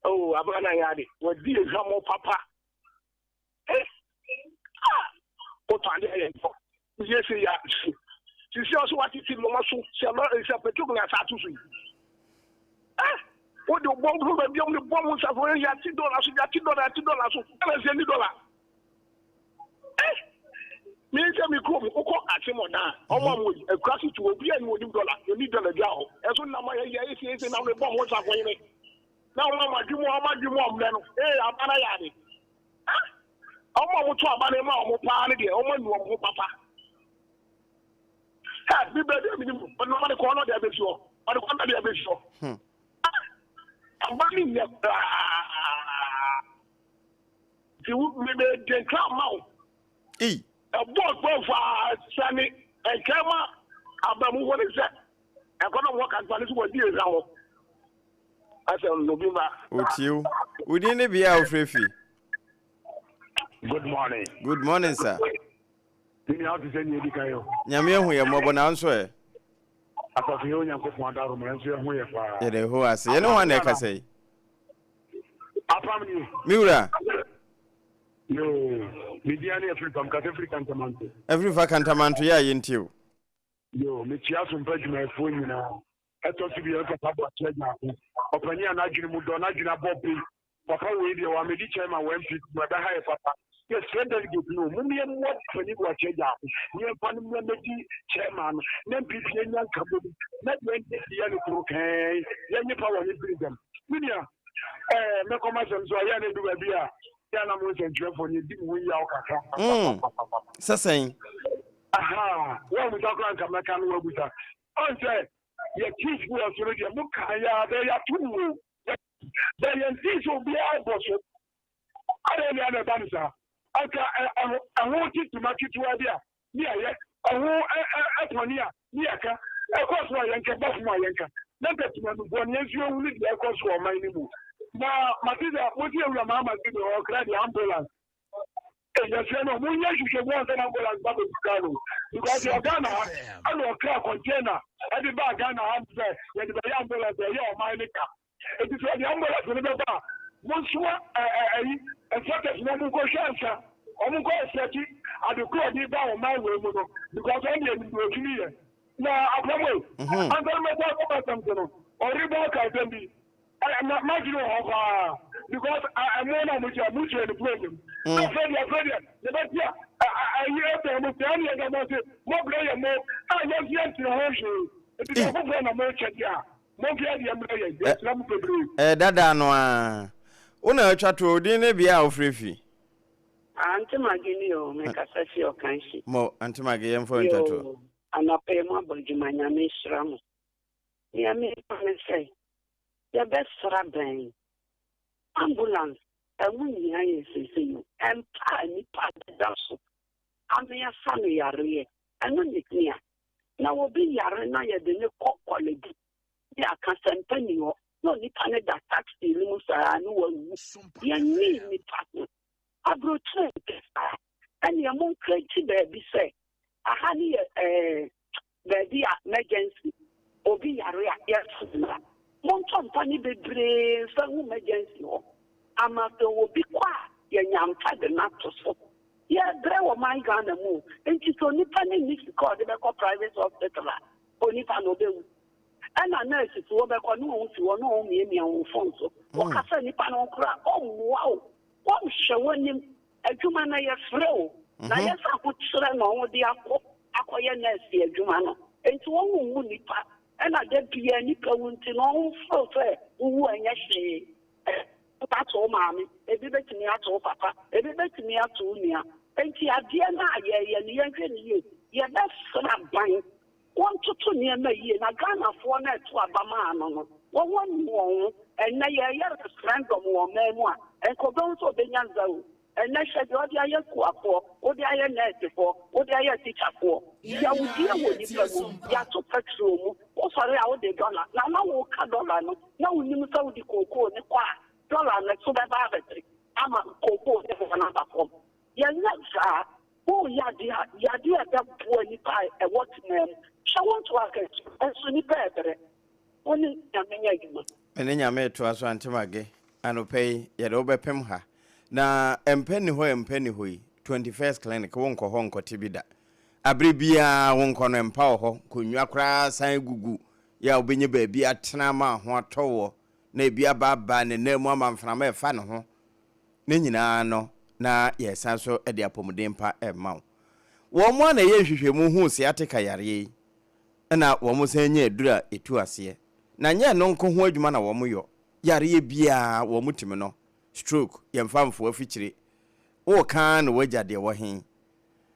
oh, abaa na yɛ ade. Wɔdi ehwamɔ papa. Eh, ah, wotɔ ade ayɛ ntɔ. Yɛ se ya sisi ɔso watete nneɛma so sɛ lɔ sɛ petrol na asa ato so yi. Eh, wode bɔ ho baabi a wɔde bɔ ho nsafo yɛ ate dɔla so yɛate dɔla yɛate dɔla so ɛna sɛ ni dɔla. Eh, me sɛ me kurom wokɔ ase mɔ daa ɔmo a mo yi akura so tu obi a ni onim dɔla oni dɔla bi ahɔ ɛso nam ayɛ yɛ esi esi nam ne bɔ ho nsafo yene na ɔmo ama adwi mu ɔmo adwi mu ɔmlɛ no ee aba na yɛ ade. Ah, ɔmo a ɔmo to aba no ma ɔmo paa no deɛ ɔmo anu ɔmo ho papa. Ɛ mi baabi a mi nim ɔno ɔde kɔ ɔno ɔde abesi hɔ ɔde kɔ ɔno ɔde abesi hɔ. Ah, aba no nyɛ koraa. Nti wo mi bɛ de nkira ma wo. Ɛbɔ twelve a sani nkira ma aba mu hɔ ne sɛ ɛkɔ na wɔn kanpa ne so wɔdi ehwa hɔ. Asɛm no bi ma. Otie wo. Wo din ne bea a wofrɛ fi? Good morning. Good morning, sir. Me nua wote sɛ nea edi kan o. Nyame ahu yɛ mmɔbɔ na nso ɛ. Asafo yɛ Onyankopɔn adaworo ma nso yɛ ho yɛ paa. Yɛda Yehowa ase. Yɛne hwan na ɛkasa yi? Apam nie. Me wura. Yoo, me din ne Afirifa, mekasa firi Kantamanto. Afirifa Kantamanto yɛ a yɛntie o. Yo, mekyia Sompa adwumayɛfoɔ nyinaa. Ɛtɔ so bio, Papa Boakye Agyarko, ɔpanin a n'adwene mu dɔ, n'adwene abɔ be. Papa wei deɛ wammɛdi chairman wɔ NPP mu a, ɛbɛha yɛ papa. Yɛsrɛ delegate no o, mom yɛmmoa Panin Boakye Agyarko na yɛmfa no mmra mmɛdi chairman no na NPP anya nkabom na deɛ NDC yɛ no toro kɛn, yɛnye power no mfiri nsam. Me nua, eh, mɛkɔ m'asɛm so a, yɛ a na ɛdu baabi a, yɛ a na mo nsɛntwerɛfoɔ no yɛdi mo ho yaw kakra. Mm, sɛ sɛn? Aha, woamusa koraa nka mɛka no woabusa. Ɔn sɛ yɛ chief wɔ soro deɛ mo kan yɛ a bɛ yɛato mu o. Bɛ yɛn tii sɛ obiara bɔ so. Adɛn ne ana ɛba no saa? Anka ɛho titima ketewa bi a ne yɛyɛ, ɛho ɛpɔne a ne yɛka, ɛkɔ so a yɛnka, ɛba fam a yɛnka. Na nka temamufoɔ no yɛn nso yɛhunu deɛ ɛkɔ so wɔ ɔman no mu. Na mate sɛ mo se Awura Mahama se deɛ ɔkra deɛ ambulance. Yɛsrɛ no monyɛ nhwehwɛmu ansa na ambulance ba bɛdu Ghana o because yɛ Ghana ha ɛna ɔkra container ɛde baa Ghana ha sɛ yɛde bɛyɛ ambulance ɛyɛ ɔman ne ka eti sɛ ɔde ambulance no bɛba a monsoma ɛyi inspectors na ɔmo nkɔhwɛ ansa ɔmo nkɔ ɛsɛkyi ade koro ɔde ba ɔman wei mu no because ɔno deɛ nim deɛ ɔtumi yɛ na apɔmɔ yi ansa no mɛkɔ akɔba asɛm so no ɔrebɔ ɔka asɛm bi Ma m'adwene wɔ hɔ paa because ɛmo na mo kyerɛ mo kyerɛ no problem. Mm. Afei deɛ afei deɛ yɛbɛte a ayi ɛtɔn mo sɛ ɛne yɛda mo ase mo brɛ yɛ mo a yɛn nso yɛntena ho hwee. Nti sɛ foforɔ na mo kyɛ deɛ a mo mfa yɛ deɛ mmerɛ yɛn yɛsrɛ mo bebree. Ɛyɛ dada no ara. Wo na atwa to odin ne bea a wofrɛ fi. Auntie Maggie ni o, me kasa fi Ɔkanhyi. Mo, Auntie Maggie, yɛmfa wo ntwa to. Yoo, anɔpa yi mo abɔ adwuma, Nyame nhyira mo. Nea meka ne sɛ, yɛbɛsra bɛn? Ambulance, ɛho nhia yɛn seesei o. Mpa a nnipa deda so ama yɛasa no yareɛ, ɛno na ɛhia. Na obi yare na yɛde no kɔ Korle Bu ne aka sɛ mpa nni hɔ, na onipa no da taxi no mu saa na wawu. Yɛnnwen nnipa ho. Aburokyire nte saa. Ɛnneɛ monkreti baabi sɛ aha no yɛ ɛɛ Baabi a mɛgyɛnsi obi yare a yɛto no mmra. Montɔ mpa no bebree mfa ngu mɛgyɛnsi hɔ ama sɛ obi kɔ a yɛanya mpa de no ato so. Yɛbrɛ wɔ man Ghana mu o, nti sɛ onipa no nni sika a ɔde bɛkɔ private hospital a, onipa no ɔbɛwu. Ɛna nurse foɔ bɛkɔ ne wɔn si hɔ ne wɔn miamia wɔn phone so. Wɔkasa nipa no ho koraa a, ɔmmoa wo, wɔnhwɛ w'anim. Adwuma no yɛfrɛ o, na yɛsa ahokyerɛ na wɔde akɔ akɔyɛ nɛɛse adwuma no. Enti wɔn nwu nnipa. Ɛna da biara nnipa wu nti no wɔn feel sɛ wowu a ɛnyɛ hwee. Ebi ato wo maame, ebi bɛtumi ato wo papa, ebi bɛtumi ato wo nua. Enti adeɛ no a yɛyɛ no yɛnhwɛ no yie. Yɛbɛsrɛ aban Wɔntoto nneɛma yie na Ghanafoɔ no a ɛto aba maa no no, wɔn anu wɔn ho. Ɛnnɛ yɛreyɛ referendum wɔ ɔman mu a, nka ɔbɛhu sɛ ɔbɛnya zero. Ɛnnɛ hwɛ deɛ ɔde ayɛ akuafoɔ, wode ayɛ nɛɛsefoɔ, wode ayɛ atikyafoɔ. Yawdie wɔ nnipa mu, yɛato petrol mu, wosɔre a wode dɔla, na na woka dɔla no, na wonim sɛ wode kookoo no kɔ a, dɔla no so bɛba abɛte ama kookoo no boɔ no aba fam. Yɛnyɛ saa. Woreyɛ adeɛ a, yɛ adeɛ a ɛbɛboa nnipa a ɛwɔ tena mu. Hwɛ wo ntoa akatua, nso nnipa rebrɛ. Wo ne Nyame nyɛ adwuma. Me ne Nyame retoa so Aunty Maggie, anɔpa yi yɛde wo bɛpem ha. Na mpa nni hɔ mpa nni hɔ yi, 21st clinic wo nkɔ hɔ nkɔte bi da. Abere biara wo nkɔ no mpa wɔ hɔ, nkonnwa koraa san gugu yɛ a wobɛnya baabi atena ama ho atɔ woɔ na ebi abaabaa ne nan mu ama mframa ɛfa ne ho. Ne nyinaa no, na yɛresan nso de apɔmuden pa rema wo. Wɔn ara na ɛyɛɛ nhwehwɛmu huu sciatica yareɛ yi, ɛna wɔsan nyaa aduru a ɛtu aseɛ. Na nyɛ ɛno nko ho adwuma na wɔyɔ, yareɛ biara wɔtumi no, stroke, yɛmfa mfoa afikyire, woreka ara na woagya deɛ wɔ he,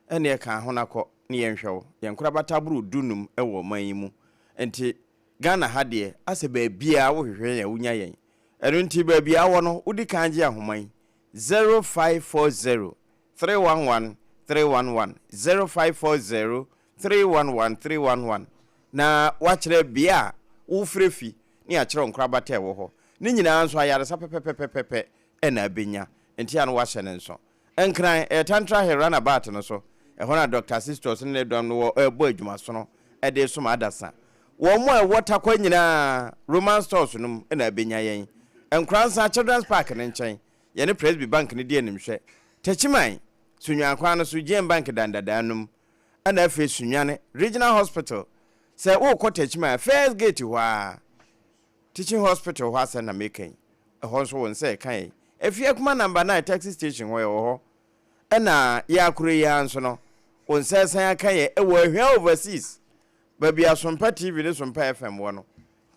ɛnneɛ ka ho na kɔ ne yɛnhwɛ wo. Yɛn nkorabata boro dunum wɔ ɔman yi mu, nti Ghana ha deɛ asɛ baabiara wohwehwɛ yɛn a wonya yɛn. Ɛno nti baabi a wɔ no wodi kan gye ahoma yi, 0540 311 311, 0540 311 311, na woakyerɛ bea a wofrɛ fi ne akyerɛ wo nkorabata a ɛwɔ hɔ. Ne nyinaa nso ayaresa pɛpɛpɛpɛpɛ na abɛnya, nti a na woahyɛ no nso. Nkran, ɛyɛ Tantra Hill runabout no so. Ɛhɔ na Dɔkta Sistos ne ne dɔm no wɔ rebɔ adwumasono de resom adasa. Wɔn a ɛwɔ Tarkwa nyinaa, Roman Stores no mu na abenya yɛn. Nkoransa, Children's Park no nkyɛn, yɛne Presby Bank no di animhwɛ. Techiman, Sunyani kwan no so, GM Bank dan dadaa no mu. Ɛna afei Sunyani Regional Hospital, sɛ worekɔ Techiman a, first gate hɔ ara, Teaching Hospital hɔ asɛm na mereka yi, ɛhɔ nso wo nsa reka yɛn. Afiakuma Number 9 Taxi Station hɔ, yɛwɔ hɔ. Ɛna yɛn akoro yi ara nso no, wo nsa resan aka yɛn wɔ Ahwea Overseas, baabi a Sompa TV ne Sompa FM wɔ no,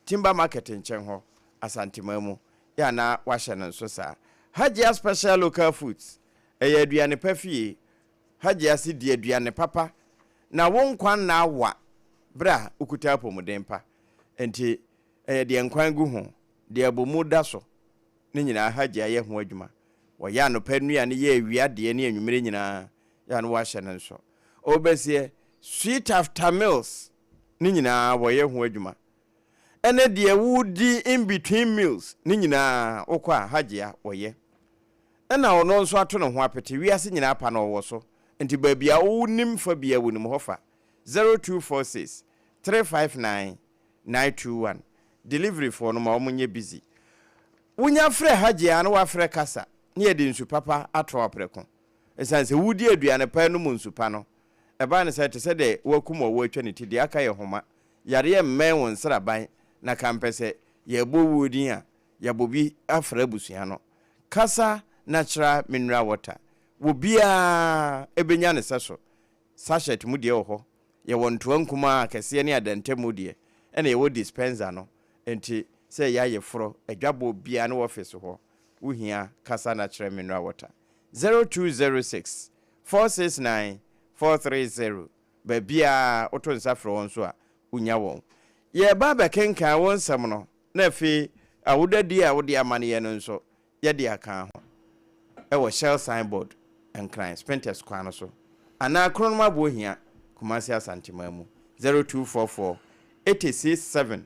Timber Market nkyɛn hɔ, Asanteman mu. Yɛ a na woahyɛ no nso saa. Hajia Special Local Foods, ɛyɛ aduane pa fie. Hajia se di aduane papa na wo nkwa nna awa berɛ a wokuta apɔmuden pa. Enti ɛyɛ deɛ nkwan gu ho, deɛ abomu da so, ne nyinaa Hajia yɛ ho adwuma. Wɔyɛ anɔpa nnuane yɛ awia deɛ ne anwummere nyinaa, yɛ a na woahyɛ no nso. Ɔbɛseɛ, sweet after meals, ne nyinaa wɔyɛ ho adwuma. Ɛne deɛ wodi in between meals ne nyinaa wokɔ a Hajia wɔyɛ. Ɛna ɔno nso ato ne ho apete, wiase nyinaa pa na ɔwɔ so, nti baabi a wonim fa biara wonim hɔ fa, 0246 359 921, delivery foɔ no ma wɔn nyɛ busy. Wonya frɛ Hajia a na wafrɛ kasa na yɛde nsu papa ato aprɛko. Ɛsiane sɛ wodi aduane pa nom nsu pa no, ɛbaa no sɛ ɛte sɛ deɛ woakum ɔwɔ atwa ne ti, deɛ aka yɛ homa. Yareɛ mmɛn wo nsraban na kampɛ sɛ yɛrebɔ wuo din a, yɛabɔ bi afra abusua no. Kasa natural mineral water wɔ biara bɛnya ne sɛso. Sachet mu deɛ wɔ hɔ, yɛwɔ ntoa nkumaa, akɛseɛ ne adantamu deɛ, ɛna yɛwɔ dispenser no. Enti sɛ ɛyɛ ayeforɔ, adwabɔ biara ne office hɔ, wohia Kasa natural mineral water. 0206 469 430 Baabiara woto nsa frɛ wɔn nso a, wonya wɔn. Yɛreba abɛkenkan wo nsɛm no na afei awodadie a wode ama no yɛn no nso, yɛde aka ho wɔ Shell Signboard, Nkran, Spintex kwan no so, anaa Kronom Abohia, Kumasi Asanteman mu, 0244 86 7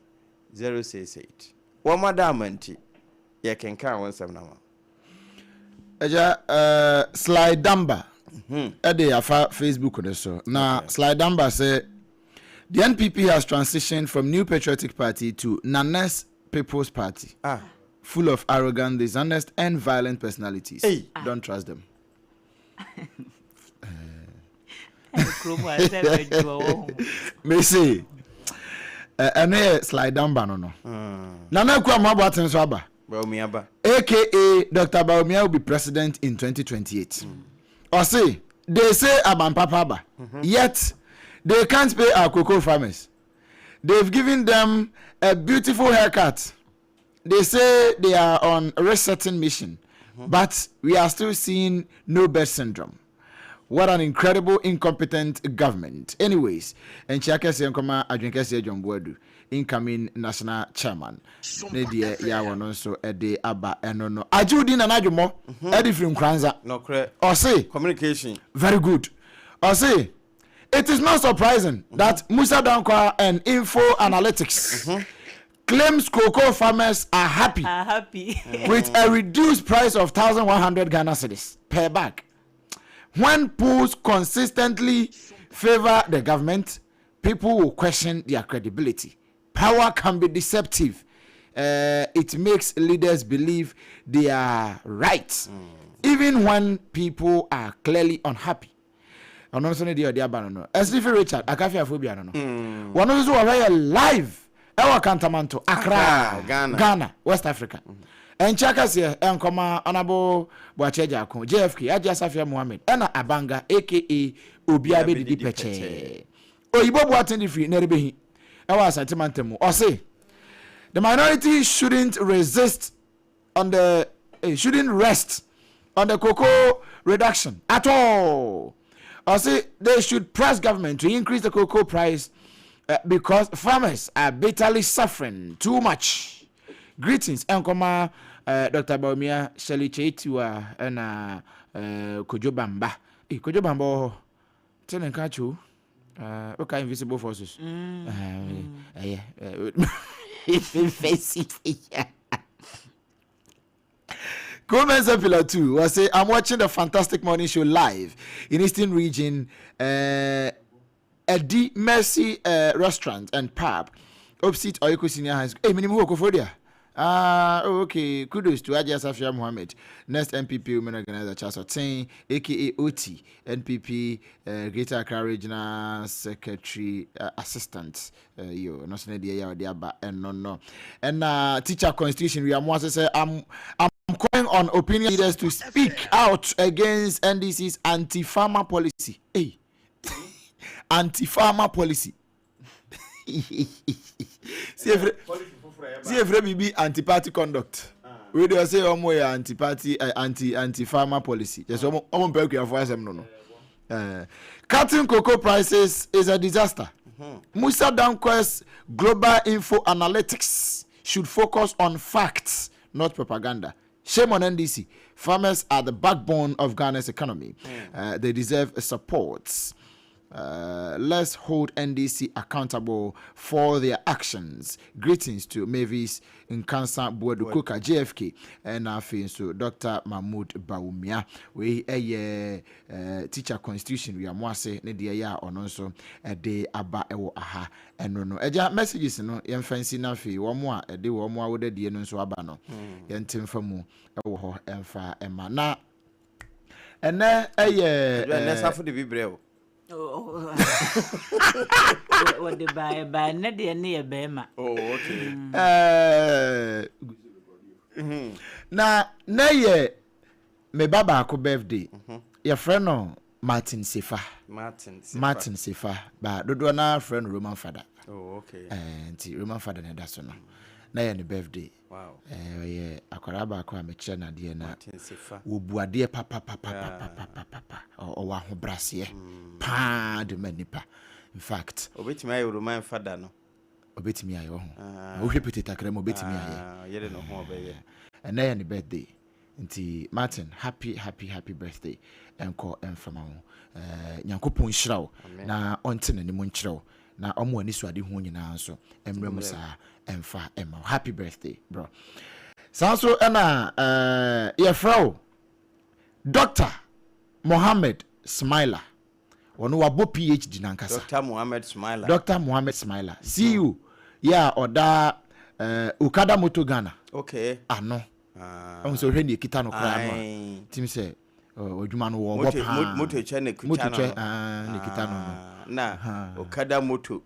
068. Wɔn adaama nti, yɛkenkan wo nsɛm no ama wo. Agya uh, Sly Damba ɛde mhm. afa Facebook no so na okay. Sly Damba sɛ the NPP has transitioned from New Patriotic Party to Nanes People's Party. Ah. Full of arrogant, dishonest, and violent personalities. Hey. Don't trust them. mese ɛno yɛ slide number no no hmm. nana akua mo aboaten nso aba aka dr baomia will be president in 2028 mm. ɔse they say aban papa aba mm -hmm. yet they can't pay our cocoa farmers they've given them a beautiful haircut they say they are on resetting mission mm -hmm. but we are still seeing no bed syndrome What an incredible incompetent government. Anyways, nkyia kɛseɛ nkɔma adwene kɛseɛ John Boadu, incoming national chairman. Ne deɛ yɛ a wɔno nso de aba ɛno no. Agye wo din Nana Adwommɔ ɛde firi Nkoranza. Nɔkorɛ. Ɔse. Communication. Very good. Ɔse, it is not surprising that Musa Dankwa and Info Analytics claims cocoa farmers are happy, are happy. with a reduced price of 1,100 Ghana cedis per bag. When polls consistently favor the government, people will question their credibility. Power can be deceptive. It makes leaders believe they are right, mm. even when people are clearly unhappy. Ɔno nso ne deɛ ɔde aba no no ɛsirifi Richard akafiafo bia no no mm. wɔn nso wɔhwɛ yɛ live ɛwɔ Kantamanto Accra Ghana, Ghana West Africa ɛnkyɛ kɛseɛ ɛnkɔma Honourable Boakye Agyarko JFK Agye Asafia Mohammed ɛna Abanga aka obiara bɛdidi pɛkyɛɛ Oyibo Boateng de firi Nɛrebehi ɛwɔ Asante mantam mu ɔse the minority shouldn't resist on the eh, shouldn't rest on the cocoa reduction at all. Ɔse they should press government to increase the cocoa price uh, because farmers are bitterly suffering too much. Greetings, Nkoma, uh, Dr. Bawumia, Shirley Cheitiwa, and uh, Kojo Bamba. Hey, Kojo Bamba, oh, tell him catch you. Uh, okay, invisible forces. Yeah. Kumensa Pillar 2 was say, I'm watching the fantastic morning show live in Eastern Region, Eddie Mercy Restaurant and Pub, opposite Oyoko Senior High School. Hey, minimum Kofodia. Ah, oh, okay. Kudos to Ajia Safia Mohammed, next NPP women organizer Charles Oteng, aka OT, NPP uh, Greater Accra Regional Secretary uh, Assistant. Uh, yo, no so deɛ yɛ ɔde aba ɛno no. Ɛna teacher constitution we are more sɛ I'm calling on opinion leaders to speak out against NDC's anti-farmer policy. Hey, anti-farmer policy. Si efrɛ biribi anti-party conduct. Wei deɛ ɔsɛ ɔmo yɛ anti-party eh, anti anti-farmer policy. Kyɛ sɛ ɔmo ɔmo mpɛ akuafo asɛm no no. Eh, cutting cocoa prices is a disaster. Musa Dankwa's Global Info Analytics should focus on facts, not propaganda. Shame on NDC. Farmers are the backbone of Ghana's economy. They deserve support. Let's hold NDC accountable for their actions. Greetings to Mavis Nkansa Boadu Koka JFK ɛna afei nso Dr. Mahmood Bawumia. Wei ɛyɛ teacher constitution wiamoase ne deɛ ɛyɛ a ɔno nso ɛde aba ɛwɔ aha ɛno no. Ɛgya messages no yɛmfa nsi na afei wɔn a ɛde wɔn awodadie no nso aba no yɛnte mfa mu ɛwɔ hɔ ɛmfa ɛma na ɛnɛ ɛyɛ ɛnɛ safo de bi brɛ o. Wɔde baeɛ baeɛ nnɛ deɛ ne yɛ bɛrima. Oh, okay. Na na yɛ me ba baako birthday. Yɛfrɛ no Martin Sefa. Martin Sefa. Martin Sefa. Ba dodoɔ naa frɛ no Roman Father. Oh, okay. Nti Roman Father na ɛda so no. Na yɛ ne birthday. Wow. Ɔyɛ akwadaa baako a mekyerɛ no adeɛ na Martin Sefa. wɔbu adeɛ papapapapapapa. Ɔwɔ ahobraseɛ paa de ma nipa. In fact, Obetumi ayɛ Roman Father no. Obetumi ayɛ ɔho. Ah. Wohwɛ pete takra mu obetumi ayɛ. Ah, yere ne ho ɔbɛyɛ. Ɛnɛ yɛ ne birthday. Nti Martin, happy happy happy birthday. Ɛnkɔ ɛmfama wo. Nyankopɔn nhyira wo Amen. na ɔnte n'anim nkyerɛ wo na ɔmo ani so ade ho nyinaa nso mmerɛ mu Mmerɛ. saa ɛmfa ɛma wo. Happy birthday bro. Saa nso ɛna yɛfrɛ wo Dr. Mohammed Smiler. Ɔno wabɔ PhD nankasa. Dr. Mohammed Smiler. Dr. Mohammed Smiler, CEO yɛ a ɔda Okada Motor Ghana ano. Ɔhu sɛ ɔhwɛ ne ɛkita no koraa no a, tim sɛ adwuma no wɔbɔ paa. Moto kyɛ ne kuta Moto no. kyɛ ne kita no no. Na Okada Moto.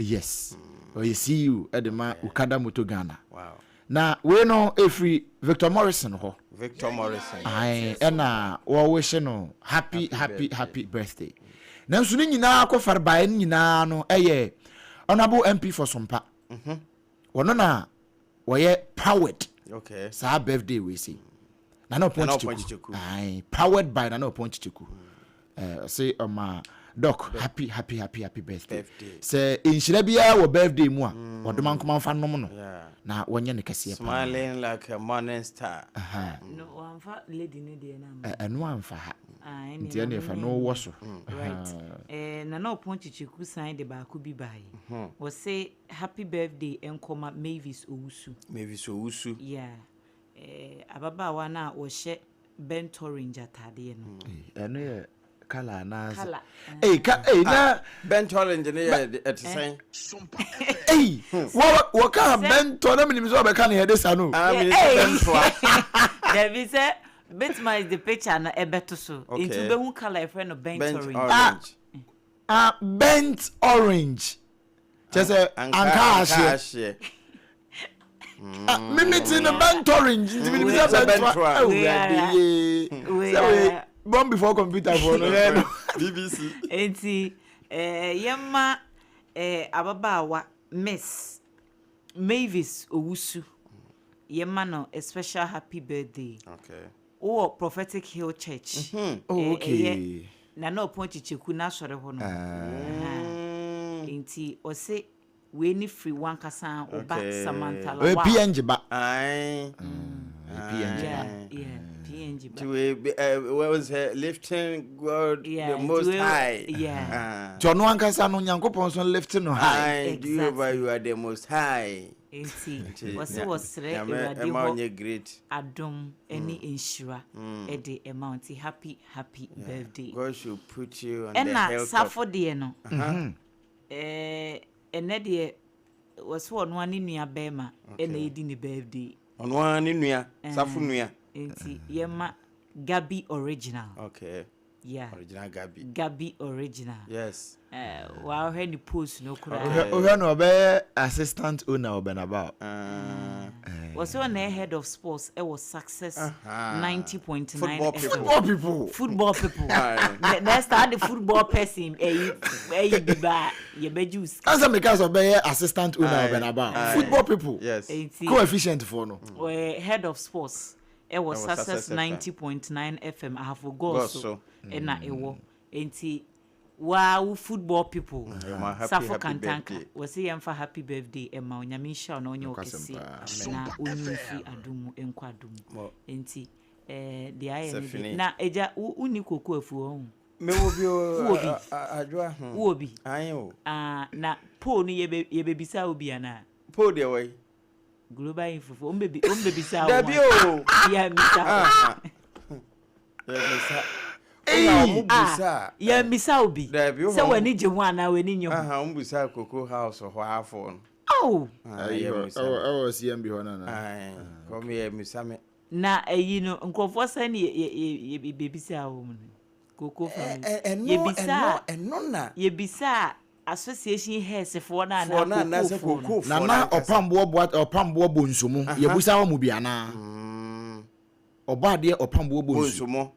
Yes. Ɔyɛ CEO ɛde ma Okada Motor Ghana. Wow. Na wei no ɛfiri Victor Morrison hɔ. Victor Morrison. Ae, ɛna wɔwehye no happy happy happy birthday. Nanso ne nyinaa kɔfare baeɛ no nyinaa no ɛyɛ Honorable MP for Sompa. Wɔno na wɔyɛ powered saa birthday wei sei. Nana Ɔpɔn Nana Ɔpɔn Kyekyeku. Kyekyeku. Ae, powered by Nana Ɔpɔn Kyekyeku. Ɔse ɔma Doc happy happy happy happy birthday. Birthday. Sɛ nhyira biara wɔ birthday mu a, ɔdoma nkoma mfa nom no na wɔnyɛ no kɛseɛ paa. Smiling like a morning star. Aha. No, wamfa lady no deɛ no amma. Ɛno amfa ha. Ah, ɛnneɛ Nti na ɛne ɛfa me no ne wɔ so. Right. Nana Ɔpɔn Kyekyeku san de baako bi baeɛ. Wɔse happy birthday nkɔma Mavis Owusu. Mavis Owusu. Yeah. Ababaawa no a wɔhyɛ burnt orange ataadeɛ no. Ɛno yɛ colour anaasɛ? Colour. Ei, ka, ei, na. Burnt orange no yɛ ɛte sɛn? Ei, wɔ wɔka bɛntɔ na menim sɛ ɔbɛka ne yɛde sa no. Ah, menim sɛ bɛntoa. Dabi sɛ Bitma is the picture no ɛbɛto so. Okay. Nti wobɛhu colour ɛfrɛ no burnt Burnt orange. orange. Ah, burnt orange. Kyɛ sɛ anka ahyeɛ. Ah, mimi ti no burnt orange nti menim sɛ Sɛ bɛntoa. bɛntoa. Awurade yee. Wei Sɛ wei ara. born before computer foɔ no yɛ no. BBC. Nti yɛma ababaawa Miss Mavis Owusu yɛma no a special happy birthday. Okay. Wowɔ Prophetic Hill Church. Oh, okay. Ɛyɛ Nana Ɔpɔn Kyekyeku n'asɔre hɔ no. Aha. Nti ɔse wei ne firi wankasa wo ba Samantha Ɔyɛ Lawal. PNG ba. Aye. Ɔyɛ PNG ba. Yeah, PNG ba. Nti wei wɔn sɛ lifting God Yeah, the nti most wei- high. yeah. Ah. Nti ɔno ankasa no Nyankopɔn nso lift no high. Aye, Jehovah, you are the most high. Nti Nti, wɔse wɔsrɛ Nyame Awurade ɛma hɔ ɔnyɛ great. adom ne nhyira ɛde ɛma wo. Nti happy happy birthday. God should put you on the Ɛna hilltop. Safo deɛ no, ɛnɛ deɛ Wɔse ɔno ara ne nua bɛɛma ɛna edi ne birthday. Ɔno ara ne nua, safo nua. Nti yɛma Gabi original. Okay. Yeah. Original Gabi. Gabi original. Yes. Eh, wahwɛ ne post no koraa. Wohwɛ no ɔbɛyɛ assistant owner wɔ Bernabeu. Wɔsɛ ɔna yɛ head of sports ɛwɔ Success 90.9 Football people. Football people. Football people. Next time the football person ɛyi ɛyi bi ba yɛbɛgye wo sika. Ansa meka sɛ ɔbɛyɛ assistant owner wɔ Bernabeu. Football people. Yes. Coefficient foɔ no. Ɔyɛ head of sports ɛwɔ Success 90.9 FM Ahafo Goso ɛna ɛwɔ. Enti waa wo football people Safo Kantanka wɔse yɛmfa happy birthday ɛma wo Nyame nhyira wo na ɔnyɛ wo kɛseɛ na ɔnyi wo mfiri adom mu nkɔ adom mu enti eh, deɛ ayɛ ne deɛ na agya wo wonni koko afuo hɔ ho Mewɔ bi o, Wowɔ bi? Adwoa ho. Wowɔ bi? Ae o. Ah, na pole no yɛbɛ yɛbɛbisa wo bi anaa? Pole deɛ wɔ yi. Global info fo, wɔn bɛbi wɔn bɛbisa wo. Dabi o. Yɛ misa wo. Yɛmmisa. Wona wɔn busa. Yɛmmisa wo bi. Dabi Sɛ w'ani gye ho anaa w'ani nye ho. Aha, wɔn busa Cocoa House hɔ afɔ no. Oh. Yɛmmisa. Ɛwɔ CMB hɔ nana. Wɔn yɛmmisa me. Na ɛyi no nkurɔfoɔ sɛn ne yɛ yɛ yɛbisa wɔn no Cocoa farmers. Yɛbisa. Ɛno na. Yɛbisa association heads foɔ no anaa cocoa foɔ no. Nana ɔpamboɔ boa ɔpamboɔ bɔ nsomo yɛbusa wɔn bi anaa. Ɔbɔadeɛ ɔpamboɔ bonsu. Bonsu mo.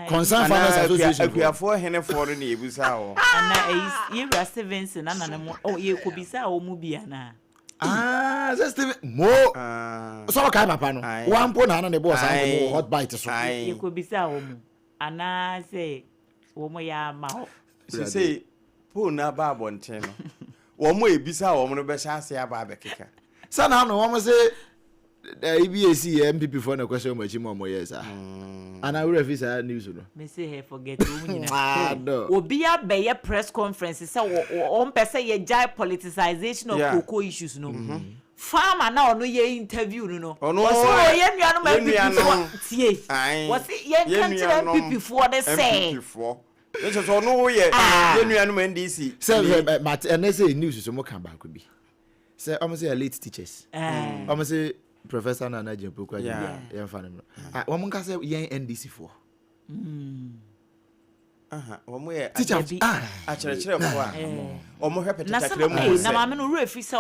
Concern Farmers Association foɔ. Akuafoɔ henefoɔ no na yɛbisaa wɔn. Anaa ɛyi yɛwura Stevenson nana no mo oh yɛkɔbisaa wɔn mu bi anaa. Ah, sɛ Steven mo sɛ ɔkae papa no wa mpo na ana ne bɔɔ saa nkɔmmɔ wɔ hot bite so. Yɛkɔbisaa wɔn mu anaa sɛ wɔn yɛ ama hɔ. Sesei pole no aba abɔnten no wɔn a ebisaa wɔn no bɛhyɛ ase aba abɛkeka. Sɛ na ano wɔn se ɛyi bi esi yɛ NPP foɔ na ɛkɔhyɛ wɔn akyi ma wɔn yɛ saa. Ana wura fi saa news no. Me se hɛ forget wɔn nyinaa. Obi abɛyɛ press conference sɛ wɔn pɛ sɛ yɛgyae politicization of cocoa issues no. Farmer na ɔno yɛ interview no no. Ɔse o yɛn nuanom NPP foɔ tie. Wɔse yɛn ka nkyerɛ NPP foɔ ne sɛ. NPP foɔ. Ne sɛ sɛ ɔno yɛ yɛn nuanom NDC. Sɛ sɛ but ɛnɛ sɛ news so mo ka baako bi. Sɛ ɔmo sɛ elite teachers. Ɔmo sɛ Professor Nana Gyampo Kwadwo yɛn fa no no. Ah wɔn nka sɛ yɛn NDC foɔ. Wɔn yɛ teacher akyerɛkyerɛfoɔ a wɔn hwɛ pɛtɛtakra mu sɛ. Na maame no wura fi sɛ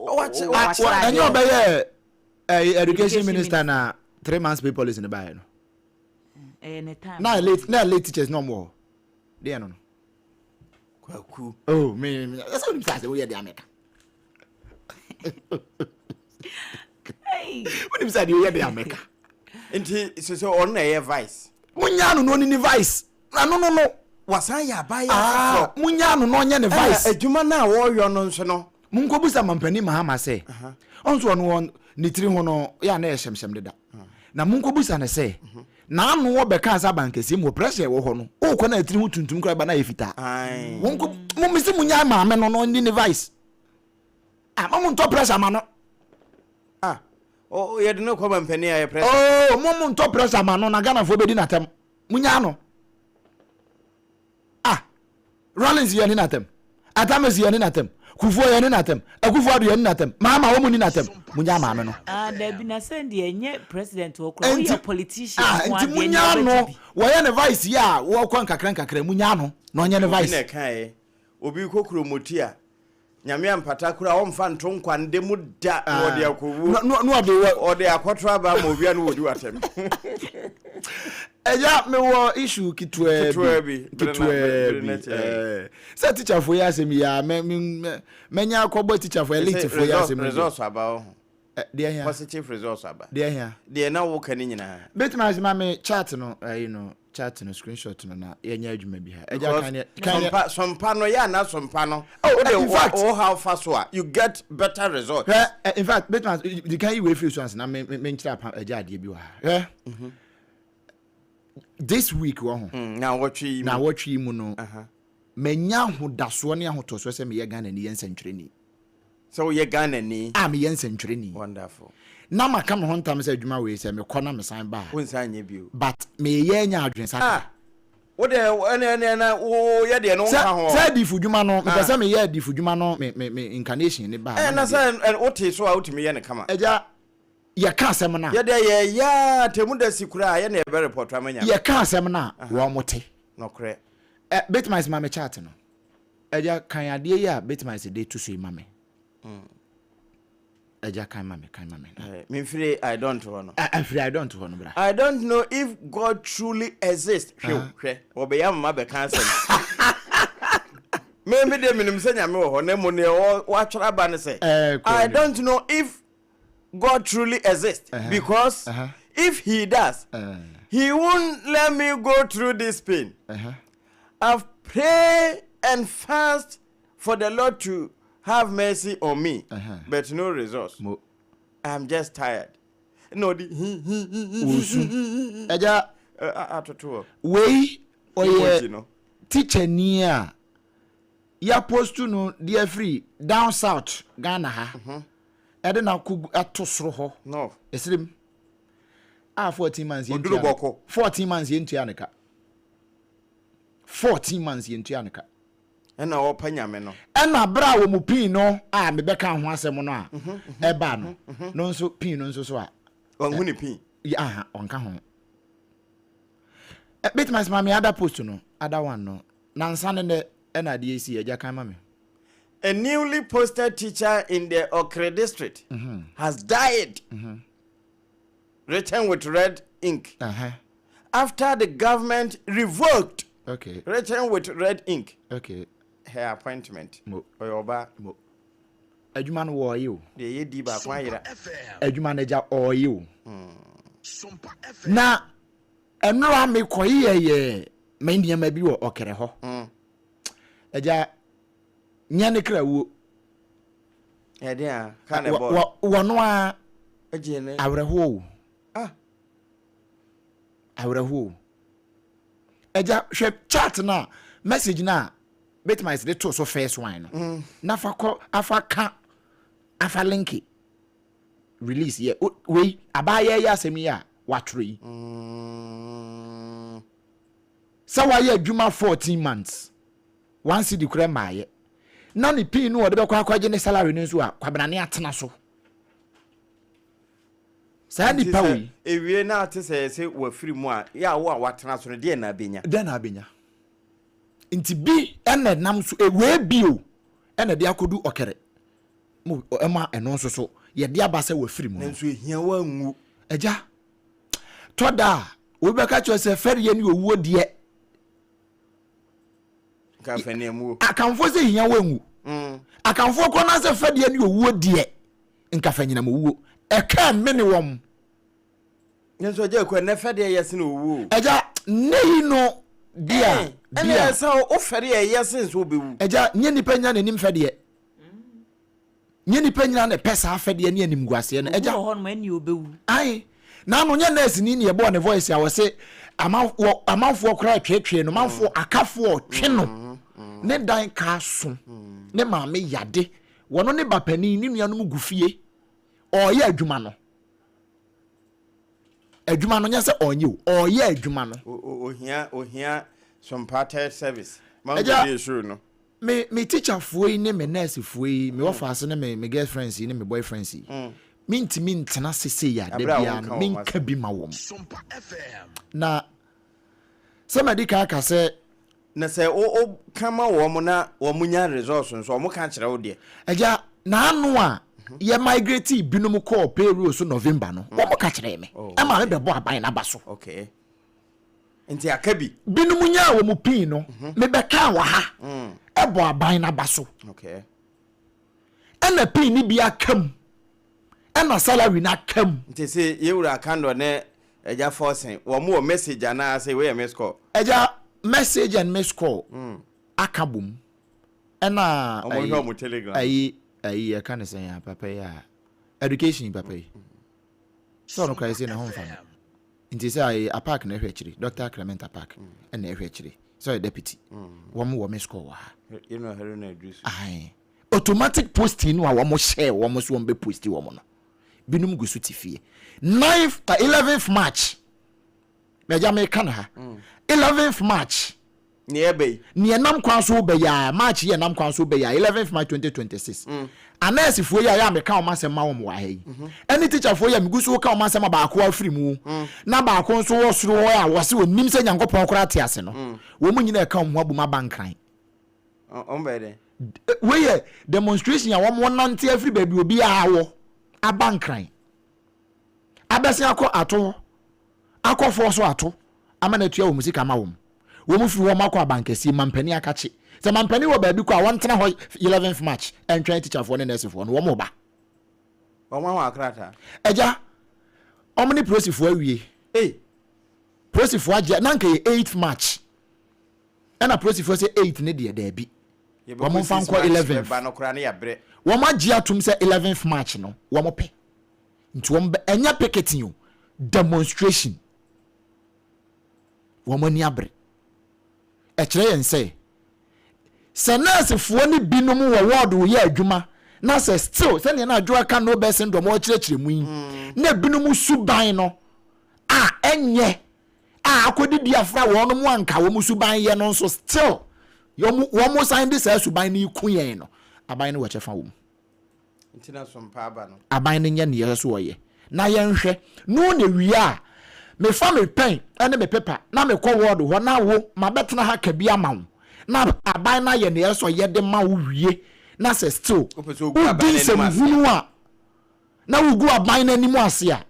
ɔwakyerɛ. Ɛnyɛ ɔbɛyɛ education minister na 3 months pay policy ne baayɛ no. Ɛyɛ ne time. Na late na late teachers na ɔmo wɔ hɔ. Deɛ no no. Kwaku. Oh me me ɛsɛ onim sɛ asɛ woyɛ deɛ ameka. Wonim sɛ deɛ woyɛ deɛ ameka. Nti sɛ sɛ ɔno na ɛyɛ vice. Munya no na ɔni ne vice. Na no no no. Wasan yɛ abaayɛ foforɔ. Munya no na ɔnyɛ ne vice. Ɛna adwuma no a wɔreyɔ no nso no. Monkɔbisa mampanin Mahama sɛ ɔnso ɔno wɔn ne tiri ho no yɛ a na ɛyɛ hyɛmhyɛm deda. Na monkɔbisa no sɛ n'ano wɔ bɛka sɛ abankɛseɛ mu wɔ pressure ɛwɔ hɔ no wokɔ na tiri ho tuntum koraa ba na ayɛ fitaa. Monkɔ mo mesi mo nyae maame no na ɔnni ne vice. Ah mo mo ntɔ pressure ma no. Ah o yɛde no kɔ mampanin a yɛ pressure. Oh mo mo ntɔ pressure ma no na Ghanafoɔ bɛdi n'atɛm. Monyaa no. Ah! Rawlings yɛ ne n'atɛm. Atames yɛ ne n'atɛm. Kufuor yɛ ne n'atɛm. Akufo Addo yɛ ne n'atɛm. Mahama wɔn ni n'atɛm. Munya maame no. Ah dabi na sɛn deɛ ɛnyɛ president hɔ koraa woyɛ politician Ah nko nti adeɛ munya nea no wobɛgye bi. wɔyɛ ne vice yi a wɔkɔ nkakra nkakra munya no na ɔnyɛ ne Obi vice. na ɛkaeɛ obi kɔ kuromoti a Nyame ampata koraa ɔmfa nto nkwa nde mu da na ɔde akɔwuo. Na na ɔde wɔ. Ɔde akɔto aba ama obi a na wɔdi w'atɛm. Ɛya mewɔ issue ketewaa bi. Ketewaa bi. Ketewaa bi. Ɛɛ sɛ teacherfoɔ yi asɛm yi a mɛ mɛ mɛnya akɔbɔ teacherfoɔ elitefoɔ yi asɛm yi. Results aba wɔ ho. Deɛ hia. Positive results aba. Deɛ hia. Deɛ na woka ne nyinaa. Bɛtumi ase ma me chat no ɛyi no chat no screenshot no na yɛnyɛ adwuma bi ha. Ɛgya kan yɛ kan yɛ. Sompa sompa no yɛ ana sompa no. Oh, Wode in fact. wo how fa so a you get better results. Hwɛ in fact bɛtumi ase di kan yi wei firi so ansa na me me nkyerɛ apa ɛgya adeɛ bi wɔ ha. Hwɛ. Mhm. This week wɔ ho. Mm, na wɔtwe yi mu. Na wɔtwe yi mu no. Manya ahodasoɔ ne ahotɔsoɔ sɛ meyɛ Ghana ni yɛ nsɛntwerɛni. Sɛ woyɛ Ghanani. A meyɛ nsɛntwerɛni. Wonderful. Na maka me ho ntam sɛ adwuma wei sɛ mekɔ na mesan ba a. Wonsan nyɛ bio. But meyɛ anya adwene sakra. Ah! Wo deɛ ɛne ɛne ɛna wo yɛ deɛ no nka ho. Sɛ adifo dwuma no mepɛ sɛ meyɛ adifo dwuma no me me me incarnation ne ba. Ɛna sɛ wote so a wotumi yɛ no kama. Agya yɛka asɛm no a. Yɛ deɛ yɛ yɛ a temu da si koraa yɛ na yɛbɛ report ama nyame. Yɛka asɛm no a wɔn te. Nɔkorɛ. Ɛ Bitmice ma me chat no. Agya kan adeɛ yi a Bitmice de to so yi ma me. Agya kan ma me kan ma me. Memfiri I don't hɔ no. Mfiri I don't hɔ no bra. I don't know if God truly exists. Hwɛ o hwɛ wɔbɛyɛ ama mabɛka asɛm. Me me deɛ menim sɛ Nyame wɔ hɔ na mmom deɛ wɔatwerɛ aba ne sɛ I don't know if God truly exists because if he does he won't let me go through this pain. I've prayed and fast for the Lord to have mercy on me uh-huh. but no results. Mo. I'm just tired. Na ɔde hi hi hi hi. Ɛgya atoto hɔ. Wei ɔyɛ teacher ni a yɛapostu no de afiri down south Ghana ha mhm. ɛde na akɔ ato soro hɔ ɛsirem a 14 months yɛntua 14 months yɛntua ne ka 14 months yɛntua ne ka Ɛna ɔpɛ Nyame no. Ɛna berɛ a wɔn pii no a mebɛka ho asɛm no a ɛbaa no no nso pii no nso so a. Ɔnhu ne pii. Aha ɔnka ho. Bɛtumi asɛ ma me ada post no ada one no nansa ne nɛ ɛna adeɛ si agya kan ma me. A newly posted teacher in the Okere district mm -hmm. has died. Mm -hmm. Written with red ink. Uh -huh. After the government revoked. Okay. Written with red ink. Okay. Her appointment. Mo. Ɔyɛ ɔbaa. Mo. Adwuma no wɔɔye o. Deɛ yɛ di baako ayera. Adwuma no agya ɔɔye o. Na ɛnora me kɔyɛ yɛ me nneɛma bi wɔ ɔkɛrɛ hɔ. Mm. Agya nyɛ ne kra wuo. Ɛdeɛ a ka na ɛbɔ. Wɔno a awerɛhoɔ o. Ah. Awerɛhoɔ o. Agya hwɛ chat no a message no a bɛtumi ayɛ sɛ de to so first one no mm. na fa kɔ afa ka afa linki release yɛ wei abaayɛ yɛ asɛm yi a watwerɛ yi mm. sɛ wayɛ adwuma 14 months one cedi kora mmaayɛ na ne pii no ɔde bɛkɔ akɔgye ne salary no nso a kwabenane atena so Saa Nti nipa sɛ wei. ewie na ate sɛ yɛse wafiri mu a, yɛ a wo a watena so no, deɛn na abɛnya? Dɛn na abɛnya? Nti bi na ɛnam so, wei bi o, ɛna ɛde akɔdu ɔkɛrɛ mu, ɛma ɛno nso so yɛde aba sɛ wafiri mu no. Nanso ehia wanwu. Agya, tɔ da a, obi bɛka kyerɛ sɛ fɛreɛ ne owuo deɛ. Nka fɛneamuo. Akanfoɔ sɛ hia wanwu. Mm. Akanfoɔ korɔ no sɛ fɛdeɛ ne owuo deɛ. Nka fɛ nyinam owuo. Ɛka mene wɔn. Nanso agya akua nnɛ fɛ deɛ yɛ sene owuo. Agya nnɛ yi no bia bia. Ɛna sɛ wo fɛ deɛ yɛ sen sɛ wobɛwu. Agya nyɛ nipa nya n'anim fɛ deɛ. Nyɛ nipa nyina na ɛpɛ saa fɛ deɛ ne animguaseɛ no. Agya. Obi wɔ hɔ nom ɛne obɛwu. Ae. Naano nyɛ nurse ni ne ɛbɔɔ ne voice a wɔse amanfoɔ amanfoɔ koraa tweetwee no manfoɔ akafoɔ twe no ne dan kaa so ne maame yade Wɔno ne ba panin, ne nuanom gu fie. Ɔreyɛ adwuma no. Adwuma no nyɛ sɛ ɔnyɛ o, ɔreyɛ adwuma no. Ohia ohia sompa third service. Mango di esuru no. Me me teacher foɔ yi ne me nurse foɔ yi, me wɔfaase ne me me girlfriends yi ne me boyfriends yi. Mm. Mentumi ntena sese yi a da biara no menka bi ma wɔn. Na sɛ madi kan aka sɛ Na sɛ wo wo ka ma wɔn na wɔn nya results nso wɔn ka kyerɛ wo deɛ. Agya, n'ano a yɛ migrate binom kɔɔ payroll so November no, wɔn ka kyerɛɛ me. Oh, Ɛma me okay. bɛbɔ aban n'aba so. Okay. Nti aka bi. Binom nyaa wɔn pin no, me bɛkaa wɔ ha, ɛbɔ aban n'aba so. Okay. Ɛna pin no bi aka mu, ɛna salary no aka mu. Nti se yɛwura Kandor ne Agya Forson, wɔn wɔ message anaa se wei yɛ miss call? Agya, message and miss call aka bom. Ɛna Wɔn hwɛ wɔn telegram. ayi ayi yɛka ne sɛn a papa yi a education papa yi. Sɛ ɔno koraa sɛ ne ho mfa no. Nti sɛ ayi Apak na ɛhwɛ akyire, Dr. Clement Apak ɛna ɛhwɛ akyire. Sɛ ɔyɛ deputy. Wɔn wɔ miss call wɔ ha. Yɛnua Haruna Iddrisu. Ayi. Automatic posting no a wɔn hyɛɛ wɔn so wɔn bɛ posti wɔn no. Binom gu so te fie. Ninth, 11th March, m'agya meka no ha. 11th March. Nea ɛba yi. Nea ɛnam kwan so reba yi ara, March yi a ɛnam kwan so reba yi ara, 11th March 2026. Anɛɛsefoɔ yi a ɛyɛ a meka wɔn asɛm ma wɔn wɔ ha yi, ɛne tikyafoɔ yi a megu so reka wɔn asɛm a baako afiri mu, na baako nso wɔ soro hɔ a wɔse wɔnnim sɛ Nyankopɔn koraa te ase no, wɔn nyinaa ɛka wɔn ho abom aba Nkran. Wɔn bɛyɛ dɛn? Wei yɛ demonstration a wɔnante afiri baabi obiara wɔ aba Nkran. Abɛsen akɔ ato hɔ, akɔ fɔɔ so ato ama no atua wɔn sika ama wɔn. Wɔn firi hɔ wɔakɔ abankɛseɛ, mampanin akakye. Sɛ mampanin wɔ baabi kɔ a, wɔntena hɔ 11th March ntwɛn tikyafoɔ ne nɛɛsefoɔ no, wɔn reba. Wɔn ahɔ akrataa. Agya, wɔn ne polisifoɔ awie. Ei! Polisifoɔ agye, na anka yɛ 8th March. Ɛna polisifoɔ sɛ 8 ne deɛ, daabi. Wɔn mfa nkɔ 11th. Wɔn agye atom sɛ 11th March no, wɔn pɛ. Nti wɔn bɛ, ɛnyɛ picketing o, demonstration. Wɔn ani abere. Ɛkyerɛ yɛn sɛ, sɛ nɛɛsefoɔ no binom wɔ wɔɔdo reyɛ adwuma na sɛ still sɛdeɛ na Adwoa ka no bɛ syndrome ɔrekyerɛkyerɛ mu yi, na ebinom suban no a ɛnyɛ a akɔdidi afra wɔn anka wɔn suban yɛ no nso still wɔn wɔn san de saa suban no ku yɛn no, aban no wɔ kyɛfa wɔ mu. Nti na sompa aba no. Aban no nyɛ nea ɛsɛ sɛ ɔyɛ na yɛnhwɛ no na wie a mefa me pɛn ne me pepa na mekɔ ward hɔ na wo mabɛtena ha ka bi ama wo na aban no ayɛ nea ɛsɛ sɛ ɔyɛ de ma wo wie na sɛ still Wopɛ sɛ wogu aban wodi no anim ase a. nsɛmhunu a na wogu aban no anim ase a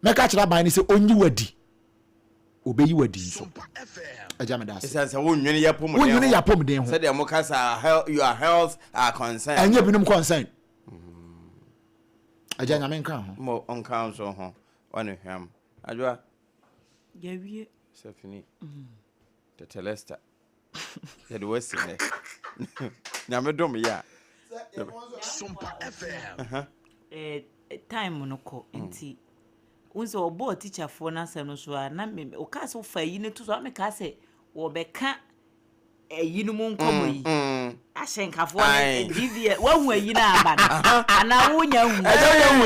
mɛka akyerɛ aban no sɛ ɔnyi wo adi. Obeyi wo adi nso. Agya meda ase. Esiane sɛ wonnwene yɛn apɔmuden ho. Wonnwene yɛn apɔmuden ho. Sɛdeɛ moka sɛ our health, your health are concerned. Ɛnyɛ binom concern. Agya Nyame nka ho. Mo nka nso ho. Ɔne hwam. Adwoa. Yɛwie. Sɛfini. Tete Lester. Yɛde wasi nnɛ. Nyame dom yɛ a. Sompa FM. Eh, time no kɔ nti. Wohu sɛ wɔbɔɔ tikyafoɔ no asɛm no so a, na me wɔkaa sɛ wofa ayi no to so a, mekaa sɛ wɔbɛka ayi no mu nkɔmmɔ yi. Ahyɛnkafoɔ no DVS, woahu ayi no aba no? Anaa wonya hu? Ɛsɛ wonya hu.